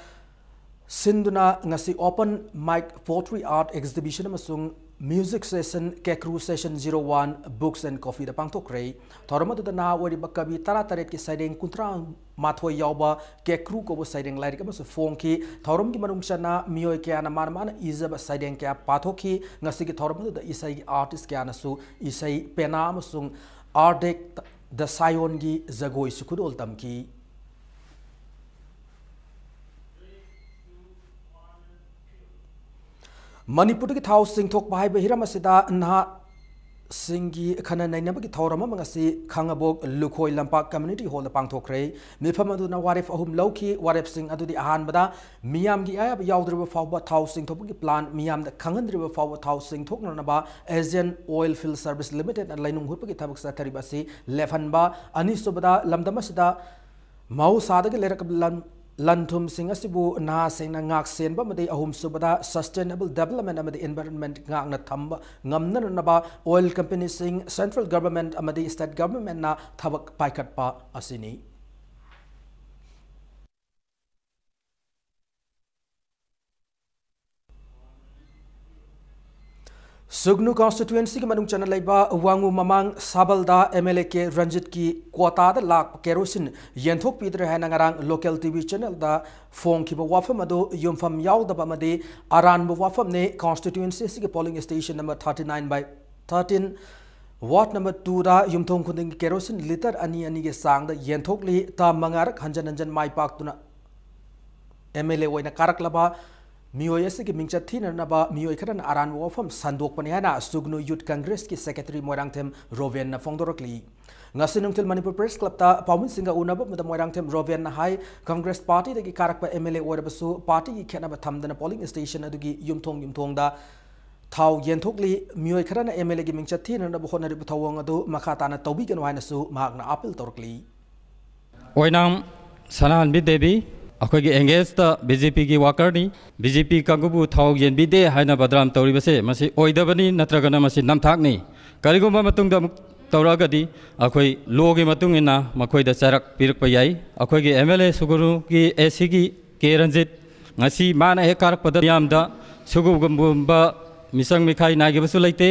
ꯁꯤꯟꯗꯨꯅ ꯉꯁꯤ open mic, poetry, art exhibition ꯑꯃꯁꯨꯡ music session, ꯀꯦꯀ꯭ꯔꯨ Session zero one, Books and Coffee ꯗ ꯄꯥꯡꯊꯣꯛꯈ꯭ꯔꯦ꯫ ꯊꯧꯔꯝ ꯑꯗꯨꯗ ꯅꯍꯥ ꯑꯣꯏꯔꯤꯕ ꯀꯕꯤ ꯇꯔꯥꯇꯔꯦꯠꯀꯤ ꯁꯩꯔꯦꯡ ꯀꯨꯟꯊ꯭ꯔꯥ ꯃꯥꯊꯣꯏ ꯌꯥꯎꯕ ꯀꯦꯀ꯭ꯔꯨ ꯀꯧꯕ ꯁꯩꯔꯦꯡ ꯂꯥꯏꯔꯤꯛ ꯑꯃꯁꯨ ꯐꯣꯡꯈꯤ꯫ ꯊꯧꯔꯝꯒꯤ ꯃꯅꯨꯡ ꯆꯟꯅ ꯃꯤꯑꯣꯏ ꯀꯌꯥꯅ ꯃꯥꯅ ꯃꯥꯅ ꯏꯖꯕ ꯁꯩꯔꯦꯡ ꯀꯌꯥ ꯄꯥꯊꯣꯛꯈꯤ꯫ ꯉꯁꯤꯒꯤ ꯊꯧꯔꯝ ꯑꯗꯨꯗ ꯏꯁꯩꯒꯤ artist ꯀꯌꯥꯅꯁꯨ ꯏꯁꯩ ꯄꯦꯅꯥ ꯑꯃꯁꯨꯡ ꯑꯥꯔꯗꯦꯛ ꯗ ꯁꯥꯏꯑꯣꯟꯒꯤ ꯖꯒꯣꯏꯁꯨ ꯈꯨꯗꯣꯜ ꯇꯝꯈꯤ꯫ ꯃꯅꯤꯄꯨꯔꯗꯒꯤ ꯊꯥꯎ ꯆꯤꯡꯊꯣꯛꯄ ꯍꯥꯏꯕ ꯍꯤꯔꯝ ꯑꯁꯤꯗ ꯅꯍꯥꯁꯤꯡꯒꯤ ꯈꯟꯅ ꯅꯩꯅꯕꯒꯤ ꯊꯧꯔꯝ ꯑꯃ ꯉꯁꯤ ꯈꯥꯉꯕꯣꯛ ꯂꯨꯈꯣꯏ ꯂꯝꯄꯥꯛ community hall ꯗ ꯄꯥꯡꯊꯣꯛꯈ꯭ꯔꯦ꯫ ꯃꯤꯐꯝ ꯑꯗꯨꯅ ꯋꯥꯔꯦꯞ ꯑꯍꯨꯝ ꯂꯧꯈꯤ꯫ ꯋꯥꯔꯦꯞꯁꯤꯡ ꯑꯗꯨꯗꯤ ꯑꯍꯥꯟꯕꯗ, ꯃꯤꯌꯥꯝꯒꯤ ꯑꯌꯥꯕ ꯌꯥꯎꯗ꯭ꯔꯤꯕ ꯐꯥꯎꯕ ꯊꯥꯎ ꯆꯤꯡꯊꯣꯛꯄꯒꯤ plan ꯃꯤꯌꯥꯝꯗ ꯈꯪꯍꯟꯗ꯭ꯔꯤꯕ ꯐꯥꯎꯕ ꯊꯥꯎ ꯆꯤꯡꯊꯣꯛꯅꯅꯕ Asian Oil Field Service Limited ꯅ ꯂꯩꯅꯨꯡ ꯍꯨꯠꯄꯒꯤ ꯊꯕꯛ ꯆꯠꯊꯔꯤꯕ ꯑꯁꯤ ꯂꯦꯞꯍꯟꯕ꯫ ꯑꯅꯤꯁꯨꯕꯗ, ꯂꯝꯗꯝ ꯑꯁꯤꯗ ꯃꯍꯧꯁꯥꯗꯒꯤ ꯂꯩꯔꯛꯂꯕ ꯂꯟ, ꯂꯟ-ꯊꯨꯝꯁꯤꯡ ꯑꯁꯤꯕꯨ ꯅꯍꯥꯁꯤꯡꯅ ꯉꯥꯛ ꯁꯦꯟꯕ ꯑꯃꯗꯤ ꯑꯍꯨꯝꯁꯨꯕꯗ sustainable development ꯑꯃꯗꯤ environment ꯉꯥꯛꯅ ꯊꯝꯕ ꯉꯝꯅꯅꯕ oil company ꯁꯤꯡ, central government ꯑꯃꯗꯤ state government ꯅ ꯊꯕꯛ ꯄꯥꯏꯈꯠꯄ ꯑꯁꯤꯅꯤ꯫ ꯁꯨꯒꯅꯨ ꯀꯟꯁꯇꯤꯇ꯭ꯋꯦꯟꯁꯤꯒꯤ ꯃꯅꯨꯡ ꯆꯟꯅ ꯂꯩꯕ ꯋꯥꯉꯨ ꯃꯃꯥꯡ ꯁꯥꯕꯜꯗ ꯑꯦꯝ ꯑꯦꯜ ꯑꯦ ꯀꯦ ꯔꯟꯖꯤꯠꯀꯤ ꯀ꯭ꯋꯥꯇꯥꯗ ꯂꯥꯛꯄ ꯀꯦꯔꯣꯁꯤꯟ ꯌꯦꯟꯊꯣꯛꯄꯤꯗ꯭ꯔꯦ ꯍꯥꯏꯅ ꯉꯔꯥꯡ ꯂꯣꯀꯦꯜ ꯇꯤ ꯚꯤ ꯆꯦꯅꯦꯜꯗ ꯐꯣꯡꯈꯤꯕ ꯋꯥꯐꯝ ꯑꯗꯨ ꯌꯨꯝꯐꯝ ꯌꯥꯎꯗꯕ ꯑꯃꯗꯤ ꯑꯔꯥꯟꯕ ꯋꯥꯐꯝꯅꯤ꯫ ꯀꯟꯁꯇꯤꯇ꯭ꯋꯦꯟꯁꯤ ꯑꯁꯤꯒꯤ polling station number thirty nine by thirteen, ward number ꯇꯨꯗ ꯌꯨꯝꯊꯣꯡ ꯈꯨꯗꯤꯡꯒꯤ ꯀꯦꯔꯣꯁꯤꯟ ꯂꯤꯇꯔ ꯑꯅꯤ ꯑꯅꯤꯒꯤ ꯆꯥꯡꯗ ꯌꯦꯟꯊꯣꯛꯂꯤ꯫ ꯇꯥ ꯃꯉꯥꯔꯛ ꯍꯟꯖꯟ ꯍꯟꯖꯟ ꯃꯥꯏ ꯄꯥꯛꯇꯨꯅ ꯑꯦꯝ ꯑꯦꯜ ꯑꯦ ꯑꯣꯏꯅ ꯀꯥꯔꯛꯂꯕ ꯃꯤꯑꯣꯏ ꯑꯁꯤꯒꯤ ꯃꯤꯡꯆꯠ ꯊꯤꯅꯅꯕ ꯃꯤꯑꯣꯏ ꯈꯔꯅ ꯑꯔꯥꯟꯕ ꯋꯥꯐꯝ ꯁꯟꯗꯣꯛꯄꯅꯤ ꯍꯥꯏꯅ ꯁꯨꯒꯅꯨ ꯌꯨꯠ ꯀꯪꯒ꯭ꯔꯦꯁꯀꯤ ꯁꯦꯀ꯭ꯔꯦꯇꯔꯤ ꯃꯣꯏꯔꯥꯡꯊꯦꯝ ꯔꯣꯕꯦꯟꯅ ꯐꯣꯡꯗꯣꯔꯛꯂꯤ꯫ ꯉꯁꯤ ꯅꯨꯡꯊꯤꯜ ꯃꯅꯤꯄꯨꯔ ꯄ꯭ꯔꯦꯁ ꯀ꯭ꯂꯕꯇ ꯄꯥꯎꯃꯤꯁꯤꯡꯒ ꯎꯅꯕ ꯑꯃꯗ ꯃꯣꯏꯔꯥꯡꯊꯦꯝ ꯔꯣꯕꯦꯟꯅ ꯍꯥꯏ, ꯀꯪꯒ꯭ꯔꯦꯁ ꯄꯥꯔꯇꯤꯗꯒꯤ ꯀꯥꯔꯛꯄ ꯑꯦꯝ ꯑꯦꯜ ꯑꯦ ꯑꯣꯏꯔꯕꯁꯨ ꯄꯥꯔꯇꯤꯒꯤ ꯈꯦꯠꯅꯕ ꯊꯝꯗꯅ ꯄꯣꯂꯤꯡ ꯁ꯭ꯇꯦꯁꯟ ꯑꯗꯨꯒꯤ ꯌꯨꯝꯊꯣꯡ ꯌꯨꯝꯊꯣꯡꯗ ꯊꯥꯎ ꯌꯦꯟꯊꯣꯛꯂꯤ꯫ ꯃꯤꯑꯣꯏ ꯈꯔꯅ ꯑꯦꯝ ꯑꯦꯜ ꯑꯦꯒꯤ ꯃꯤꯡꯆꯠ ꯊꯤꯅꯅꯕ ꯍꯣꯠꯅꯔꯤꯕ ꯊꯧꯑꯣꯡ ꯑꯗꯨ ꯃꯈꯥ ꯇꯥꯅ ꯇꯧꯕꯤꯒꯅꯨ ꯍꯥꯏꯅꯁꯨ ꯃꯍꯥꯛꯅ ꯑꯥꯄꯤꯜ ꯇꯧꯔꯛꯂꯤ꯫ ꯑꯣꯏꯅꯥꯝ ꯁꯅꯥꯍꯟꯕꯤ ꯗꯦꯕꯤ, ꯑꯩꯈꯣꯏꯒꯤ ꯑꯦꯡꯒꯦꯖꯇ ꯕꯤ ꯖꯦ ꯄꯤꯒꯤ ꯋꯥꯀꯔꯅꯤ꯫ ꯕꯤ ꯖꯦ ꯄꯤ ꯀꯥꯡꯕꯨꯕꯨ ꯊꯥꯎ ꯌꯦꯟꯕꯤꯗꯦ ꯍꯥꯏꯅ ꯕꯗꯅꯥꯝ ꯇꯧꯔꯤꯕꯁꯦ ꯃꯁꯤ ꯑꯣꯏꯗꯕꯅꯤ, ꯅꯠꯇ꯭ꯔꯒꯅ ꯃꯁꯤ ꯅꯝꯊꯥꯛꯅꯤ꯫ ꯀꯔꯤꯒꯨꯝꯕ ꯃꯇꯨꯡꯗ ꯑꯃꯨꯛ ꯇꯧꯔꯛꯑꯒꯗꯤ ꯑꯩꯈꯣꯏ ꯂꯣꯒꯤ ꯃꯇꯨꯡ ꯏꯟꯅ ꯃꯈꯣꯏꯗ ꯆꯩꯔꯥꯛ ꯄꯤꯔꯛꯄ ꯌꯥꯏ꯫ ꯑꯩꯈꯣꯏꯒꯤ ꯑꯦꯝ ꯑꯦꯜ ꯑꯦ ꯁꯨꯒꯨꯅꯨꯒꯤ ꯑꯦ ꯁꯤꯒꯤ ꯀꯦ ꯔꯟꯖꯤꯠ, ꯉꯁꯤ ꯃꯥꯅ ꯍꯦꯛ ꯀꯥꯔꯛꯄꯗ ꯃꯤꯌꯥꯝꯗ ꯁꯤꯒꯨꯝꯕ ꯃꯤꯆꯪ ꯃꯤꯈꯥꯏ ꯅꯥꯏꯈꯤꯕꯁꯨ ꯂꯩꯇꯦ꯫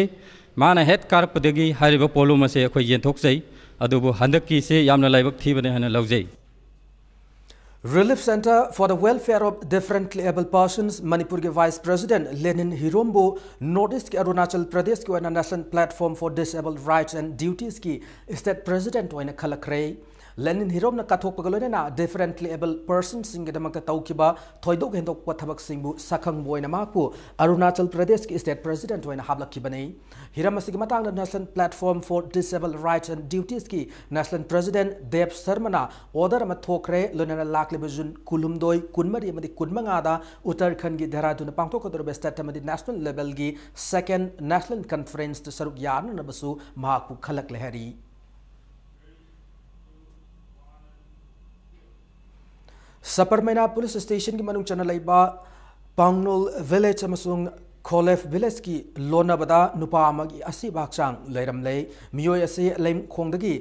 ꯃꯥꯅ ꯍꯦꯛ ꯀꯥꯔꯛꯄꯗꯒꯤ ꯍꯥꯏꯔꯤꯕ ꯄꯣꯠꯂꯨꯝ ꯑꯁꯦ ꯑꯩꯈꯣꯏ ꯌꯦꯟꯊꯣꯛꯆꯩ꯫ ꯑꯗꯨꯕꯨ ꯍꯟꯗꯛꯀꯤꯁꯦ ꯌꯥꯝꯅ ꯂꯥꯏꯕꯛ ꯊꯤꯕꯅꯦ ꯍꯥꯏꯅ ꯂꯧꯖꯩ꯫ Relief Centre for the Welfare of Differently Abled Persons ꯃꯅꯤꯄꯨꯔꯒꯤ ꯚꯥꯏꯁ ꯄ꯭ꯔꯦꯁꯤꯗꯦꯟꯠ ꯂꯦꯅꯤꯟ ꯍꯤꯔꯣꯝꯕꯨ ꯅꯣꯔꯠ ꯏꯁ꯭ꯠꯀꯤ ꯑꯔꯨꯅꯥꯆꯜ ꯄ꯭ꯔꯗꯦꯁꯀꯤ ꯑꯣꯏꯅ National Platform for Disabled Rights and Dutiesꯀꯤ ꯁ꯭ꯇꯦꯠ ꯄ꯭ꯔꯦꯁꯤꯗꯦꯟꯠ ꯑꯣꯏꯅ ꯈꯜꯂꯛꯈ꯭ꯔꯦ꯫ ꯂꯦꯅꯤꯟ ꯍꯤꯔꯣꯝꯅ ꯀꯠꯊꯣꯛꯄꯒ ꯂꯣꯏꯅꯅ ꯗꯤꯐꯔꯦꯟꯠꯂꯤ ꯑꯦꯕꯜ ꯄꯔꯁꯟꯁꯤꯡꯒꯤꯗꯃꯛꯇ ꯇꯧꯈꯤꯕ ꯊꯣꯏꯗꯣꯛ ꯍꯦꯟꯗꯣꯛꯄ ꯊꯕꯛꯁꯤꯡꯕꯨ ꯁꯛꯈꯪꯕ ꯑꯣꯏꯅ ꯃꯍꯥꯛꯄꯨ ꯑꯔꯨꯅꯥꯆꯜ ꯄ꯭ꯔꯗꯦꯁꯀꯤ ꯁ꯭ꯇꯦꯠ ꯄ꯭ꯔꯦꯁꯤꯗꯦꯟꯠ ꯑꯣꯏꯅ ꯍꯥꯞꯂꯛꯈꯤꯕꯅꯤ꯫ ꯍꯤꯔꯝ ꯑꯁꯤꯒꯤ ꯃꯇꯥꯡꯗ National Platform for Disabled Rights and Dutiesꯀꯤ ꯅꯦꯁꯅꯦꯜ ꯄ꯭ꯔꯦꯁꯤꯗꯦꯟꯠ ꯗꯦꯕ ꯁꯔꯃꯅ ꯑꯣꯔꯗꯔ ꯑꯃ ꯊꯣꯛꯈ꯭ꯔꯦ꯫ ꯂꯣꯏꯅꯅ ꯂꯥꯛꯂꯤꯕ ꯖꯨꯟ ꯀꯨꯟꯍꯨꯝꯗꯣꯏ, ꯀꯨꯟꯃꯔꯤ ꯑꯃꯗꯤ ꯀꯨꯟꯃꯉꯥꯗ ꯎꯠꯇꯔꯈꯟꯒꯤ ꯙꯦꯔꯥꯗꯨꯟꯗ ꯄꯥꯡꯊꯣꯛꯀꯗꯧꯔꯤꯕ ꯁ꯭ꯇꯦꯠ ꯑꯃꯗꯤ ꯅꯦꯁꯅꯦꯜ ꯂꯦꯕꯦꯜꯒꯤ ꯁꯦꯀꯦꯟ ꯅꯦꯁꯅꯦꯜ ꯀꯟꯐꯔꯦꯟꯁꯇ ꯁꯔꯨꯛ ꯌꯥꯅꯅꯕꯁꯨ ꯃꯍꯥꯛꯄꯨ ꯈꯜꯂꯛꯂꯦ ꯍꯥꯏꯔꯤ꯫ ꯁꯄꯔꯃꯩꯅꯥ ꯄꯨꯂꯤꯁ ꯁ꯭ꯇꯦꯁꯟꯒꯤ ꯃꯅꯨꯡ ꯆꯟꯅ ꯂꯩꯕ ꯄꯥꯡꯅꯣꯜ ꯚꯤꯂꯦꯖ ꯑꯃꯁꯨꯡ ꯈꯣꯂꯦꯐ ꯚꯤꯂꯦꯖꯀꯤ ꯂꯣꯟꯅꯕꯗ ꯅꯨꯄꯥ ꯑꯃꯒꯤ ꯑꯁꯤꯕ ꯍꯛꯆꯥꯡ ꯂꯩꯔꯝꯂꯦ꯫ ꯃꯤꯑꯣꯏ ꯑꯁꯤ ꯂꯩꯃꯈꯣꯡꯗꯒꯤ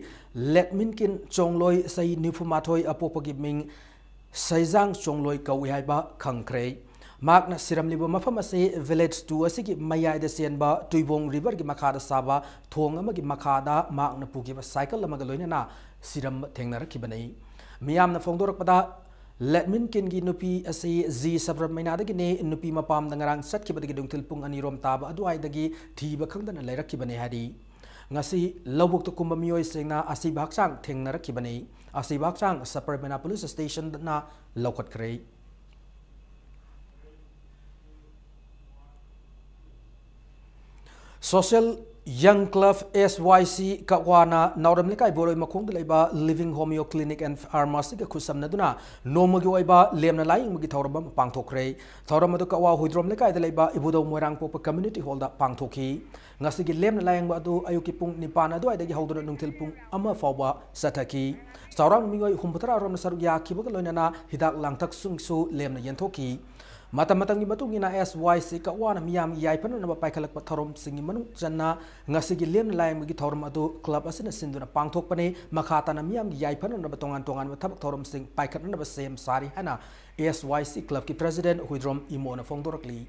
ꯂꯦꯠꯃꯤꯟꯀꯤꯟ ꯆꯣꯡꯂꯣꯏ, ꯆꯍꯤ ꯅꯤꯐꯨ ꯃꯥꯊꯣꯏ, ꯑꯄꯣꯛꯄꯒꯤ ꯃꯤꯡ ꯁꯩꯖꯥꯡ ꯆꯣꯡꯂꯣꯏ ꯀꯧꯏ ꯍꯥꯏꯕ ꯈꯪꯈ꯭ꯔꯦ꯫ ꯃꯍꯥꯛꯅ ꯁꯤꯔꯝꯂꯤꯕ ꯃꯐꯝ ꯑꯁꯤ Village two ꯑꯁꯤꯒꯤ ꯃꯌꯥꯏꯗ ꯆꯦꯟꯕ ꯇꯨꯏꯕꯣꯡ Riverꯒꯤ ꯃꯈꯥꯗ ꯁꯥꯕ ꯊꯣꯡ ꯑꯃꯒꯤ ꯃꯈꯥꯗ ꯃꯍꯥꯛꯅ ꯄꯨꯈꯤꯕ cycle ꯑꯃꯒ ꯂꯣꯏꯅꯅ ꯁꯤꯔꯝꯕ ꯊꯦꯡꯅꯔꯛꯈꯤꯕꯅꯤ꯫ ꯃꯤꯌꯥꯝꯅ ꯐꯣꯡꯗꯣꯔꯛꯄꯗ, ꯂꯦꯠꯃꯤꯟ ꯀꯤꯟꯒꯤ ꯅꯨꯄꯤ ꯑꯁꯤ ꯖꯤ ꯁꯕꯔꯃꯩꯅꯥꯗꯒꯤꯅꯤ꯫ ꯅꯨꯄꯤ ꯃꯄꯥꯝꯗ ꯉꯔꯥꯡ ꯆꯠꯈꯤꯕꯗꯒꯤ ꯅꯨꯡꯊꯤꯜ ꯄꯨꯡ ꯑꯅꯤ ꯔꯣꯝ ꯇꯥꯕ ꯑꯗꯨꯋꯥꯏꯗꯒꯤ ꯊꯤꯕ ꯈꯪꯗꯅ ꯂꯩꯔꯛꯈꯤꯕꯅꯤ ꯍꯥꯏꯔꯤ꯫ ꯉꯁꯤ ꯂꯧꯕꯨꯛꯇ ꯀꯨꯝꯕ ꯃꯤꯑꯣꯏꯁꯤꯡꯅ ꯑꯁꯤꯕ ꯍꯛꯆꯥꯡ ꯊꯦꯡꯅꯔꯛꯈꯤꯕꯅꯤ꯫ ꯑꯁꯤꯕ ꯍꯛꯆꯥꯡ ꯁꯕꯔꯃꯩꯅꯥ Police Stationꯅ ꯂꯧꯈꯠꯈ꯭ꯔꯦ꯫ Social Young Club S Y C ꯀꯛꯋꯥꯅ ꯅꯥꯎꯔꯦꯝ ꯂꯩꯀꯥꯏ ꯕꯣꯔꯣꯏ ꯃꯈꯣꯡꯗ ꯂꯩꯕ Living Homeo Clinic and Pharmacyꯒ ꯈꯨꯠꯁꯝꯅꯗꯨꯅ ꯅꯣꯡꯃꯒꯤ ꯑꯣꯏꯕ ꯂꯦꯝꯅ ꯂꯥꯌꯦꯡꯕꯒꯤ ꯊꯧꯔꯝ ꯑꯃ ꯄꯥꯡꯊꯣꯛꯈ꯭ꯔꯦ꯫ ꯊꯧꯔꯝ ꯑꯗꯨ ꯀꯛꯋꯥ ꯍꯨꯏꯗ꯭ꯔꯣꯝ ꯂꯩꯀꯥꯏꯗ ꯂꯩꯕ ꯏꯕꯨꯙꯧ ꯃꯣꯏꯔꯥꯡꯄꯣꯛꯄ Community Hallꯗ ꯄꯥꯡꯊꯣꯛꯈꯤ꯫ ꯉꯁꯤꯒꯤ ꯂꯦꯝꯅ ꯂꯥꯌꯦꯡꯕ ꯑꯗꯨ ꯑꯌꯨꯛꯀꯤ ꯄꯨꯡ ꯅꯤꯄꯥꯟ ꯑꯗꯨꯋꯥꯏꯗꯒꯤ ꯍꯧꯗꯨꯅ ꯅꯨꯡꯊꯤꯜ ꯄꯨꯡ ꯑꯃ ꯐꯥꯎꯕ ꯆꯠꯊꯈꯤ꯫ ꯆꯥꯎꯔꯥꯛꯅ ꯃꯤꯑꯣꯏ ꯍꯨꯝꯐꯨꯇꯔꯥ ꯔꯣꯝꯅ ꯁꯔꯨꯛ ꯌꯥꯈꯤꯕꯒ ꯂꯣꯏꯅꯅ ꯍꯤꯗꯥꯛ ꯂꯥꯡꯊꯛꯁꯤꯡꯁꯨ ꯂꯦꯝꯅ ꯌꯦꯟꯊꯣꯛꯈꯤ꯫ ꯃꯇꯝ ꯃꯇꯝꯒꯤ ꯃꯇꯨꯡ ꯏꯟꯅ S Y C ꯀꯛꯋꯥꯅ ꯃꯤꯌꯥꯝꯒꯤ ꯌꯥꯏꯐꯅꯅꯕ ꯄꯥꯏꯈꯠꯂꯛꯄ ꯊꯧꯔꯝꯁꯤꯡꯒꯤ ꯃꯅꯨꯡ ꯆꯟꯅ ꯉꯁꯤꯒꯤ ꯂꯦꯝꯅ ꯂꯥꯌꯦꯡꯕꯒꯤ ꯊꯧꯔꯝ ꯑꯗꯨ club ꯑꯁꯤꯅ ꯁꯤꯟꯗꯨꯅ ꯄꯥꯡꯊꯣꯛꯄꯅꯤ꯫ ꯃꯈꯥ ꯇꯥꯅ ꯃꯤꯌꯥꯝꯒꯤ ꯌꯥꯏꯐꯅꯅꯕ ꯇꯣꯉꯥꯟ ꯇꯣꯉꯥꯟꯕ ꯊꯕꯛ ꯊꯧꯔꯝꯁꯤꯡ ꯄꯥꯏꯈꯠꯅꯅꯕ ꯁꯦꯝ ꯁꯥꯔꯤ ꯍꯥꯏꯅ S Y C clubꯀꯤ president Huidrom ꯏꯃꯣꯅ ꯐꯣꯡꯗꯣꯔꯛꯂꯤ꯫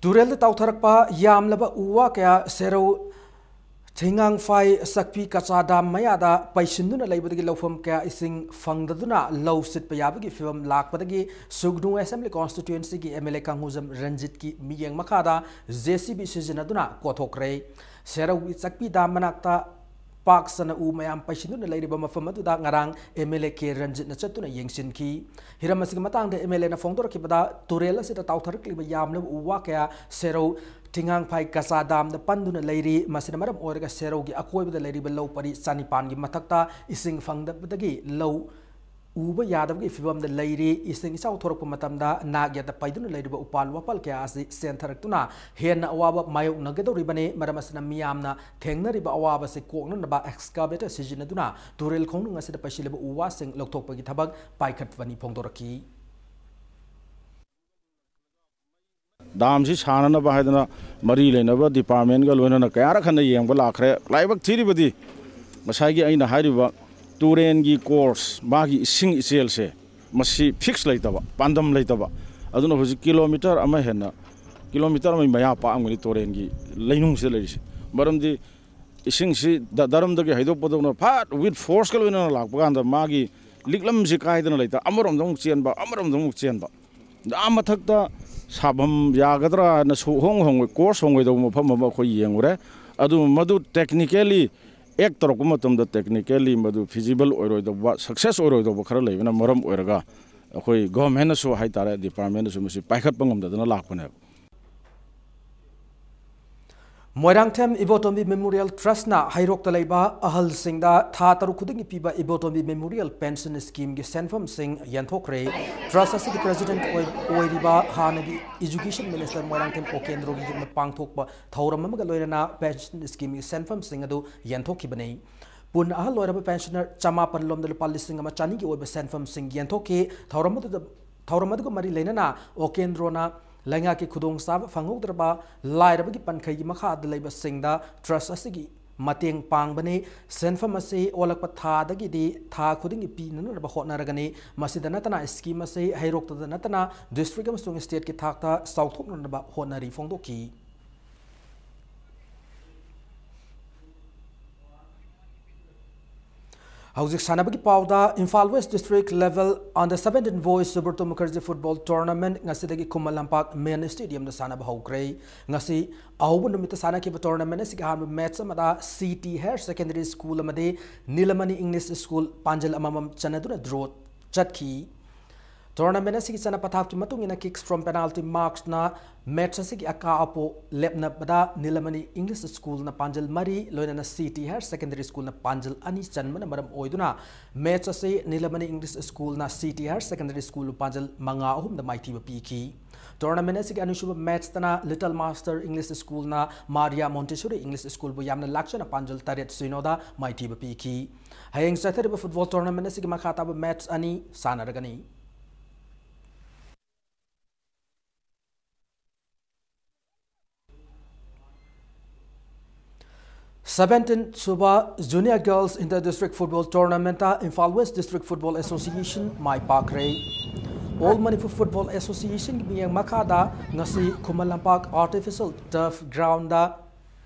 ꯇꯨꯔꯦꯜꯗ ꯇꯥꯎꯊꯔꯛꯄ ꯌꯥꯝꯂꯕ ꯎ ꯋꯥ ꯀꯌꯥ ꯁꯦꯔꯧ ꯊꯤꯉꯥꯡꯐꯥꯏ ꯆꯛꯄꯤ ꯀꯆꯥ dam ꯃꯌꯥꯗ ꯄꯩꯁꯤꯟꯗꯨꯅ ꯂꯩꯕꯗꯒꯤ ꯂꯧꯐꯝ ꯀꯌꯥ ꯏꯁꯤꯡ ꯐꯪꯗꯗꯨꯅ ꯂꯧ ꯁꯤꯠꯄ ꯌꯥꯕꯒꯤ ꯐꯤꯕꯝ ꯂꯥꯛꯄꯗꯒꯤ ꯁꯨꯒꯅꯨ Assembly Constituencyꯒꯤ M L A ꯀꯥꯡꯍꯨꯖꯝ ꯔꯟꯖꯤꯠꯀꯤ ꯃꯤꯠꯌꯦꯡ ꯃꯈꯥꯗ J C B ꯁꯤꯖꯤꯟꯅꯗꯨꯅ ꯀꯣꯊꯣꯛꯈ꯭ꯔꯦ꯫ ꯁꯦꯔꯧꯒꯤ ꯆꯛꯄꯤ dam ꯃꯅꯥꯛꯇ ꯄꯥꯛ ꯁꯟꯅ ꯎ ꯃꯌꯥꯝ ꯄꯩꯁꯤꯟꯗꯨꯅ ꯂꯩꯔꯤꯕ ꯃꯐꯝ ꯑꯗꯨꯗ ꯉꯔꯥꯡ M L A ꯀꯦ ꯔꯟꯖꯤꯠꯅ ꯆꯠꯇꯨꯅ ꯌꯦꯡꯁꯤꯟꯈꯤ꯫ ꯍꯤꯔꯝ ꯑꯁꯤꯒꯤ ꯃꯇꯥꯡꯗ M L Aꯅ ꯐꯣꯡꯗꯣꯔꯛꯈꯤꯕꯗ, ꯇꯨꯔꯦꯜ ꯑꯁꯤꯗ ꯇꯥꯎꯊꯔꯛꯂꯤꯕ ꯌꯥꯝꯂꯕ ꯎ ꯋꯥ ꯀꯌꯥ ꯁꯦꯔꯧ ꯊꯤꯉꯥꯡꯐꯥꯏ ꯀꯆꯥ damꯗ ꯄꯟꯗꯨꯅ ꯂꯩꯔꯤ꯫ ꯃꯁꯤꯅ ꯃꯔꯝ ꯑꯣꯏꯔꯒ ꯁꯦꯔꯧꯒꯤ ꯑꯀꯣꯏꯕꯗ ꯂꯩꯔꯤꯕ ꯂꯧ ꯄꯔꯤ ꯆꯅꯤꯄꯥꯟꯒꯤ ꯃꯊꯛꯇ ꯏꯁꯤꯡ ꯐꯪꯗꯕꯗꯒꯤ ꯂꯧ ꯎꯕ ꯌꯥꯗꯕꯒꯤ ꯐꯤꯕꯝꯗ ꯂꯩꯔꯤ꯫ ꯏꯁꯤꯡ ꯏꯆꯥꯎ ꯊꯣꯔꯛꯄ ꯃꯇꯝꯗ ꯅꯥꯛ ꯌꯦꯠꯇ ꯄꯩꯗꯨꯅ ꯂꯩꯔꯤꯕ ꯎꯄꯥꯜ ꯋꯥꯄꯥꯜ ꯀꯌꯥ ꯑꯁꯤ ꯆꯦꯟꯊꯔꯛꯇꯨꯅ ꯍꯦꯟꯅ ꯑꯋꯥꯕ ꯃꯥꯌꯣꯛꯅꯒꯗꯧꯔꯤꯕꯅꯤ꯫ ꯃꯔꯝ ꯑꯁꯤꯅ ꯃꯤꯌꯥꯝꯅ ꯊꯦꯡꯅꯔꯤꯕ ꯑꯋꯥꯕꯁꯤ ꯀꯣꯛꯅꯅꯕ excavator ꯁꯤꯖꯤꯟꯅꯗꯨꯅ ꯇꯨꯔꯦꯜ ꯈꯣꯡꯅꯨꯡ ꯑꯁꯤꯗ ꯄꯩꯁꯤꯜꯂꯤꯕ ꯎ ꯋꯥꯁꯤꯡ ꯂꯧꯊꯣꯛꯄꯒꯤ ꯊꯕꯛ ꯄꯥꯏꯈꯠꯄꯅꯤ ꯐꯣꯡꯗꯣꯔꯛꯈꯤ꯫ ꯗꯥꯝꯁꯤ ꯁꯥꯅꯅꯕ ꯍꯥꯏꯗꯅ ꯃꯔꯤ ꯂꯩꯅꯕ ꯗꯤꯄꯥꯔꯠꯃꯦꯟꯒ ꯂꯣꯏꯅꯅ ꯀꯌꯥꯔꯛ ꯍꯟꯅ ꯌꯦꯡꯕ ꯂꯥꯛꯈ꯭ꯔꯦ꯫ ꯂꯥꯏꯕꯛ ꯊꯤꯔꯤꯕꯗꯤ ꯉꯁꯥꯏꯒꯤ ꯑꯩꯅ ꯍꯥꯏꯔꯤꯕ ꯇꯨꯔꯦꯟꯒꯤ ꯀꯣꯔꯁ, ꯃꯥꯒꯤ ꯏꯁꯤꯡ ꯏꯆꯦꯜꯁꯦ, ꯃꯁꯤ ꯐꯤꯛꯁ ꯂꯩꯇꯕ, ꯄꯥꯟꯗꯝ ꯂꯩꯇꯕ꯫ ꯑꯗꯨꯅ ꯍꯧꯖꯤꯛ ꯀꯤꯂꯣꯃꯤꯇꯔ ꯑꯃ ꯍꯦꯟꯅ, ꯀꯤꯂꯣꯃꯤꯇꯔ ꯑꯃꯒꯤ ꯃꯌꯥ ꯄꯥꯛꯑꯝꯒꯅꯤ ꯇꯨꯔꯦꯟꯒꯤ ꯂꯩꯅꯨꯡꯁꯤꯗ ꯂꯩꯔꯤꯁꯦ꯫ ꯃꯔꯝꯗꯤ ꯏꯁꯤꯡꯁꯤ ꯗ-, ꯗꯔꯝꯗꯒꯤ ꯍꯩꯗꯣꯛꯄꯗꯧꯅ ꯐꯠ ꯋꯤꯠ ꯐꯣꯔꯁꯀ ꯂꯣꯏꯅꯅ ꯂꯥꯛꯄ ꯀꯥꯟꯗ ꯃꯥꯒꯤ ꯂꯤꯛꯂꯝꯁꯤ ꯀꯥꯏꯗꯅ ꯂꯩꯇ, ꯑꯃꯔꯣꯝꯗ ꯑꯃꯨꯛ ꯆꯦꯟꯕ, ꯑꯃꯔꯣꯝꯗ ꯑꯃꯨꯛ ꯆꯦꯟꯕ꯫ ꯑꯥ ꯃꯊꯛꯇ ꯁꯥꯐꯝ ꯌꯥꯒꯗ꯭ꯔꯥ ꯍꯥꯏꯅ ꯁꯨ-, ꯍꯣꯡ ꯍꯣꯡꯉꯣꯏ, ꯀꯣꯔꯁ ꯍꯣꯡꯉꯣꯏꯗꯧꯕ ꯃꯐꯝ ꯑꯃ ꯑꯩꯈꯣꯏ ꯌꯦꯡꯉꯨꯔꯦ꯫ ꯑꯗꯨ ꯃꯗꯨ ꯇꯦꯛꯅꯤꯀꯦꯜꯂꯤ ꯑꯦꯛ ꯇꯧꯔꯛꯄ ꯃꯇꯝꯗ ꯇꯦꯛꯅꯤꯀꯦꯜꯂꯤ ꯃꯗꯨ ꯐꯤꯖꯤꯕꯜ ꯑꯣꯏꯔꯣꯏꯗꯧꯕ, ꯁꯛꯁꯦꯁ ꯑꯣꯏꯔꯣꯏꯗꯧꯕ ꯈꯔ ꯂꯩꯕꯅ ꯃꯔꯝ ꯑꯣꯏꯔꯒ ꯑꯩꯈꯣꯏ ꯒꯣꯚꯔꯟꯃꯦꯟꯠꯅꯁꯨ ꯍꯥꯏꯇꯥꯔꯦ, ꯗꯤꯄꯥꯔꯠꯃꯦꯟꯠꯅꯁꯨ ꯃꯁꯤ ꯄꯥꯏꯈꯠꯄ ꯉꯝꯗꯗꯅ ꯂꯥꯛꯄꯅꯦꯕ꯫ ꯃꯣꯏꯔꯥꯡꯊꯦꯝ ꯏꯕꯣꯇꯣꯝꯕꯤ ꯃꯦꯃꯣꯔꯤꯌꯦꯜ ꯇ꯭ꯔꯁꯅ ꯍꯩꯔꯣꯛꯇ ꯂꯩꯕ ꯑꯍꯜꯁꯤꯡꯗ ꯊꯥ ꯇꯔꯨꯛ ꯈꯨꯗꯤꯡꯒꯤ ꯄꯤꯕ ꯏꯕꯣꯇꯣꯝꯕꯤ ꯃꯦꯃꯣꯔꯤꯌꯦꯜ ꯄꯦꯟꯁꯟ ꯁ꯭ꯀꯤꯝꯒꯤ ꯁꯦꯟꯐꯝꯁꯤꯡ ꯌꯦꯟꯊꯣꯛꯈ꯭ꯔꯦ꯫ ꯇ꯭ꯔꯁ ꯑꯁꯤꯒꯤ ꯄ꯭ꯔꯦꯁꯤꯗꯦꯟꯠ ꯑꯣꯏ-, ꯑꯣꯏꯔꯤꯕ ꯍꯥꯟꯅꯒꯤ ꯏꯖꯨꯀꯦꯁꯟ ꯃꯤꯅꯤꯁꯇꯔ ꯃꯣꯏꯔꯥꯡꯊꯦꯝ ꯑꯣꯀꯦꯟꯗ꯭ꯔꯣꯒꯤ ꯌꯨꯝꯗ ꯄꯥꯡꯊꯣꯛꯄ ꯊꯧꯔꯝ ꯑꯃꯒ ꯂꯣꯏꯅꯅ ꯄꯦꯟꯁꯟ ꯁ꯭ꯀꯤꯝꯒꯤ ꯁꯦꯟꯐꯝꯁꯤꯡ ꯑꯗꯨ ꯌꯦꯟꯊꯣꯛꯈꯤꯕꯅꯤ꯫ ꯄꯨꯟꯅ ꯑꯍꯜ ꯑꯣꯏꯔꯕ ꯄꯦꯟꯁꯅꯔ ꯆꯃꯥꯄꯟ ꯂꯣꯝꯗ ꯂꯨꯄꯥ ꯂꯤꯁꯤꯡ ꯑꯃ ꯆꯅꯤꯒꯤ ꯑꯣꯏꯕ ꯁꯦꯟꯐꯝꯁꯤꯡ ꯌꯦꯟꯊꯣꯛꯈꯤ꯫ ꯊꯧꯔꯝ ꯑꯗꯨꯗ, ꯊꯧꯔꯝ ꯑꯗꯨꯒ ꯃꯔꯤ ꯂꯩꯅꯅ ꯑꯣꯀꯦꯟꯗ꯭ꯔꯣꯅ ꯂꯩꯉꯥꯛꯀꯤ ꯈꯨꯗꯣꯡꯆꯥꯕ ꯐꯪꯍꯧꯗ꯭ꯔꯕ ꯂꯥꯏꯔꯕꯒꯤ ꯄꯟꯈꯩꯒꯤ ꯃꯈꯥꯗ ꯂꯩꯕꯁꯤꯡꯗ ꯇ꯭ꯔꯁ ꯑꯁꯤꯒꯤ ꯃꯇꯦꯡ ꯄꯥꯡꯕꯅꯤ꯫ ꯁꯦꯟꯐꯝ ꯑꯁꯤ ꯑꯣꯜꯂꯛꯄ ꯊꯥꯗꯒꯤꯗꯤ ꯊꯥ ꯈꯨꯗꯤꯡꯒꯤ ꯄꯤꯅꯅꯕ ꯍꯣꯠꯅꯔꯒꯅꯤ꯫ ꯃꯁꯤꯗ ꯅꯠꯇꯅ ꯁ꯭ꯀꯤꯝ ꯑꯁꯤ ꯍꯩꯔꯣꯛꯇꯗ ꯅꯠꯇꯅ ꯗꯤꯁꯇ꯭ꯔꯤꯛ ꯑꯃꯁꯨꯡ ꯁ꯭ꯇꯦꯠꯀꯤ ꯊꯥꯛꯇ ꯆꯥꯎꯊꯣꯛꯅꯅꯕ ꯍꯣꯠꯅꯔꯤ ꯐꯣꯡꯗꯣꯛꯈꯤ꯫ ꯍꯧꯖꯤꯛ ꯁꯥꯟꯅꯕꯒꯤ ꯄꯥꯎꯗ, Imphal west district level under seventeen boys Subroto Mukherjee football tournament ꯉꯁꯤꯗꯒꯤ ꯈꯨꯃꯟ ꯂꯝꯄꯥꯛ ꯃꯦꯟ ꯁ꯭ꯇꯦꯗꯤꯌꯝꯗ ꯁꯥꯟꯅꯕ ꯍꯧꯈ꯭ꯔꯦ꯫ ꯉꯁꯤ ꯑꯍꯧꯕ ꯅꯨꯃꯤꯠꯇ ꯁꯥꯟꯅꯈꯤꯕ ꯇꯣꯔꯅꯥꯃꯦꯟꯠ ꯑꯁꯤꯒꯤ ꯑꯍꯥꯟꯕ ꯃꯦꯠꯆ ꯑꯃꯗ ꯁꯤ ꯇꯤ ꯍꯥꯌꯔ ꯁꯦꯀꯦꯟꯗꯔꯤ ꯁ꯭ꯀꯨꯜ ꯑꯃꯗꯤ ꯅꯤꯂꯃꯅꯤ ꯏꯪꯂꯤꯁ ꯁ꯭ꯀꯨꯜ ꯄꯥꯟꯖꯜ ꯑꯃꯃꯝ ꯆꯟꯅꯗꯨꯅ ꯗ꯭ꯔꯣ ꯆꯠꯈꯤ꯫ ꯇꯣꯔꯅꯥꯃꯦꯟꯠ ꯑꯁꯤꯒꯤ ꯆꯠꯅ ꯄꯊꯥꯞꯀꯤ ꯃꯇꯨꯡ ꯏꯟꯅ kicks from penalty marksꯅ ꯃꯦꯠꯆ ꯑꯁꯤꯒꯤ ꯑꯀꯥ ꯑꯄꯣ ꯂꯦꯞꯅꯕꯗ ꯅꯤꯂꯃꯅꯤ ꯏꯪꯂꯤꯁ ꯁ꯭ꯀꯨꯜꯅ ꯄꯥꯟꯖꯜ ꯃꯔꯤ, ꯂꯣꯏꯅꯅ ꯁꯤ ꯇꯤ ꯍꯥꯌꯔ ꯁꯦꯀꯦꯟꯗꯔꯤ ꯁ꯭ꯀꯨꯜꯅ ꯄꯥꯟꯖꯜ ꯑꯅꯤ ꯆꯟꯕꯅ ꯃꯔꯝ ꯑꯣꯏꯗꯨꯅ ꯃꯦꯠꯆ ꯑꯁꯤ ꯅꯤꯂꯃꯅꯤ ꯏꯪꯂꯤꯁ ꯁ꯭ꯀꯨꯜꯅ ꯁꯤ ꯇꯤ ꯍꯥꯌꯔ ꯁꯦꯀꯦꯟꯗꯔꯤ ꯁ꯭ꯀꯨꯜꯕꯨ ꯄꯥꯟꯖꯜ ꯃꯉꯥ ꯑꯍꯨꯝꯗ ꯃꯥꯏꯊꯤꯕ ꯄꯤꯈꯤ꯫ ꯇꯣꯔꯅꯥꯃꯦꯟꯠ ꯑꯁꯤꯒꯤ ꯑꯅꯤꯁꯨꯕ ꯃꯦꯠꯆꯇꯅ ꯂꯤꯇꯜ ꯃꯥꯁꯇꯔ ꯏꯪꯂꯤꯁ ꯁ꯭ꯀꯨꯜꯅ ꯃꯥꯔꯤꯌꯥ ꯃꯣꯟꯇꯦꯁꯣꯔꯤ ꯏꯪꯂꯤꯁ ꯁ꯭ꯀꯨꯜꯕꯨ ꯌꯥꯝꯅ ꯂꯥꯛꯆꯅ ꯄꯥꯟꯖꯜ ꯇꯔꯦꯠ ꯁꯤꯅꯣꯗ ꯃꯥꯏꯊꯤꯕ ꯄꯤꯈꯤ꯫ ꯍꯌꯦꯡ ꯆꯠꯊꯔꯤꯕ ꯐꯨꯠꯕꯣꯜ ꯇꯣꯔꯅꯥꯃꯦꯟꯠ ꯑꯁꯤꯒꯤ ꯃꯈꯥ ꯇꯥꯕ ꯃꯦꯠꯆ ꯑꯅꯤ ꯁꯥꯟꯅꯔꯒꯅꯤ꯫ ꯁꯚꯦꯟꯇꯤꯟ ꯁꯨꯕ Junior Girls Inter District Football Tournamentꯇ Imphal West District Football Association ꯃꯥꯏ ꯄꯥꯛꯈ꯭ꯔꯦ꯫ All Manipur Football Associationꯒꯤ ꯃꯤꯠꯌꯦꯡ ꯃꯈꯥꯗ ꯉꯁꯤ ꯈꯨꯃꯟ ꯂꯝꯄꯥꯛ Artificial Turf Groundꯗ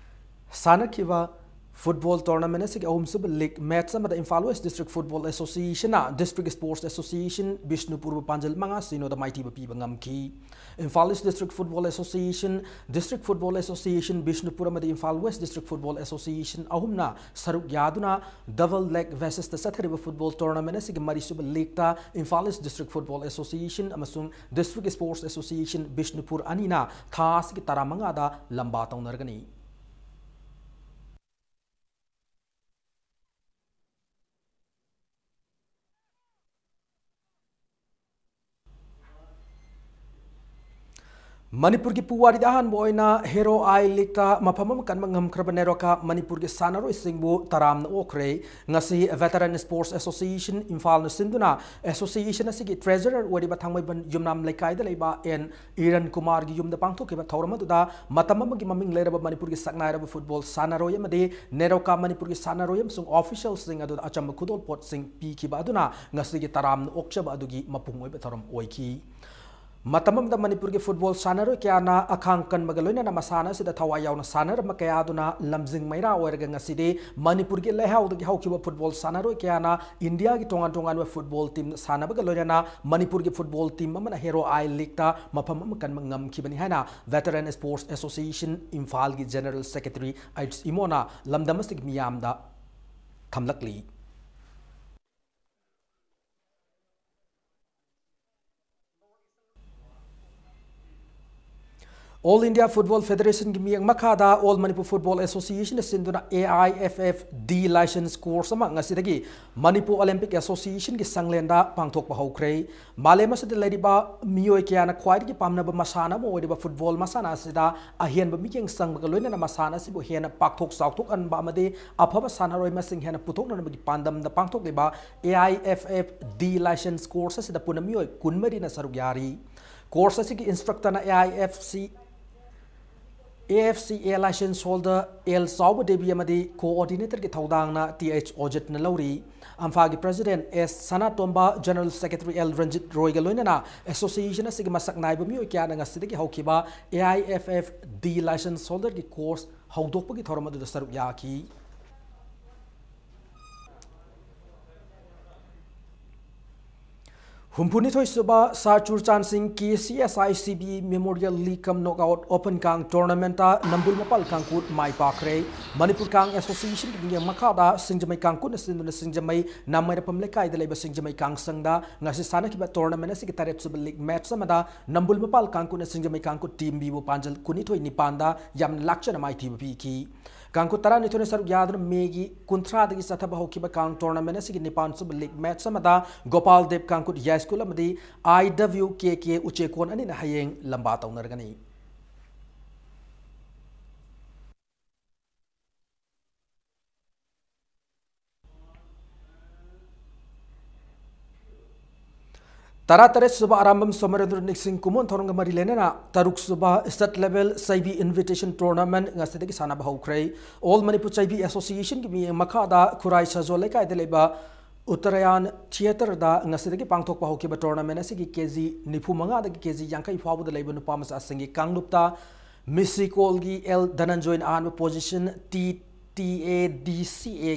ꯁꯥꯟꯅꯈꯤꯕ football tournament ꯑꯁꯤꯒꯤ ꯑꯍꯨꯝꯁꯨꯕ league match ꯑꯃꯗ Imphal West District Football Associationꯅ District Sports Association ꯕꯤꯁꯅꯨꯄꯨꯔꯕꯨ ꯄꯥꯟꯖꯜ ꯃꯉꯥ ꯁꯤꯅꯣꯗ ꯃꯥꯏꯊꯤꯕ ꯄꯤꯕ ꯉꯝꯈꯤ꯫ Imphal East District Football Association, District Football Association Bishnupur ꯑꯃꯗꯤ Imphal West District Football Association ꯑꯍꯨꯝꯅ ꯁꯔꯨꯛ ꯌꯥꯗꯨꯅ double leg basisꯇ ꯆꯠꯊꯔꯤꯕ football tournament ꯑꯁꯤꯒꯤ ꯃꯔꯤꯁꯨꯕ leagueꯇ Imphal East District Football Association ꯑꯃꯁꯨꯡ District Sports Association ꯕꯤꯁꯅꯨꯄꯨꯔ ꯑꯅꯤꯅ ꯊꯥ ꯑꯁꯤꯒꯤ ꯇꯔꯥꯃꯉꯥꯗ ꯂꯝꯕꯥ ꯇꯧꯅꯔꯒꯅꯤ꯫ ꯃꯅꯤꯄꯨꯔꯒꯤ ꯄꯨꯋꯥꯔꯤꯗ ꯑꯍꯥꯟꯕ ꯑꯣꯏꯅ Hero I Leagueꯇ ꯃꯐꯝ ꯑꯃ ꯀꯟꯕ ꯉꯝꯈ꯭ꯔꯕ ꯅꯦꯔꯣꯀꯥ ꯃꯅꯤꯄꯨꯔꯒꯤ ꯁꯥꯟꯅꯔꯣꯏꯁꯤꯡꯕꯨ ꯇꯔꯥꯝꯅ ꯑꯣꯛꯈ꯭ꯔꯦ꯫ ꯉꯁꯤ Veteran Sports Association ꯏꯝꯐꯥꯜꯅ ꯁꯤꯟꯗꯨꯅ association ꯑꯁꯤꯒꯤ treasurer ꯑꯣꯏꯔꯤꯕ ꯊꯥꯡꯃꯩꯕꯟ ꯌꯨꯝꯅꯥꯝ ꯂꯩꯀꯥꯏꯗ ꯂꯩꯕ ꯑꯦꯟ ꯏꯔꯟ ꯀꯨꯃꯥꯔꯒꯤ ꯌꯨꯝꯗ ꯄꯥꯡꯊꯣꯛꯈꯤꯕ ꯊꯧꯔꯝ ꯑꯗꯨꯗ ꯃꯇꯝ ꯑꯃꯒꯤ ꯃꯃꯤꯡ ꯂꯩꯔꯕ ꯃꯅꯤꯄꯨꯔꯒꯤ ꯁꯛꯅꯥꯏꯔꯕ football ꯁꯥꯟꯅꯔꯣꯏ ꯑꯃꯗꯤ ꯅꯦꯔꯣꯀꯥ ꯃꯅꯤꯄꯨꯔꯒꯤ ꯁꯥꯟꯅꯔꯣꯏ ꯑꯃꯁꯨꯡ officialꯁꯤꯡ ꯑꯗꯨꯗ ꯑꯆꯝꯕ ꯈꯨꯗꯣꯜꯄꯣꯠꯁꯤꯡ ꯄꯤꯈꯤꯕ ꯑꯗꯨꯅ ꯉꯁꯤꯒꯤ ꯇꯔꯥꯝꯅ ꯑꯣꯛꯆꯕ ꯑꯗꯨꯒꯤ ꯃꯄꯨꯡ ꯑꯣꯏꯕ ꯊꯧꯔꯝ ꯑꯣꯏꯈꯤ꯫ ꯃꯇꯝ ꯑꯃꯗ ꯃꯅꯤꯄꯨꯔꯒꯤ football ꯁꯥꯟꯅꯔꯣꯏ ꯀꯌꯥꯅ ꯑꯈꯥꯡ ꯀꯟꯕꯒ ꯂꯣꯏꯅꯅ ꯃꯁꯥꯟꯅ ꯑꯁꯤꯗ ꯊꯋꯥꯏ ꯌꯥꯎꯅ ꯁꯥꯟꯅꯔꯝꯕ ꯀꯌꯥ ꯑꯗꯨꯅ ꯂꯝꯖꯤꯡ ꯃꯩꯔꯥ ꯑꯣꯏꯔꯒ ꯉꯁꯤꯗꯤ ꯃꯅꯤꯄꯨꯔꯒꯤ ꯂꯩꯍꯥꯎꯗꯒꯤ ꯍꯧꯈꯤꯕ football ꯁꯥꯟꯅꯔꯣꯏ ꯀꯌꯥꯅ ꯏꯟꯗꯤꯌꯥꯒꯤ ꯇꯣꯉꯥꯟ ꯇꯣꯉꯥꯟꯕ football team ꯁꯥꯟꯅꯕꯒ ꯂꯣꯏꯅꯅ ꯃꯅꯤꯄꯨꯔꯒꯤ football team ꯑꯃꯅ Hero I Leagueꯇ ꯃꯐꯝ ꯑꯃ ꯀꯟꯕ ꯉꯝꯈꯤꯕꯅꯤ ꯍꯥꯏꯅ Veteran Sports Association ꯏꯝꯐꯥꯜꯒꯤ General Secretary ꯑꯩꯆ ꯏꯃꯣꯅ ꯂꯝꯗꯝ ꯑꯁꯤꯒꯤ ꯃꯤꯌꯥꯝꯗ ꯊꯝꯂꯛꯂꯤ꯫ All India Football Federationꯒꯤ ꯃꯤꯠꯌꯦꯡ ꯃꯈꯥꯗ All Manipur Football Associationꯅ ꯁꯤꯟꯗꯨꯅ A I F F D license course ꯑꯃ ꯉꯁꯤꯗꯒꯤ Manipur Olympic Associationꯒꯤ ꯁꯪꯂꯦꯟꯗ ꯄꯥꯡꯊꯣꯛꯄ ꯍꯧꯈ꯭ꯔꯦ꯫ ꯃꯥꯂꯦꯝ ꯑꯁꯤꯗ ꯂꯩꯔꯤꯕ ꯃꯤꯑꯣꯏ ꯀꯌꯥꯅ ꯈ꯭ꯋꯥꯏꯗꯒꯤ ꯄꯥꯝꯅꯕ ꯃꯁꯥꯟꯅ ꯑꯃ ꯑꯣꯏꯔꯤꯕ football ꯃꯁꯥꯟꯅ ꯑꯁꯤꯗ ꯑꯍꯦꯟꯕ ꯃꯤꯠꯌꯦꯡ ꯆꯪꯕꯒ ꯂꯣꯏꯅꯅ ꯃꯁꯥꯟꯅ ꯑꯁꯤꯕꯨ ꯍꯦꯟꯅ ꯄꯥꯛꯊꯣꯛ ꯆꯥꯎꯊꯣꯛꯍꯟꯕ ꯑꯃꯗꯤ ꯑꯐꯕ ꯁꯥꯟꯅꯔꯣꯏ ꯃꯁꯤꯡ ꯍꯦꯟꯅ ꯄꯨꯊꯣꯛꯅꯅꯕꯒꯤ ꯄꯥꯟꯗꯝꯗ ꯄꯥꯡꯊꯣꯛꯂꯤꯕ A I F F D license course ꯑꯁꯤꯗ ꯄꯨꯟꯅ ꯃꯤꯑꯣꯏ ꯀꯨꯟꯃꯔꯤꯅ ꯁꯔꯨꯛ ꯌꯥꯔꯤ꯫ Course ꯑꯁꯤꯒꯤ instructorꯅ A I F C AFCA license holder L ꯆꯥꯎꯕ ꯗꯦꯕꯤ ꯑꯃꯗꯤ coordinator ꯒꯤ ꯊꯧꯗꯥꯡꯅ Th ꯑꯣꯖꯤꯠꯅ ꯂꯧꯔꯤ꯫ ꯑꯝꯐꯥꯒꯤ president S ꯁꯅꯥꯇꯣꯝꯕ, general secretary L ꯔꯟꯖꯤꯠ ꯔꯣꯏꯒ ꯂꯣꯏꯅꯅ association ꯑꯁꯤꯒꯤ ꯃꯁꯛ ꯅꯥꯏꯕ ꯃꯤꯑꯣꯏ ꯀꯌꯥꯅ ꯉꯁꯤꯗꯒꯤ ꯍꯧꯈꯤꯕ AIFFD license holder ꯒꯤ course ꯍꯧꯗꯣꯛꯄꯒꯤ ꯊꯧꯔꯝ ꯑꯗꯨꯗ ꯁꯔꯨꯛ ꯌꯥꯈꯤ꯫ ꯍꯨꯝꯐꯨꯅꯤꯊꯣꯏ ꯁꯨꯕ ꯁꯥꯔ ꯆꯨꯔꯆꯥꯟ ꯁꯤꯡ KCSICB Memorial League cum Knockout Open ꯀꯥꯡ tournament ꯇ ꯅꯝꯕꯨꯜ ꯃꯄꯥꯜ ꯀꯥꯡꯀꯨꯠ ꯃꯥꯏ ꯄꯥꯛꯈ꯭ꯔꯦ꯫ ꯃꯅꯤꯄꯨꯔ ꯀꯥꯡ association ꯒꯤ ꯃꯤꯠꯌꯦꯡ ꯃꯈꯥꯗ ꯁꯤꯡꯖꯃꯩ ꯀꯥꯡꯀꯨꯠꯅ ꯁꯤꯟꯗꯨꯅ ꯁꯤꯡꯖꯃꯩ ꯅꯥꯃꯩꯔꯥꯄꯝ ꯂꯩꯀꯥꯏꯗ ꯂꯩꯕ ꯁꯤꯡꯖꯃꯩ ꯀꯥꯡ ꯁꯪꯗ ꯉꯁꯤ ꯁꯥꯟꯅꯈꯤꯕ tournament ꯑꯁꯤꯒꯤ ꯇꯔꯦꯠ ꯁꯨꯕ league match ꯑꯃꯗ ꯅꯝꯕꯨꯜ ꯃꯄꯥꯜ ꯀꯥꯡꯀꯨꯠꯅ ꯁꯤꯡꯖꯃꯩ ꯀꯥꯡꯀꯨꯠ team B ꯕꯨ ꯄꯥꯟꯖꯜ ꯀꯨꯟꯅꯤꯊꯣꯏ ꯅꯤꯄꯥꯟꯗ ꯌꯥꯝꯅ ꯂꯥꯛꯆꯅ ꯃꯥꯏꯊꯤꯕ ꯄꯤꯈꯤ꯫ ꯀꯥꯡꯀꯨꯠ ꯇꯔꯥꯅꯤꯊꯣꯏꯅ ꯁꯔꯨꯛ ꯌꯥꯗꯨꯅ ꯃꯦꯒꯤ ꯀꯨꯟꯊ꯭ꯔꯥꯗꯒꯤ ꯆꯠꯊꯕ ꯍꯧꯈꯤꯕ ꯀꯥꯡ tournament ꯑꯁꯤꯒꯤ ꯅꯤꯄꯥꯟ ꯁꯨꯕ league match ꯑꯃꯗ ꯒꯣꯄꯥꯜ ꯗꯦꯕ ꯀꯥꯡꯀꯨꯠ ꯌꯥꯏꯁ꯭ꯀꯨꯜ ꯑꯃꯗꯤ IWKK ꯎꯆꯦꯀꯣꯟ ꯑꯅꯤꯅ ꯍꯌꯦꯡ ꯂꯝꯕꯥ ꯇꯧꯅꯔꯒꯅꯤ꯫ ꯇꯔꯥꯇꯔꯦꯠ ꯁꯨꯕ ꯑꯔꯥꯝꯕꯝ ꯁꯣꯃꯔꯦꯟꯗ꯭ꯔ ꯅꯤꯛꯁꯤꯡ ꯀꯨꯝꯑꯣꯟ ꯊꯧꯔꯝꯒ ꯃꯔꯤ ꯂꯩꯅꯅ ꯇꯔꯨꯛ ꯁꯨꯕ state level ꯆꯩꯕꯤ invitation tournament ꯉꯁꯤꯗꯒꯤ ꯁꯥꯟꯅꯕ ꯍꯧꯈ꯭ꯔꯦ꯫ All Manipur ꯆꯩꯕꯤ association ꯒꯤ ꯃꯤꯠꯌꯦꯡ ꯃꯈꯥꯗ ꯈꯨꯔꯥꯏ ꯁꯖꯣꯜ ꯂꯩꯀꯥꯏꯗ ꯂꯩꯕ ꯎꯠꯇꯔꯥꯌꯟ theatre ꯗ ꯉꯁꯤꯗꯒꯤ ꯄꯥꯡꯊꯣꯛꯄ ꯍꯧꯈꯤꯕ tournament ꯑꯁꯤꯒꯤ KG ꯅꯤꯐꯨ ꯃꯉꯥꯗꯒꯤ KG ꯌꯥꯡꯈꯩ ꯐꯥꯎꯕꯗ ꯂꯩꯕ ꯅꯨꯄꯥ ꯃꯆꯥꯁꯤꯡꯒꯤ ꯀꯥꯡꯂꯨꯞꯇ ꯃꯤꯁꯤꯀꯣꯜꯒꯤ L ꯙꯅꯟꯖꯣꯏꯅ ꯑꯍꯥꯟꯕ position, TTADCA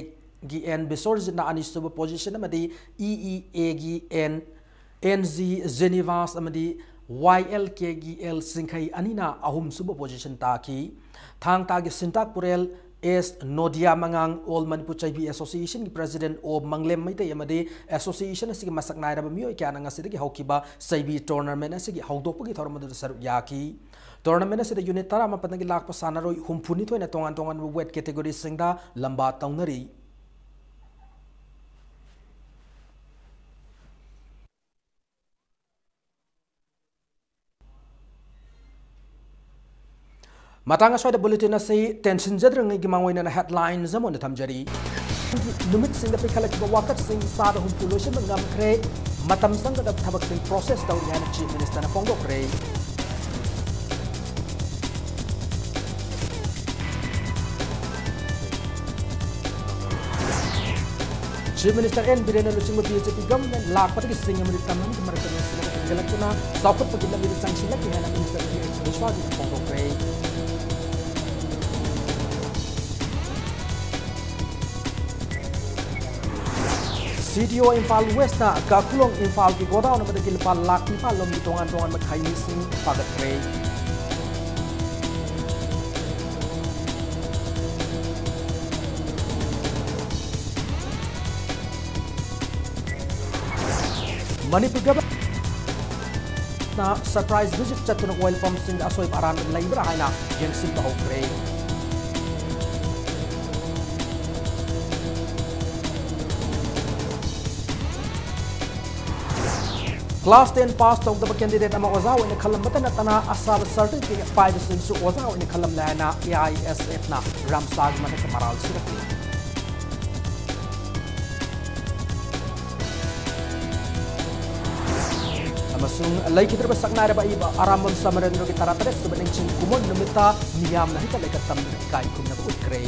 ꯒꯤ N ꯕꯤꯁꯣꯔꯖꯤꯠꯅ ꯑꯅꯤꯁꯨꯕ position ꯑꯃꯗꯤ EEA ꯒꯤ N NG ꯖꯦꯅꯤꯚꯥꯁ ꯑꯃꯗꯤ YLK ꯒꯤ L ꯆꯤꯡꯈꯩ ꯑꯅꯤꯅ ꯑꯍꯨꯝꯁꯨꯕ position ꯇꯥꯈꯤ꯫ ꯊꯥꯡ ꯇꯥꯒꯤ ꯁꯤꯟꯇꯥꯛ ꯄꯨꯔꯦꯜ S ꯅꯣꯗꯤꯌꯥ ꯃꯉꯥꯡ All Manipur ꯆꯩꯕꯤ association ꯒꯤ president O ꯃꯪꯂꯦꯝ ꯃꯩꯇꯩ ꯑꯃꯗꯤ association ꯑꯁꯤꯒꯤ ꯃꯁꯛ ꯅꯥꯏꯔꯕ ꯃꯤꯑꯣꯏ ꯀꯌꯥꯅ ꯉꯁꯤꯗꯒꯤ ꯍꯧꯈꯤꯕ ꯆꯩꯕꯤ tournament ꯑꯁꯤꯒꯤ ꯍꯧꯗꯣꯛꯄꯒꯤ ꯊꯧꯔꯝ ꯑꯗꯨꯗ ꯁꯔꯨꯛ ꯌꯥꯈꯤ꯫ Tournament ꯑꯁꯤꯗ unit ꯇꯔꯥꯃꯥꯄꯟꯗꯒꯤ ꯂꯥꯛꯄ ꯁꯥꯟꯅꯔꯣꯏ ꯍꯨꯝꯐꯨꯅꯤꯊꯣꯏꯅ ꯇꯣꯉꯥꯟ ꯇꯣꯉꯥꯟꯕ weight category ꯁꯤꯡꯗ ꯂꯝꯕꯥ ꯇꯧꯅꯔꯤ꯫ ꯃꯇꯥꯡ ꯑꯁ꯭ꯋꯥꯏꯗ bulletin ꯑꯁꯤ ꯇꯦꯟꯁꯤꯟꯖꯗ꯭ꯔꯤꯉꯩꯒꯤ ꯃꯥꯡꯑꯣꯏꯅꯅ headlines ꯑꯃ ꯑꯣꯏꯅ ꯊꯝꯖꯔꯤ꯫ ꯅꯨꯃꯤꯠꯁꯤꯡꯗ ꯄꯤꯈꯠꯂꯛꯈꯤꯕ ꯋꯥꯀꯠꯁꯤꯡ ꯆꯥꯗ ꯍꯨꯝꯐꯨ ꯂꯣꯏꯁꯤꯟꯕ ꯉꯝꯈ꯭ꯔꯦ꯫ ꯃꯇꯝ ꯆꯪꯒꯗꯕ ꯊꯕꯛꯁꯤꯡ process ꯇꯧꯔꯤ ꯍꯥꯏꯅ Chief Minister ꯅ ꯐꯣꯡꯗꯣꯛꯈ꯭ꯔꯦ꯫ Chief Minister N. Biren ꯂꯨꯆꯤꯡꯕ B J P government ꯂꯥꯛꯄꯗꯒꯤ ꯆꯤꯡ ꯑꯃꯗꯤ ꯇꯝ ꯑꯃꯒꯤ ꯃꯔꯛꯇ ꯅꯨꯡꯁꯤꯅꯕ ꯍꯦꯟꯒꯠꯂꯛꯇꯨꯅ ꯆꯥꯎꯈꯠꯄꯒꯤ ꯂꯝꯕꯤꯗ ꯆꯪꯁꯤꯜꯂꯛꯂꯤ ꯍꯥꯏꯅ Minister Vishwajit ꯐꯣꯡꯗꯣꯛꯈ꯭ꯔꯦ꯫ C D O Imphal Westꯅ ꯀꯥꯈꯨꯂꯣꯡ ꯏꯝꯐꯥꯜꯒꯤ godown ꯑꯃꯗꯒꯤ ꯂꯨꯄꯥ ꯂꯥꯈ ꯅꯤꯄꯥꯟ ꯂꯣꯝꯒꯤ ꯇꯣꯉꯥꯟ ꯇꯣꯉꯥꯟꯕ ꯈꯩꯅꯤꯁꯤꯡ ꯐꯥꯒꯠꯈ꯭ꯔꯦ꯫ ꯃꯅꯤꯄꯨꯔ governmentꯅ surprise visit ꯆꯠꯇꯨꯅ oil pumpꯁꯤꯡꯗ ꯑꯁꯣꯏꯕ ꯑꯔꯥꯟꯕ ꯂꯩꯕ꯭ꯔꯥ ꯍꯥꯏꯅ ꯌꯦꯡꯁꯤꯟꯕ ꯍꯧꯈ꯭ꯔꯦ꯫ Class ten pass ꯇꯧꯗꯕ candidate ꯑꯃ ꯑꯣꯖꯥ ꯑꯣꯏꯅ ꯈꯜꯂꯝꯕꯇ ꯅꯠꯇꯅ ꯑꯁꯥꯕ certificate ꯄꯥꯏꯕꯁꯤꯡꯁꯨ ꯑꯣꯖꯥ ꯑꯣꯏꯅ ꯈꯜꯂꯝꯂꯦ ꯍꯥꯏꯅ A I S Fꯅ ꯔꯥꯝꯁꯥꯒꯤ ꯃꯊꯛꯇ ꯃꯔꯥꯜ ꯁꯤꯔꯛꯂꯤ꯫ ꯑꯃꯁꯨꯡ ꯂꯩꯈꯤꯗ꯭ꯔꯕ ꯁꯛꯅꯥꯏꯔꯕ ꯑꯏꯕ ꯑꯔꯥꯝꯕꯝ ꯁꯃꯔꯦꯟꯗ꯭ꯔꯒꯤ ꯇꯔꯥꯇꯔꯦꯠ ꯁꯨꯕ ꯅꯤꯡꯁꯤꯡ ꯀꯨꯝꯑꯣꯟ ꯅꯨꯃꯤꯠꯇ ꯃꯤꯌꯥꯝꯅ ꯍꯩꯀꯠ ꯂꯩꯀꯠ ꯇꯝꯗꯨꯅ ꯏꯀꯥꯏ ꯈꯨꯝꯅꯕ ꯎꯠꯈ꯭ꯔꯦ꯫